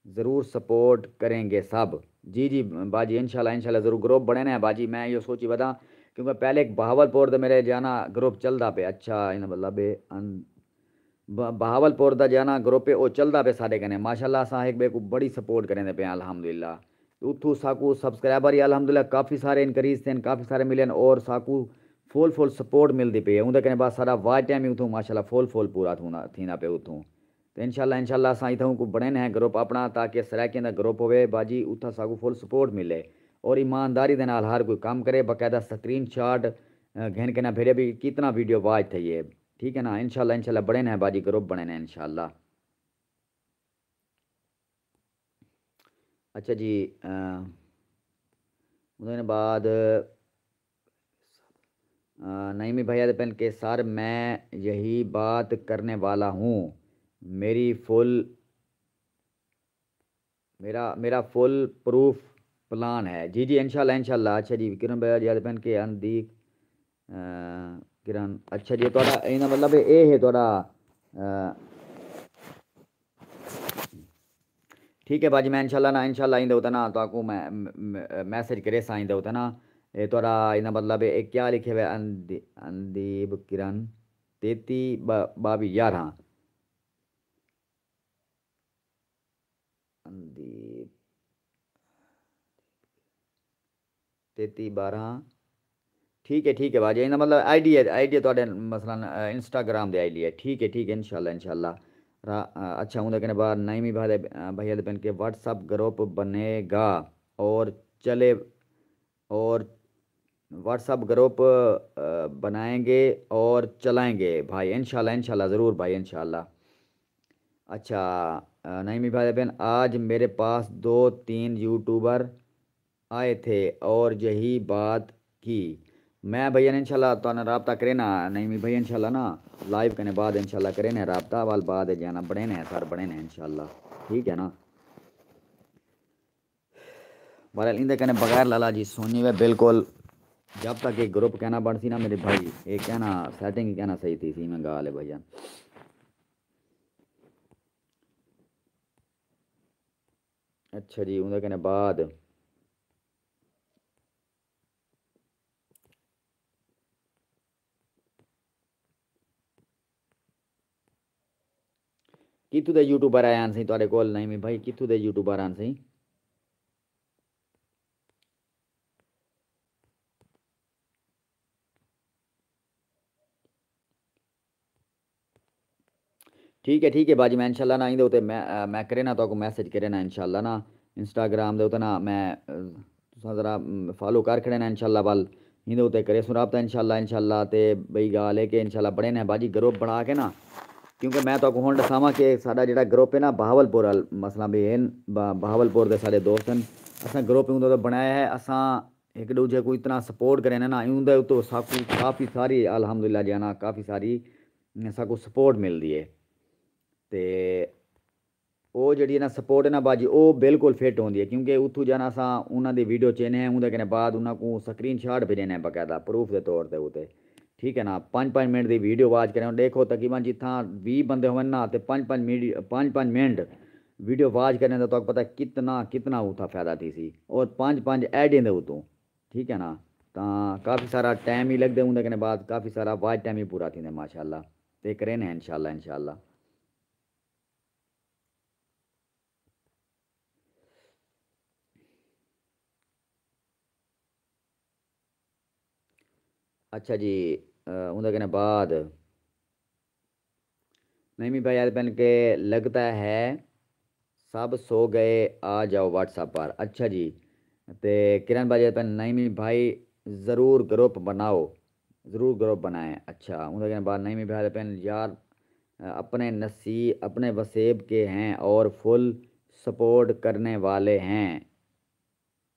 ضرور سپورٹ کریں گے سب۔ جی جی باجی، انشاءاللہ انشاءاللہ ضرور۔ گروپ بنے نے باجی، میں یہ سوچی ودا کیونکہ پہلے ایک بہاول پور دے میرے جانا گروپ چلدا پہ، اچھا ان مطلب ان بہاول پور دا جانا گروپ ہے او چلدا پہ ساڈے کنے، ماشاءاللہ اساں ہک بے کو بڑی سپورٹ کریندے پے ہیں الحمدللہ۔ اتھوں ساکو سبسکرائبر ہی الحمدللہ کافی سارے انکریز تھین، کافی سارے ملین اور ساکو فل فل سپورٹ ملدی پئی ہے۔ اوندے کنے بعد ساڈا واچ ٹائم ہی اتھوں ماشاءاللہ فل فل پورا تھوندا تھیندا پے اتھوں۔ تے انشاءاللہ انشاءاللہ اساں اتھوں کو بنین ہیں گروپ اپنا تاکہ سرائیکیں دا گروپ ہوے باجی، اتھا ساکو فل سپورٹ ملے اور ایمانداری دے نال ہر کوئی کم کرے، باقاعدہ سکرین شاٹ گھن کے نہ بھیجے بھی کتنا ویڈیو واچ تھئی ہے۔ ٹھیک ہے نا، انشاءاللہ انشاءاللہ بنین ہیں باجی، گروپ بنین ہیں انشاءاللہ۔ اچھا جی، اوں بعد نعیمی بھائی آدھے پن کہ سر میں یہی بات کرنے والا ہوں، میری فل میرا میرا فل پروف پلان ہے۔ جی جی انشاءاللہ انشاءاللہ۔ اچھا جی کرن بھائی آدھے پن کہ اندیک کرن، اچھا جی تہاڈا اینا مطلب اے ہے تہاڈا ٹھیک ہے باجی، میں انشاءاللہ نا، انشاءاللہ ایندے اتے نا تہاکوں میں میسج کریساں ایندے اتے نا۔ اے تہاݙا ایندا مطلب ہے، اے کیا لکھے ہوئے؟ اندی-، اندیب کرن تیتی ٻاوی یارہاں۔ اندیب تیتی ٻارہاں۔ ٹھیک ہے، ٹھیک ہے باجی، ایندا مطلب آئی ڈی ہے، آئی ڈی ہے تہاݙے، مثلاً انسٹاگرام دے آئی ڈی ہے۔ ٹھیک ہے، ٹھیک ہے، انشاءاللہ، انشاءاللہ۔ اچھا، اوندے کنے بعد نعیمی بھائی دے، بھائی دے پن کے واٹس ایپ گروپ بنے گا اور چلے، اور واٹس ایپ گروپ بنائیں گے اور چلائیں گے بھائی، انشاءاللہ، انشاءاللہ، ضرور بھائی، انشاءاللہ۔ اچھا، نعیمی بھائی بہن، آج میرے پاس دو تین یوٹیوبر آئے تھے اور یہی بات کی۔ میں بھائی انشاءاللہ تہاݙے نال رابطہ کرے نا، نعیمی بھائی، انشاءاللہ نا، لائیو کنے بعد انشاءاللہ کرے نا رابطہ، وال بعد جانا بڑے نے سر بڑے نے انشاءاللہ۔ ٹھیک ہے نا؟ بہرحال ایندے کنے بغیر لالا جی سونی وے بالکل، جب تک ایک گروپ کہنا بن سی نا میرے بھائی، ایک کہنا سیٹنگ کہنا صحیح تھی سی میں گال ہے بھائی جان۔ اچھا جی، اوندے کنے بعد کتھوں دے یوٹیوبر آئے ہن سئیں تہاݙے کول؟ نعیمی بھائی، کتھوں دے یوٹیوبر ہن سئیں؟ ٹھیک ہے، ٹھیک ہے باجی، میں انشاءاللہ نا ایندے اتے میں، میں کرے نا تہاکوں میسج کرے نا انشاءاللہ نا، انسٹاگرام دے اتے نا میں، تساں ذرا فالو کر کھڑے نا انشاءاللہ، ول ایندے اتے کریسوں رابطہ انشاءاللہ، انشاءاللہ۔ تے ٻئی ڳالھ ہے کہ انشاءاللہ بڑے نے باجی گروپ بݨا کے نا، کیونکہ میں تہاکوں ہݨ ݙساواں کہ ساݙا جیڑھا گروپ ہے نا بہاول پور آل، مثلاً بھی ہن با-، بہاول پور دے ساݙے دوست ہن، اساں گروپ اوندے اتے بݨایا ہے، اساں ہک ݙوجھے کوں اتنا سپورٹ کریندے نا، ایندے اتوں ساکوں کافی ساری الحمدللہ جی نا کافی ساری ساکوں سپورٹ ملدی ہے۔ تے او جیڑھی ہے نا سپورٹ ہے نا باجی، او بالکل فٹ ہوندی ہے، کیونکہ اتھوں جانا اساں انہاں دی ویڈیو چینے ہیں، اوندے کنے بعد انہاں کوں سکرین شاٹ بھیجنے ہیں باقاعدہ پروف دے طور تے اتے۔ ٹھیک ہے نا، پنج پنج منٹ دی ویڈیو واچ کریں، ݙیکھو تقریباً جتھاں ویہہ بندے ہوون نا تے پنج پنج میڈی-، پنج پنج منٹ ویڈیو واچ کریں تاں تہاکوں پتہ کتنا، کتنا اتھاں فائدہ تھیسی۔ اور پنج پنج ایڈیں دے اتوں، ٹھیک ہے نا، تاں کافی سارا ٹائم ہی لڳدے، اوندے کنے بعد کافی سارا واچ ٹائم ہی پورا تھیندے ماشاءاللہ۔ تے کریں ہیں انشاءاللہ، انشاءاللہ۔ اچھا جی، اوندے کنے بعد نعیمی بھائی آہدے پن کہ لگتا ہے سب سو گئے، آ جاؤ واٹس ایپ پر۔ اچھا جی، تے کرن بھائی آہدے پن نعیمی بھائی ضرور گروپ بناؤ، ضرور گروپ بنائیں۔ اچھا، اوندے کنے بعد نعیمی بھائی آہدے پن یار اپنے نصیب، اپنے وسیب کے ہیں اور فل سپورٹ کرنے والے ہیں،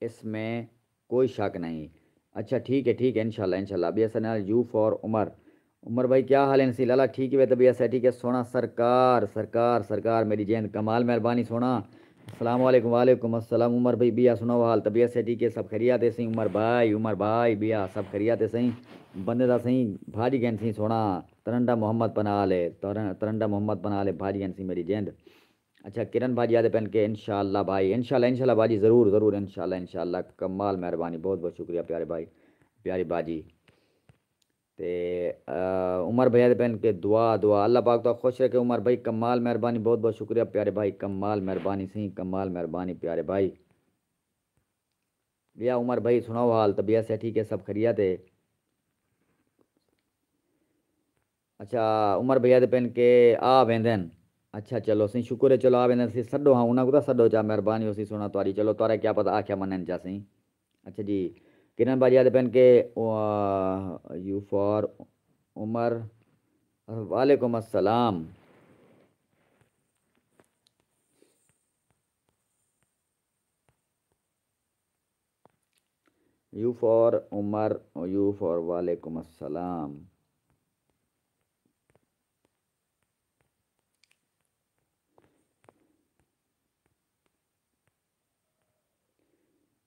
اس میں کوئی شک نہیں۔ اچھا ٹھیک ہے، ٹھیک ہے، انشاءاللہ، انشاءاللہ۔ ابھی ایسا نال یو فار عمر۔ عمر بھائی کیا حال ہے؟ نسی لالا ٹھیک ہے، طبیعت صحت ٹھیک ہے؟ سونا سرکار، سرکار، سرکار میری جند، کمال مہربانی سونا۔ السلام علیکم۔ وعلیکم السلام عمر بھائی، بیا سناؤ حال؟ طبیعت صحت ٹھیک ہے؟ سب خیریت ہے سئیں؟ عمر بھائی، عمر بھائی، بیا سب خیریت ہے سئیں؟ بندے دا سئیں بھاج گئن سئیں سونا۔ ترنڈا محمد پناہ لے، ترن-، ترنڈا محمد پناہ لے بھاج گئن سئیں میری جند۔ اچھا، کرن بھاجی آہدے پن کہ انشاءاللہ بھائی، انشاءاللہ، انشاءاللہ بھاجی، ضرور، ضرور، انشاءاللہ، انشاءاللہ۔ کمال مہربانی، بہت بہت شکریہ پیارے بھائی، پیاری بھاجی۔ تے، آ، عمر بھائی آہدے پن کہ دعا، دعا، اللہ پاک تو خوش رکھے عمر بھائی، کمال مہربانی، بہت بہت شکریہ پیارے بھائی، کمال مہربانی سئیں، کمال مہربانی پیارے بھائی۔ ٻیا عمر بھائی سݨاؤ حال، طبیعت صحت ٹھیک ہے، سب خیریت ہے؟ اچھا، عمر بھائی آہدے پن کہ آ ویندن۔ اچھا چلو سئیں، شکر ہے، چلو آ ویندن، سئیں سݙو ہاں انہاں کوں تاں سݙو چا، مہربانی ہوسی سونا تہاݙی۔ چلو تہاݙا کیا پتہ آکھیا منن چا سئیں۔ اچھا جی، کرن بھاجی آہدے پن کہ، آ، یو فار عمر، وعلیکم السلام۔ یو فار عمر، یو فار وعلیکم السلام۔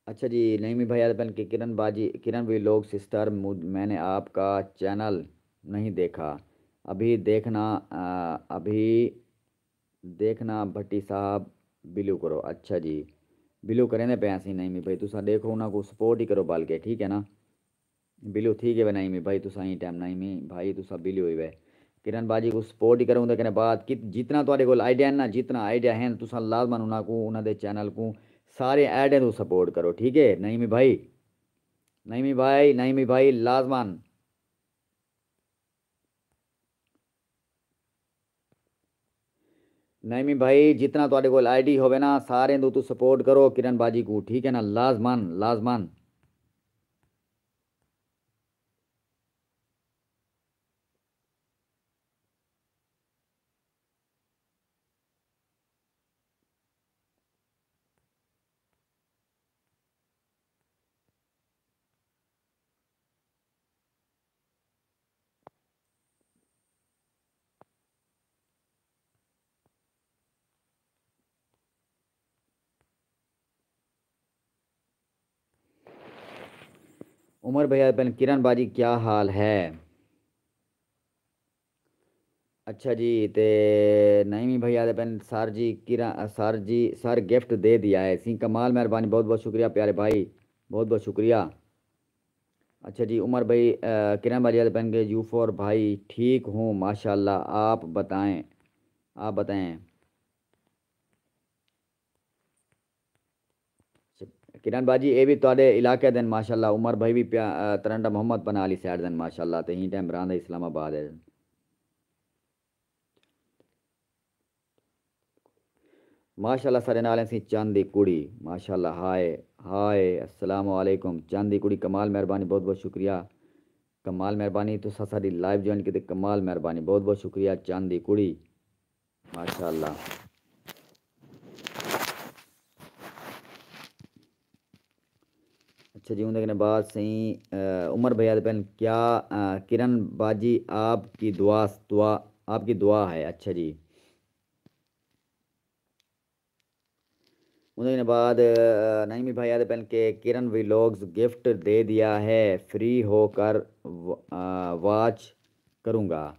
اچھا جی، نعیمی بھائی آہدے پن کہ کرن باجی، کرن ولاگ سسٹر، مجھ-، میں نے آپ کا چینل نہیں دیکھا، ابھی دیکھنا، آ، ابھی دیکھنا بھٹی صاحب بلیو کرو۔ اچھا جی، بلیو کریندے پئے اسیں نعیمی بھائی، تساں ݙیکھو انہاں کوں سپورٹ ہی کرو بلکہ، ٹھیک ہے نا؟ بلیو تھی ڳئے وے نعیمی بھائی، تساں ایں ٹائم نعیمی بھائی تساں بلیو ہی وے۔ کرن باجی کوں سپورٹ ہی کرو، اوندے کنے بعد کت-، جتنا تہاݙے کول آئیڈیا ہن نا، جتنا آئیڈیا ہن، تساں لازماً انہاں کوں، انہاں دے چینل کوں، سارے آئیڈیا کوں سپورٹ کرو، ٹھیک ہے نعیمی بھائی؟ نعیمی بھائی، نعیمی بھائی، لازماً۔ نعیمی بھائی، جتنا تہاݙے کول آئی ڈی ہووے نا، سارے دو تو سپورٹ کرو کرن باجی کوں، ٹھیک ہے نا؟ لازماً، لازماً۔ عمر بھیا پن، کرن باجی کیا حال ہے؟ اچھا جی، تے نعیمی بھائی آدھے پن، سر جی کرن، سر جی، سر گفٹ دے دیا ہے۔ سیں کمال، مہربانی، بہت بہت شکریہ پیارے بھائی، بہت بہت شکریہ۔ اچھا جی عمر بھائی، آ، کرن بھائی آدھے پن کہ یو فور بھائی ٹھیک ہوں ماشاءاللہ، آپ بتائیں، آپ بتائیں۔ کرن باجی، اے وی تہاݙے علاقے دن ماشاءاللہ۔ عمر بھائی وی پیا، آ، ترنڈا محمد پناہ آلی سائیڈ دن ماشاءاللہ، تے ہی ٹائم راہندے اسلام آباد ہے۔ ماشاءاللہ ساݙے نال ہیں سی چند دی کڑی، ماشاءاللہ۔ ہائے، ہائے، السلام علیکم۔ چند دی کڑی، کمال مہربانی، بہت بہت شکریہ۔ کمال مہربانی، تساں ساݙی لائیو جوائن کیتے، کمال مہربانی، بہت بہت شکریہ چند دی کڑی۔ ماشاءاللہ۔ اچھا جی، اوندے کنے بعد سئیں، آ، عمر بھائی آدھے پن، کیا، آ، کرن باجی آپ کی دعا، دعا، آپ کی دعا ہے۔ اچھا جی۔ اوندے کنے بعد، آ، نعیمی بھائی آدھے پن کہ کرن ویلاگز گفٹ دے دیا ہے، فری ہو کر و-، آ، واچ کروں گا۔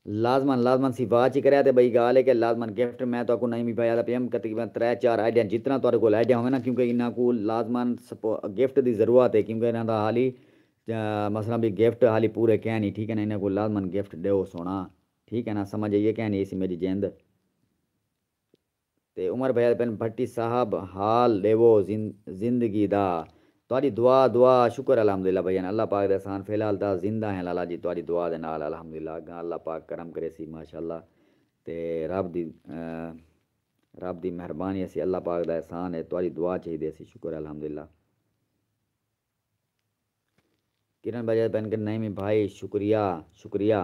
لازماً، لازماً سی واچ ہی کریا تے ٻئی ڳالھ ہے کہ لازماً گفٹ میں تہاکوں نعیمی بھائی آدھا پیم، تقریباً ترے چار آئیڈیاں، جتنا تہاݙے کول آئیڈیاں ہووے نا، کیونکہ انہاں کوں لازماً سپو-، گفٹ دی ضرورت ہے، کیونکہ انہاں دا حالی، آ، مثلاً بھی گفٹ حالی پورے کہیں نہیں، ٹھیک ہے نا، انہاں کوں لازماً گفٹ ݙیو سوہݨا، ٹھیک ہے نا، سمجھ آئی ہے کہیں نہیں، اسی میری جند۔ تے عمر بھیا پن، بھٹی صاحب حال ݙیوو زن-، زندگی دا۔ تہاݙی دعا، دعا، شکر الحمدللہ بھائیان، اللہ پاک دے احسان، فی الحال تاں زندہ ہیں لالا جی، تہاݙی دعا دے نال الحمدللہ، اڳاں اللہ پاک کرم کریسی ماشاءاللہ۔ تے رب دی، آ، رب دی مہربانی اسی، اللہ پاک دا احسان ہے، تہاݙی دعا چاہیدی اسی، شکر الحمدللہ۔ کرن بھائی آدھے پن کہ نعیمی بھائی شکریہ، شکریہ۔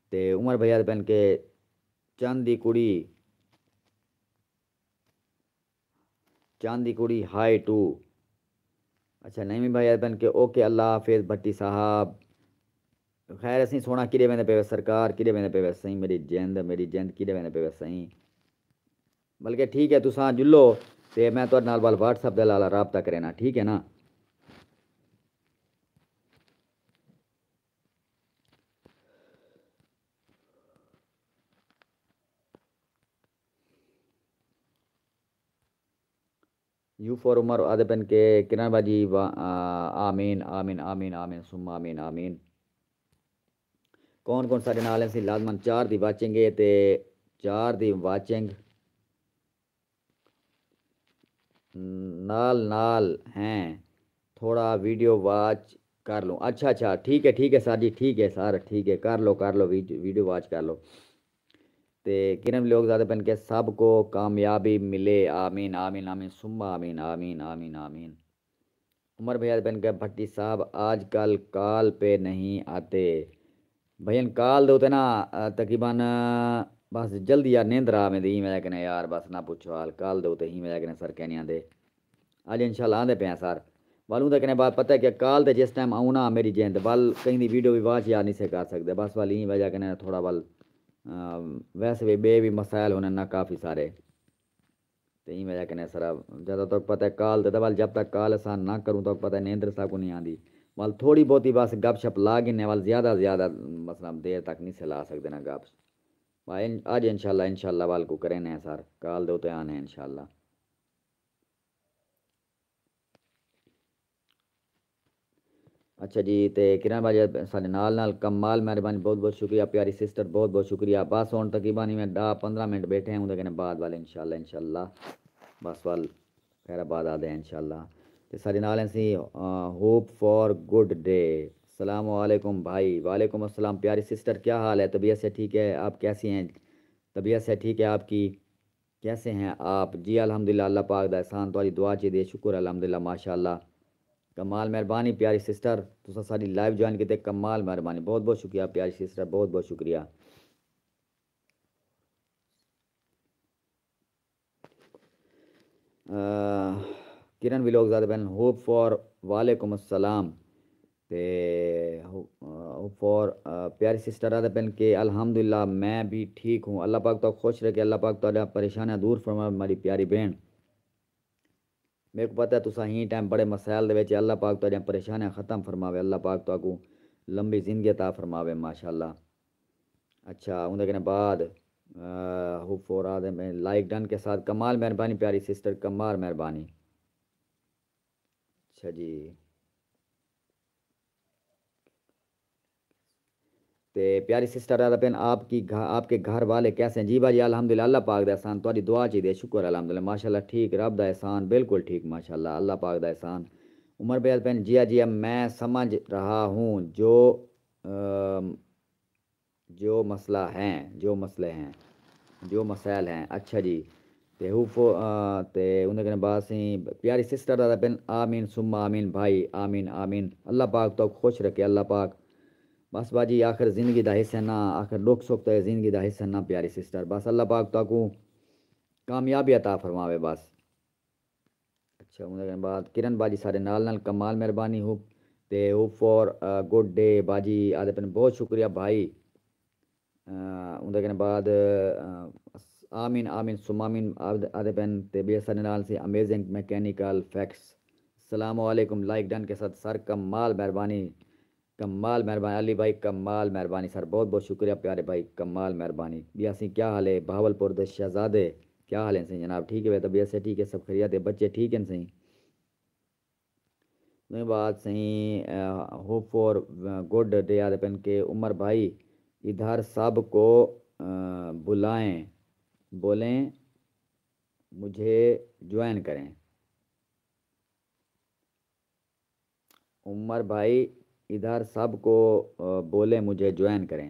تے عمر بھائی آدھے پن کہ چند دی کڑی، چند دی کڑی ہائے ٹو۔ اچھا، نعیمی بھائی آدھے پن کہ اوکے، اللہ حافظ بھٹی صاحب۔ خیر، اسیں سوہݨا کݙے ویندے پئے وے سرکار، کݙے ویندے پئے وے سئیں، میری جند، میری جند کݙے ویندے پئے وے سئیں۔ بلکہ ٹھیک ہے، تساں جلو تے میں تہاݙے نال ول واٹس ایپ دے لالا رابطہ کرینا، ٹھیک ہے نا؟ یو فور عمر آدھے پن کہ کرن باجی وا-، آ، آمین، آمین، آمین، آمین، ثم آمین، آمین۔ کون کون ساݙے نال ہیں سی؟ لازماً چار دی واچنگ ہے تے چار دی واچنگ نال نال ہیں، تھوڑا ویڈیو واچ کر لوں۔ اچھا، اچھا، ٹھیک ہے، ٹھیک ہے سر جی، ٹھیک ہے سر، ٹھیک ہے، کر لو، کر لو، ویڈ-، ویڈیو واچ کر لو۔ تے کرن ولاگز آدھے پن کہ سب کو کامیابی ملے، آمین، آمین، آمین، ثم آمین، آمین، آمین، آمین۔ عمر بھائی آدھے پن کہ بھٹی صاحب آج کل کال پہ نہیں آتے۔ بھائیان، کال دے اتے نا، آ، تقریباً، آ، بس جلدی یار نیندر آ ویندی، ایں وجہ کنے یار بس نہ پچھو حال، کال دے اتے ایں وجہ کنے سر کینی آندے۔ اڄ انشاءاللہ آندے پئے ہیں سر۔ ول اوندے کنے بعد پتہ ہے کہ کال تے جس ٹائم آؤں نا میری جند، ول کہیں دی ویڈیو وی واچ یار نہیں سے کر سڳدے۔ بس ول ایں وجہ کنے تھوڑا ول، آ، ویسے وی ٻئے وی مسائل ہوندن نا کافی سارے۔ تے ایں وجہ کنے سر زیادہ تہاکوں پتہ ہے کال تے، ول جب تک کال اساں نہ کروں تہاکوں پتہ ہے نیندر ساکوں نہیں آندی۔ ول تھوڑی بہتی بس گپ شپ لا گھنے، ول زیادہ زیادہ مثلاً دیر تک نہیں سے لا سڳدے نا گپ۔ ول ان-، اڄ انشاءاللہ، انشاءاللہ ول کوں کرینے ہیں سر، کال دے اتے آنے ہیں انشاءاللہ۔ اچھا جی، تے کرن بھائی ساݙے نال نال، کمال مہربانی، بہت بہت شکریہ پیاری سسٹر، بہت بہت شکریہ۔ بس ہُݨ تقریباً ایویں ݙاہ پندرہ منٹ ٻیٹھے ہیں، اوندے کنے بعد والے انشاءاللہ، انشاءاللہ بس وال خیر آباد آدے ہیں انشاءاللہ۔ تے ساݙے نال ہیں سی، آ، Hope for good day۔ السلام علیکم بھائی۔ وعلیکم السلام پیاری سسٹر، کیا حال ہے؟ طبیعت سے ٹھیک ہے؟ آپ کیسی ہیں؟ طبیعت سے ٹھیک ہے آپ کی؟ کیسے ہیں آپ؟ جی الحمدللہ، اللہ پاک دا احسان، تہاݙی دعا چاہیدی ہے، شکر الحمدللہ، ماشاءاللہ۔ کمال مہربانی پیاری سسٹر، تساں ساݙی لائیو جوائن کیتے، کمال مہربانی، بہت بہت شکریہ پیاری سسٹر، بہت بہت شکریہ۔ آ، کرن ولاگز آدھے پن، Hope for، وعلیکم السلام۔ تے ہو-، آ، Hope for، آ، پیاری سسٹر آدھے پن کہ الحمدللہ میں بھی ٹھیک ہوں، اللہ پاک تہاکوں خوش رکھے، اللہ پاک تہاݙیاں پریشانیاں دور فرماوے میری پیاری بھیݨ۔ میکوں پتہ ہے تساں ہیں ٹائم بڑے مسائل دے وچ، اللہ پاک تہاݙیاں پریشانیاں ختم فرماوے، اللہ پاک تہاکوں لمبی زندگی عطا فرماوے ماشاءاللہ۔ اچھا، اوندے کنے بعد، آ، Hope for آدھے پن لائک ڈن کے ساتھ، کمال مہربانی پیاری سسٹر، کمال مہربانی۔ اچھا جی۔ تے پیاری سسٹر آدھے پن، آپ کی گھر، آپ کے گھر والے کیسے ہیں؟ جی بھائی جی، الحمدللہ، اللہ پاک دا احسان، تہاݙی دعا چاہیدی ہے، شکر الحمدللہ، ماشاءاللہ ٹھیک، رب دا احسان، بالکل ٹھیک ماشاءاللہ، اللہ پاک دا احسان۔ عمر بھائی آدھے پن، جی ہاں، جی ہاں، میں سمجھ رہا ہوں جو، آ، جو مسئلہ ہیں، جو مسئلے ہیں، جو مسائل ہیں۔ اچھا جی، تے Hope for، آ، تے اوندے کنے بعد سئیں پیاری سسٹر آدھے پن، آمین ثم آمین بھائی، آمین آمین۔ اللہ پاک تہاکوں خوش رکھے، اللہ پاک۔ بس باجی، آخر زندگی دا حصہ نا، آخر ݙکھ سکھ تے زندگی دا حصہ نا پیاری سسٹر۔ بس اللہ پاک تہاکوں کامیابی عطا فرماوے بس۔ اچھا، اوندے بعد کرن باجی ساݙے نال نال، کمال مہربانی۔ Hope تے Hope for، آ، good day باجی آدھے پن، بہت شکریہ بھائی۔ آ، اوندے کنے بعد، آ، آمین، آمین ثم آمین آدھ-، آدھے پن۔ تے ٻئے ساݙے نال سی امیزنگ میکینیکل فیکٹس۔ السلام علیکم، لائک ڈن کے ساتھ سر، کمال مہربانی۔ کمال مہربانی علی بھائی، کمال مہربانی سر، بہت بہت شکریہ پیارے بھائی، کمال مہربانی۔ ٻیا سئیں کیا حال ہے؟ بہاول پور دے شہزادے، کیا حال ہیں سئیں جناب؟ ٹھیک ہے، طبیعت سے ٹھیک ہے، سب خیریت ہے، بچے ٹھیک ہیں سئیں؟ اوں بعد سئیں، آ، Hope for، آ، good day آدھے پن کہ عمر بھائی ادھر سب کو، آ، بلائیں، بولیں مجھے جوائن کریں۔ عمر بھائی، ادھر سب کو، آ، بولیں مجھے جوائن کریں۔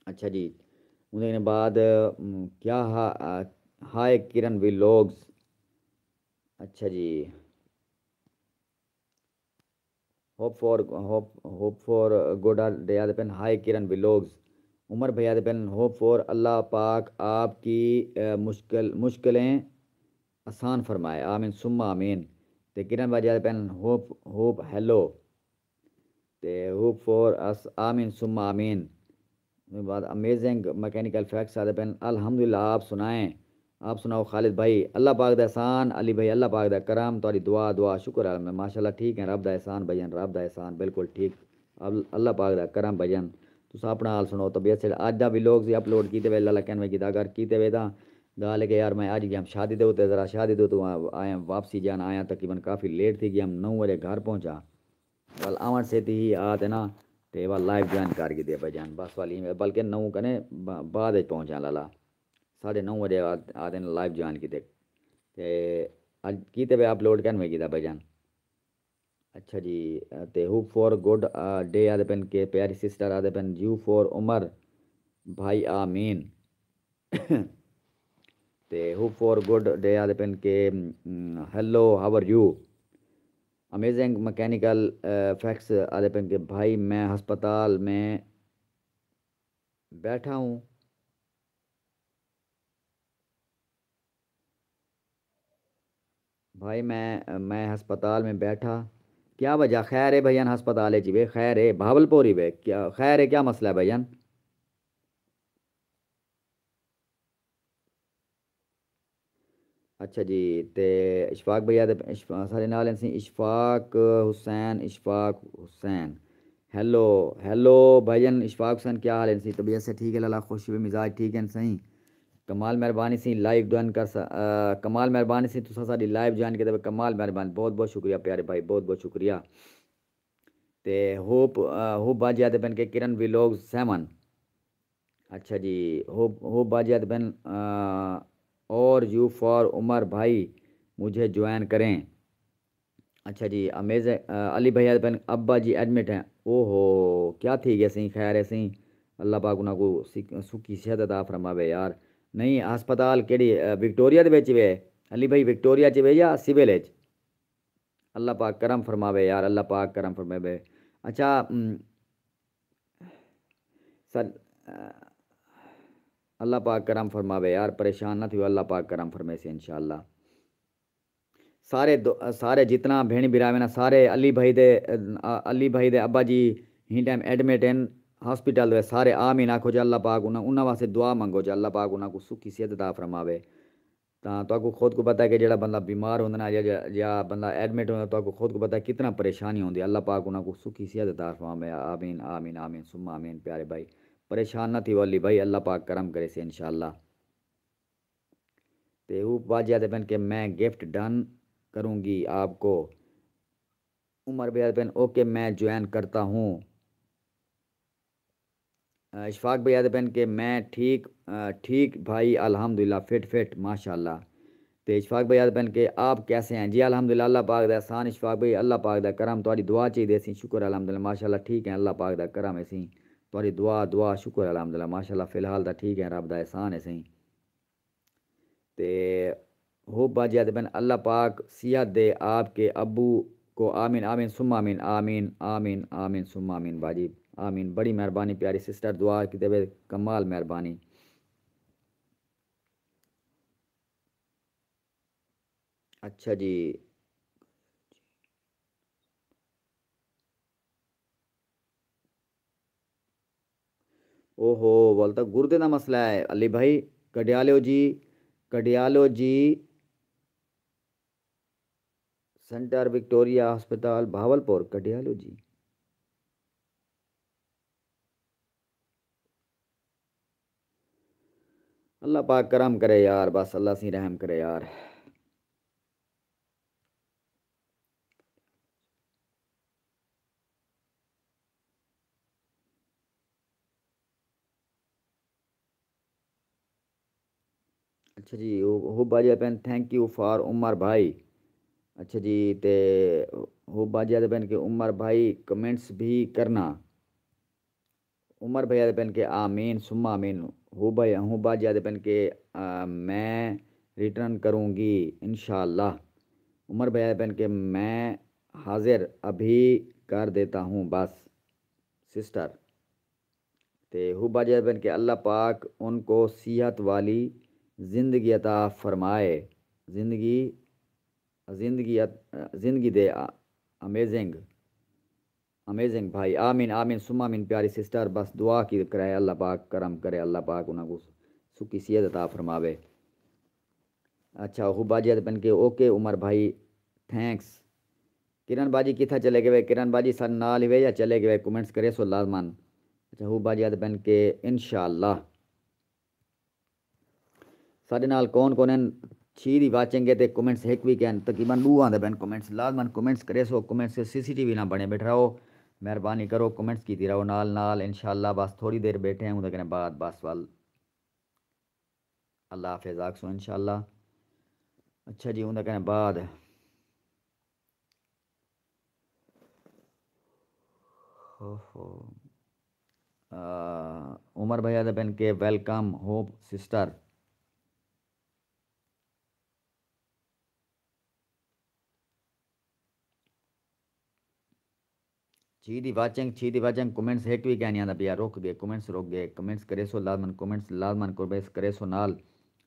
اچھا جی، اوندے بعد، م، کیا ہا-، آ، ہائے کرن ولاگز۔ اچھا جی، Hope for، Hope، Hope for good day آدھے پن، ہائے کرن ولاگز۔ عمر بھائی آدھے پن، Hope for اللہ پاک آپ کی، آ، مشکل، مشکلیں آسان فرمائے، آمین ثم آمین۔ تے کرن بھائی آدھے پن، Hope، Hope، ہیلو۔ تے Hope for us، آمین ثم آمین۔ اوندے بعد امیزنگ میکینیکل فیکٹس آدھے پن، الحمدللہ، آپ سنائیں، آپ سناؤ خالد بھائی؟ اللہ پاک دا احسان، علی بھائی، اللہ پاک دا کرم، تہاݙی دعا، دعا، شکر الحمدللہ، ماشاءاللہ ٹھیک ہیں، رب دا احسان بھائی جان، رب دا احسان، بالکل ٹھیک۔ ال-، اللہ پاک دا کرم بھائی جان۔ تساں اپݨا حال سݨاؤ، طبیعت سیٹ؟ اڄ دا ولاگ سی اپلوڈ کیتے وے، اللہ کہن وے کیتا، اگر کیتے وے تاں ڳالھ ہے کہ یار میں اڄ ڳیام شادی دے اتے، ذرا شادی دے اتے آیا، واپسی جان آیا، تقریباً کافی لیٹ تھی ڳیام، نو وڄے گھر پہنچا۔ ول آوݨ سیتی ہی آ تے نا، تے ول لائیو جوائن کر گھدے بھائی جان، بس ول ایویں، بلکہ نو کنے با-، بعد وچ پہنچاں لالا، ساڑھے نو وڄے آ-، آ تے نا لائیو جوائن کیتے۔ تے اڄ کیتے پئے اپلوڈ کن میں کیتا بھائی جان۔ اچھا جی، تے Hope for good day آدھے پن کہ پیاری سسٹر آدھے پن، یو فار عمر بھائی آمین۔ تے Hope for good day آدھے پن کہ، م، ہیلو، ہاؤ آر یو؟ امیزنگ میکینیکل، آ، فیکٹس آدھے پن کہ بھائی میں ہسپتال میں بیٹھا ہوں۔ بھائی میں، میں ہسپتال میں بیٹھا۔ کیا وجہ؟ خیر ہے بھائی جان، ہسپتال ہے جی وے، خیر ہے، بہاول پور ہی وے، کیا خیر ہے، کیا مسئلہ ہے بھائی جان؟ اچھا جی، تے اشفاق بھیا تے اشفا-، سارے نال ہیں سی اشفاق حسین، اشفاق حسین۔ ہیلو، ہیلو بھائی جان اشفاق حسین، کیا حال ہے سی؟ طبیعت سے ٹھیک ہے لالا، خوش بھی مزاج ٹھیک ہے سائیں؟ کمال مہربانی سی لائیو جوائن کر سا-، آ، کمال مہربانی سی تساں ساڈی لائیو جوائن کیتے، کمال مہربانی، بہت بہت شکریہ پیارے بھائی، بہت بہت شکریہ۔ تے ہوپ ہوپ باجی آتے پن کہ کرن ویلوگ سیون۔ اچھا جی، ہوپ ہوپ باجی آتے پن اور یو فار عمر بھائی، مجھے جوائن کریں۔ اچھا جی، امیزنگ۔ علی بھائی آتے پن ابا جی ایڈمٹ ہیں۔ او ہو، کیا تھی گیا سائیں؟ خیر ہے سائیں؟ اللہ پاک انہاں کو سکھ- سکھی صحت عطا فرماوے یار۔ نہیں، ہسپتال کیڑی؟ وکٹوریا دے وچ وے؟ علی بھائی، وکٹوریا چ وے یا سول اچ؟ اللہ پاک کرم فرماوے یار، اللہ پاک کرم فرماوے۔ اچھا، ام، سر، اللہ پاک کرم فرماوے یار، پریشان نہ تھیو، اللہ پاک کرم فرمیسی انشاءاللہ۔ سارے دو- سارے جتنا بھیݨ بھرا وینا، سارے علی بھائی دے، علی بھائی دے ابا جی ہی ٹائم ایڈمٹ ہیں ہاسپٹل دے۔ سارے آمین آکھو جی، اللہ پاک انہاں انہاں واسطے دعا منگو جی، اللہ پاک انہاں کو سکھی صحت عطا فرماوے۔ تاں تہاکوں خود کوں پتہ ہے کہ جیڑھا بندہ بیمار ہوندا نا یا یا بندہ ایڈمٹ ہوندا، تہاکوں خود کوں پتہ ہے کتنا پریشانی ہوندی ہے۔ اللہ پاک انہاں کوں سکھی صحت عطا فرماوے۔ آمین آمین آمین ثم آمین۔ پیارے بھائی، پریشان نہ تھیو علی بھائی، اللہ پاک کرم کریسی انشاءاللہ۔ تے او باجی آتے پن کہ میں گفٹ ڈن کروں گی آپ کو۔ عمر بھائی آتے پن اوکے میں جوائن کرتا ہوں۔ اشفاق بھائی آتے پن کہ میں ٹھیک ٹھیک بھائی، الحمدللہ فٹ فٹ ماشاءاللہ۔ تے اشفاق بھائی آتے پن کہ آپ کیسے ہیں؟ جی الحمدللہ، اللہ پاک دا احسان۔ اشفاق بھائی، اللہ پاک دا کرم، تہاڈی دعا چاہیدے سی۔ شکر الحمدللہ، ماشاءاللہ ٹھیک ہیں، اللہ پاک دا کرم ہے سی۔ تہاڈی دعا دعا شکر الحمدللہ، ماشاءاللہ فی الحال دا ٹھیک ہیں، رب دا احسان ہے سی۔ تے ہو باجی آتے پن اللہ پاک صحت دے آپ کے ابو کو۔ آمین آمین ثم آمین آمین آمین آمین ثم آمین باجی۔ آمین۔ بڑی مہربانی پیاری سسٹر، دعا کیتے وے، کمال مہربانی۔ اچھا جی۔ اوہو، ول تاں گردے دا مسئلہ ہے علی بھائی۔ کڈیالو جی، کڈیالو جی، سینٹر وکٹوریا ہسپتال بہاول پور، کڈیالو جی۔ اللہ پاک کرم کرے یار، بس اللہ سیں رحم کرے یار۔ اچھا جی، ہو باجی آتے پن، تھینک یو فار عمر بھائی۔ اچھا جی، تے ہو باجی آتے پن کہ عمر بھائی کمنٹس بھی کرنا۔ عمر بھائی آتے پن کہ آمین ثم آمین۔ ہو بھائی، ہو باجی آتے پن کہ میں ریٹرن کروں گی انشاءاللہ۔ عمر بھائی آتے پن کہ میں حاضر ابھی کر دیتا ہوں بس سسٹر۔ تے ہو باجی آتے پن کہ اللہ پاک ان کو صحت والی زندگی عطا فرمائے۔ زندگی زندگی زندگی دے امیزنگ امیزنگ بھائی۔ آمین آمین ثم آمین پیاری سسٹر، بس دعا کی کرائے اللہ پاک کرم کرے، اللہ پاک انہاں کو سکھی صحت عطا فرماوے۔ اچھا، ہو باجی آتے پن کہ اوکے عمر بھائی، تھینکس۔ کرن باجی کتھا چلے گئے؟ کرن باجی سن نال ہی وے یا چلے گئے؟ کمنٹس کرے سو لازمن۔ اچھا، ہو باجی آتے پن کہ انشاءاللہ۔ ساڈے نال کون کون ہیں؟ چھی دی واچنگ ہے تے کمنٹس ہک وی کین، تقریباً ڈو آندے پین کمنٹس۔ لازمن کمنٹس کریسو، کمنٹس سی سی ٹی وی نہ بنے بیٹھے رہو۔ مہربانی کرو، کمنٹس کیتی رہو نال نال۔ انشاءاللہ بس تھوڑی دیر بیٹھے ہیں، اوندے کنے بعد بس ول اللہ حافظ آکھسوں انشاءاللہ۔ اچھا جی، اوندے کنے بعد اوہو۔ آ، عمر بھائی آدھے پن کہ ویلکم ہوپ سسٹر۔ چھی دی واچنگ، چھی دی واچنگ، کمنٹس ہک وی کائنی آندا پیا، رک گئے، کمنٹس رک گئے، کمنٹس کریسو لازمن، کمنٹس لازمن کریسو نال،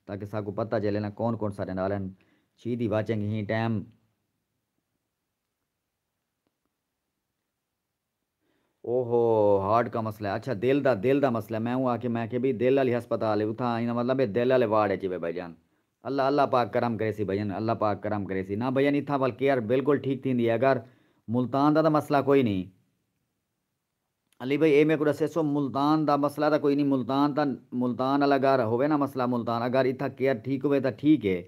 تاکہ ساکوں پتہ چلے نا کون کون ساڈے نال ہن۔ چھی دی واچنگ ہی ٹائم۔ اوہو، ہارٹ کا مسئلہ ہے۔ اچھا، دل دا، دل دا مسئلہ ہے۔ میں اوں آکھیا، میں آکھیا بھئی دل آلی ہسپتال ہے، اتھاں ایندا مطلب ہے دل آلے وارڈ اچ وے بھائی جان۔ اللہ، اللہ پاک کرم کریسی بھائی جان، اللہ پاک کرم کریسی۔ نہ بھائی جان، اتھاں ول کیئر بالکل ٹھیک تھیندی ہے۔ اگر ملتان دا تاں مسئلہ کوئی نہیں۔ علی بھائی، اے میکوں ڈسیسو، ملتان دا مسئلہ تاں کوئی نہیں، ملتان تاں، ملتان والا اگر ہووے نا مسئلہ ملتان، اگر اتھاں کیئر ٹھیک ہووے تاں ٹھیک ہے۔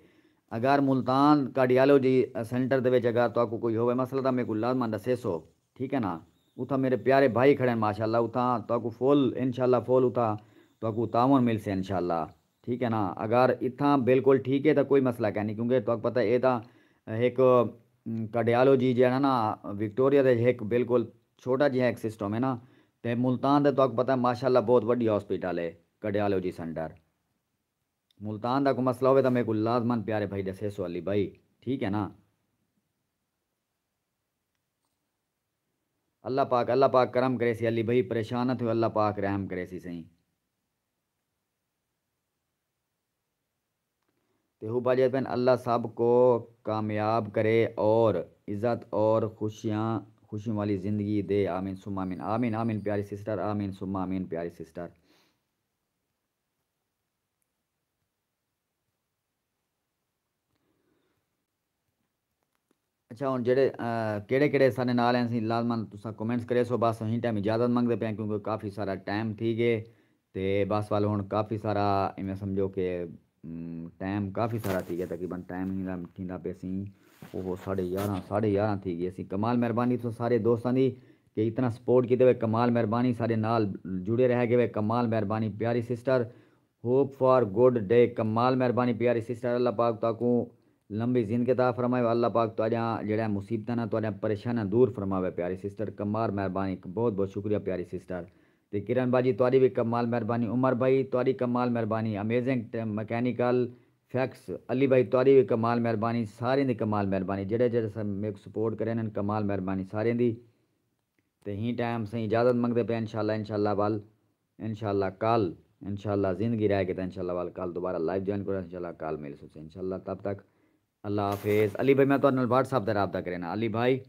اگر ملتان کارڈیالوجی سینٹر دے وچ اگر تہاکوں کوئی ہووے مسئلہ تاں میکوں لازماً ڈسیسو، ٹھیک ہے نا؟ اتھاں میرے پیارے بھائی کھڑے ہیں ماشاءاللہ، اتھاں تہاکوں فل انشاءاللہ فل اتھاں تہاکوں تعاون ملسے انشاءاللہ۔ ٹھیک ہے نا؟ اگر اتھاں بالکل ٹھیک ہے تو کوئی مسئلہ کائنی، کیونکہ تہاکوں پتہ ہے اے تاں ہک کارڈیالوجی جیڑھا نا وکٹوریا دے ہک بالکل چھوٹا جیہا ہک سسٹم ہے نا، تے ملتان دے تہاکوں پتہ ہے ماشاءاللہ بہت وڈی ہاسپٹل ہے کارڈیالوجی سینٹر۔ ملتان دا کوئی مسئلہ ہووے تاں میکوں لازمن پیارے بھائی ڈسیسو علی بھائی، ٹھیک ہے نا؟ اللہ پاک اللہ پاک کرم کریسی علی بھائی، پریشان نہ تھیو، اللہ پاک رحم کریسی سئیں۔ تے ہو بھاجے پن، اللہ سب کو کامیاب کرے اور عزت اور خوشیاں خوشیوں والی زندگی دے، آمین ثم آمین۔ آمین آمین پیاری سسٹر، آمین ثم آمین پیاری سسٹر۔ اچھا ہن جیڑھے کیڑھے کیڑھے ساڈے نال ہیں، اسی لازمن تساں کمنٹس کریسو۔ بس ہن ٹائم اجازت منگدے پئے ہیں، کیونکہ کافی سارا ٹائم تھی گئے۔ تے بس ول ہن کافی سارا ایویں سمجھو کہ ٹائم کافی سارا تھی گیا، تقریباً ٹائم ہی تھیندا پیا سی، اوہو ساڑھے یارہاں ساڑھے یارہاں تھی گئے سی۔ کمال مہربانی تساں سارے دوستاں دی کہ اتنا سپورٹ کیتے ہوئے، کمال مہربانی سارے نال جڑے رہ گئے ہوئے، کمال مہربانی پیاری سسٹر۔ ہوپ فار گڈ ڈے، کمال مہربانی پیاری سسٹر، اللہ پاک تہاکوں لمبی زندگی عطا فرماوے، اللہ پاک تہاڈیاں جیڑھیاں مصیبتاں ناں تہاڈیاں پریشانیاں دور فرماوے پیاری سسٹر، کمال مہربانی، بہت بہت شکریہ پیاری سسٹر۔ تے کرن باجی تہاڈی وی کمال مہربانی، عمر بھائی تہاڈی کمال مہربانی، امیزنگ مکینیکل فیکٹس علی بھائی تہاڈی وی کمال مہربانی، ساریں دی کمال مہربانی، جیڑھے جیڑھے میکوں سپورٹ کرے ہن کمال مہربانی ساریں دی۔ تے ہیں ٹائم سئیں اجازت منگدے پئے انشاءاللہ، انشاءاللہ ول انشاءاللہ کل انشاءاللہ زندگی رہ گئی تاں انشاءاللہ ول کل دوبارہ لائیو جوائن کرو، انشاءاللہ کل ملسوں سئیں انشاءاللہ، تب تک اللہ حافظ۔ علی بھائی میں تہاڈے نال واٹس ایپ تے رابطہ کرینا علی بھائی۔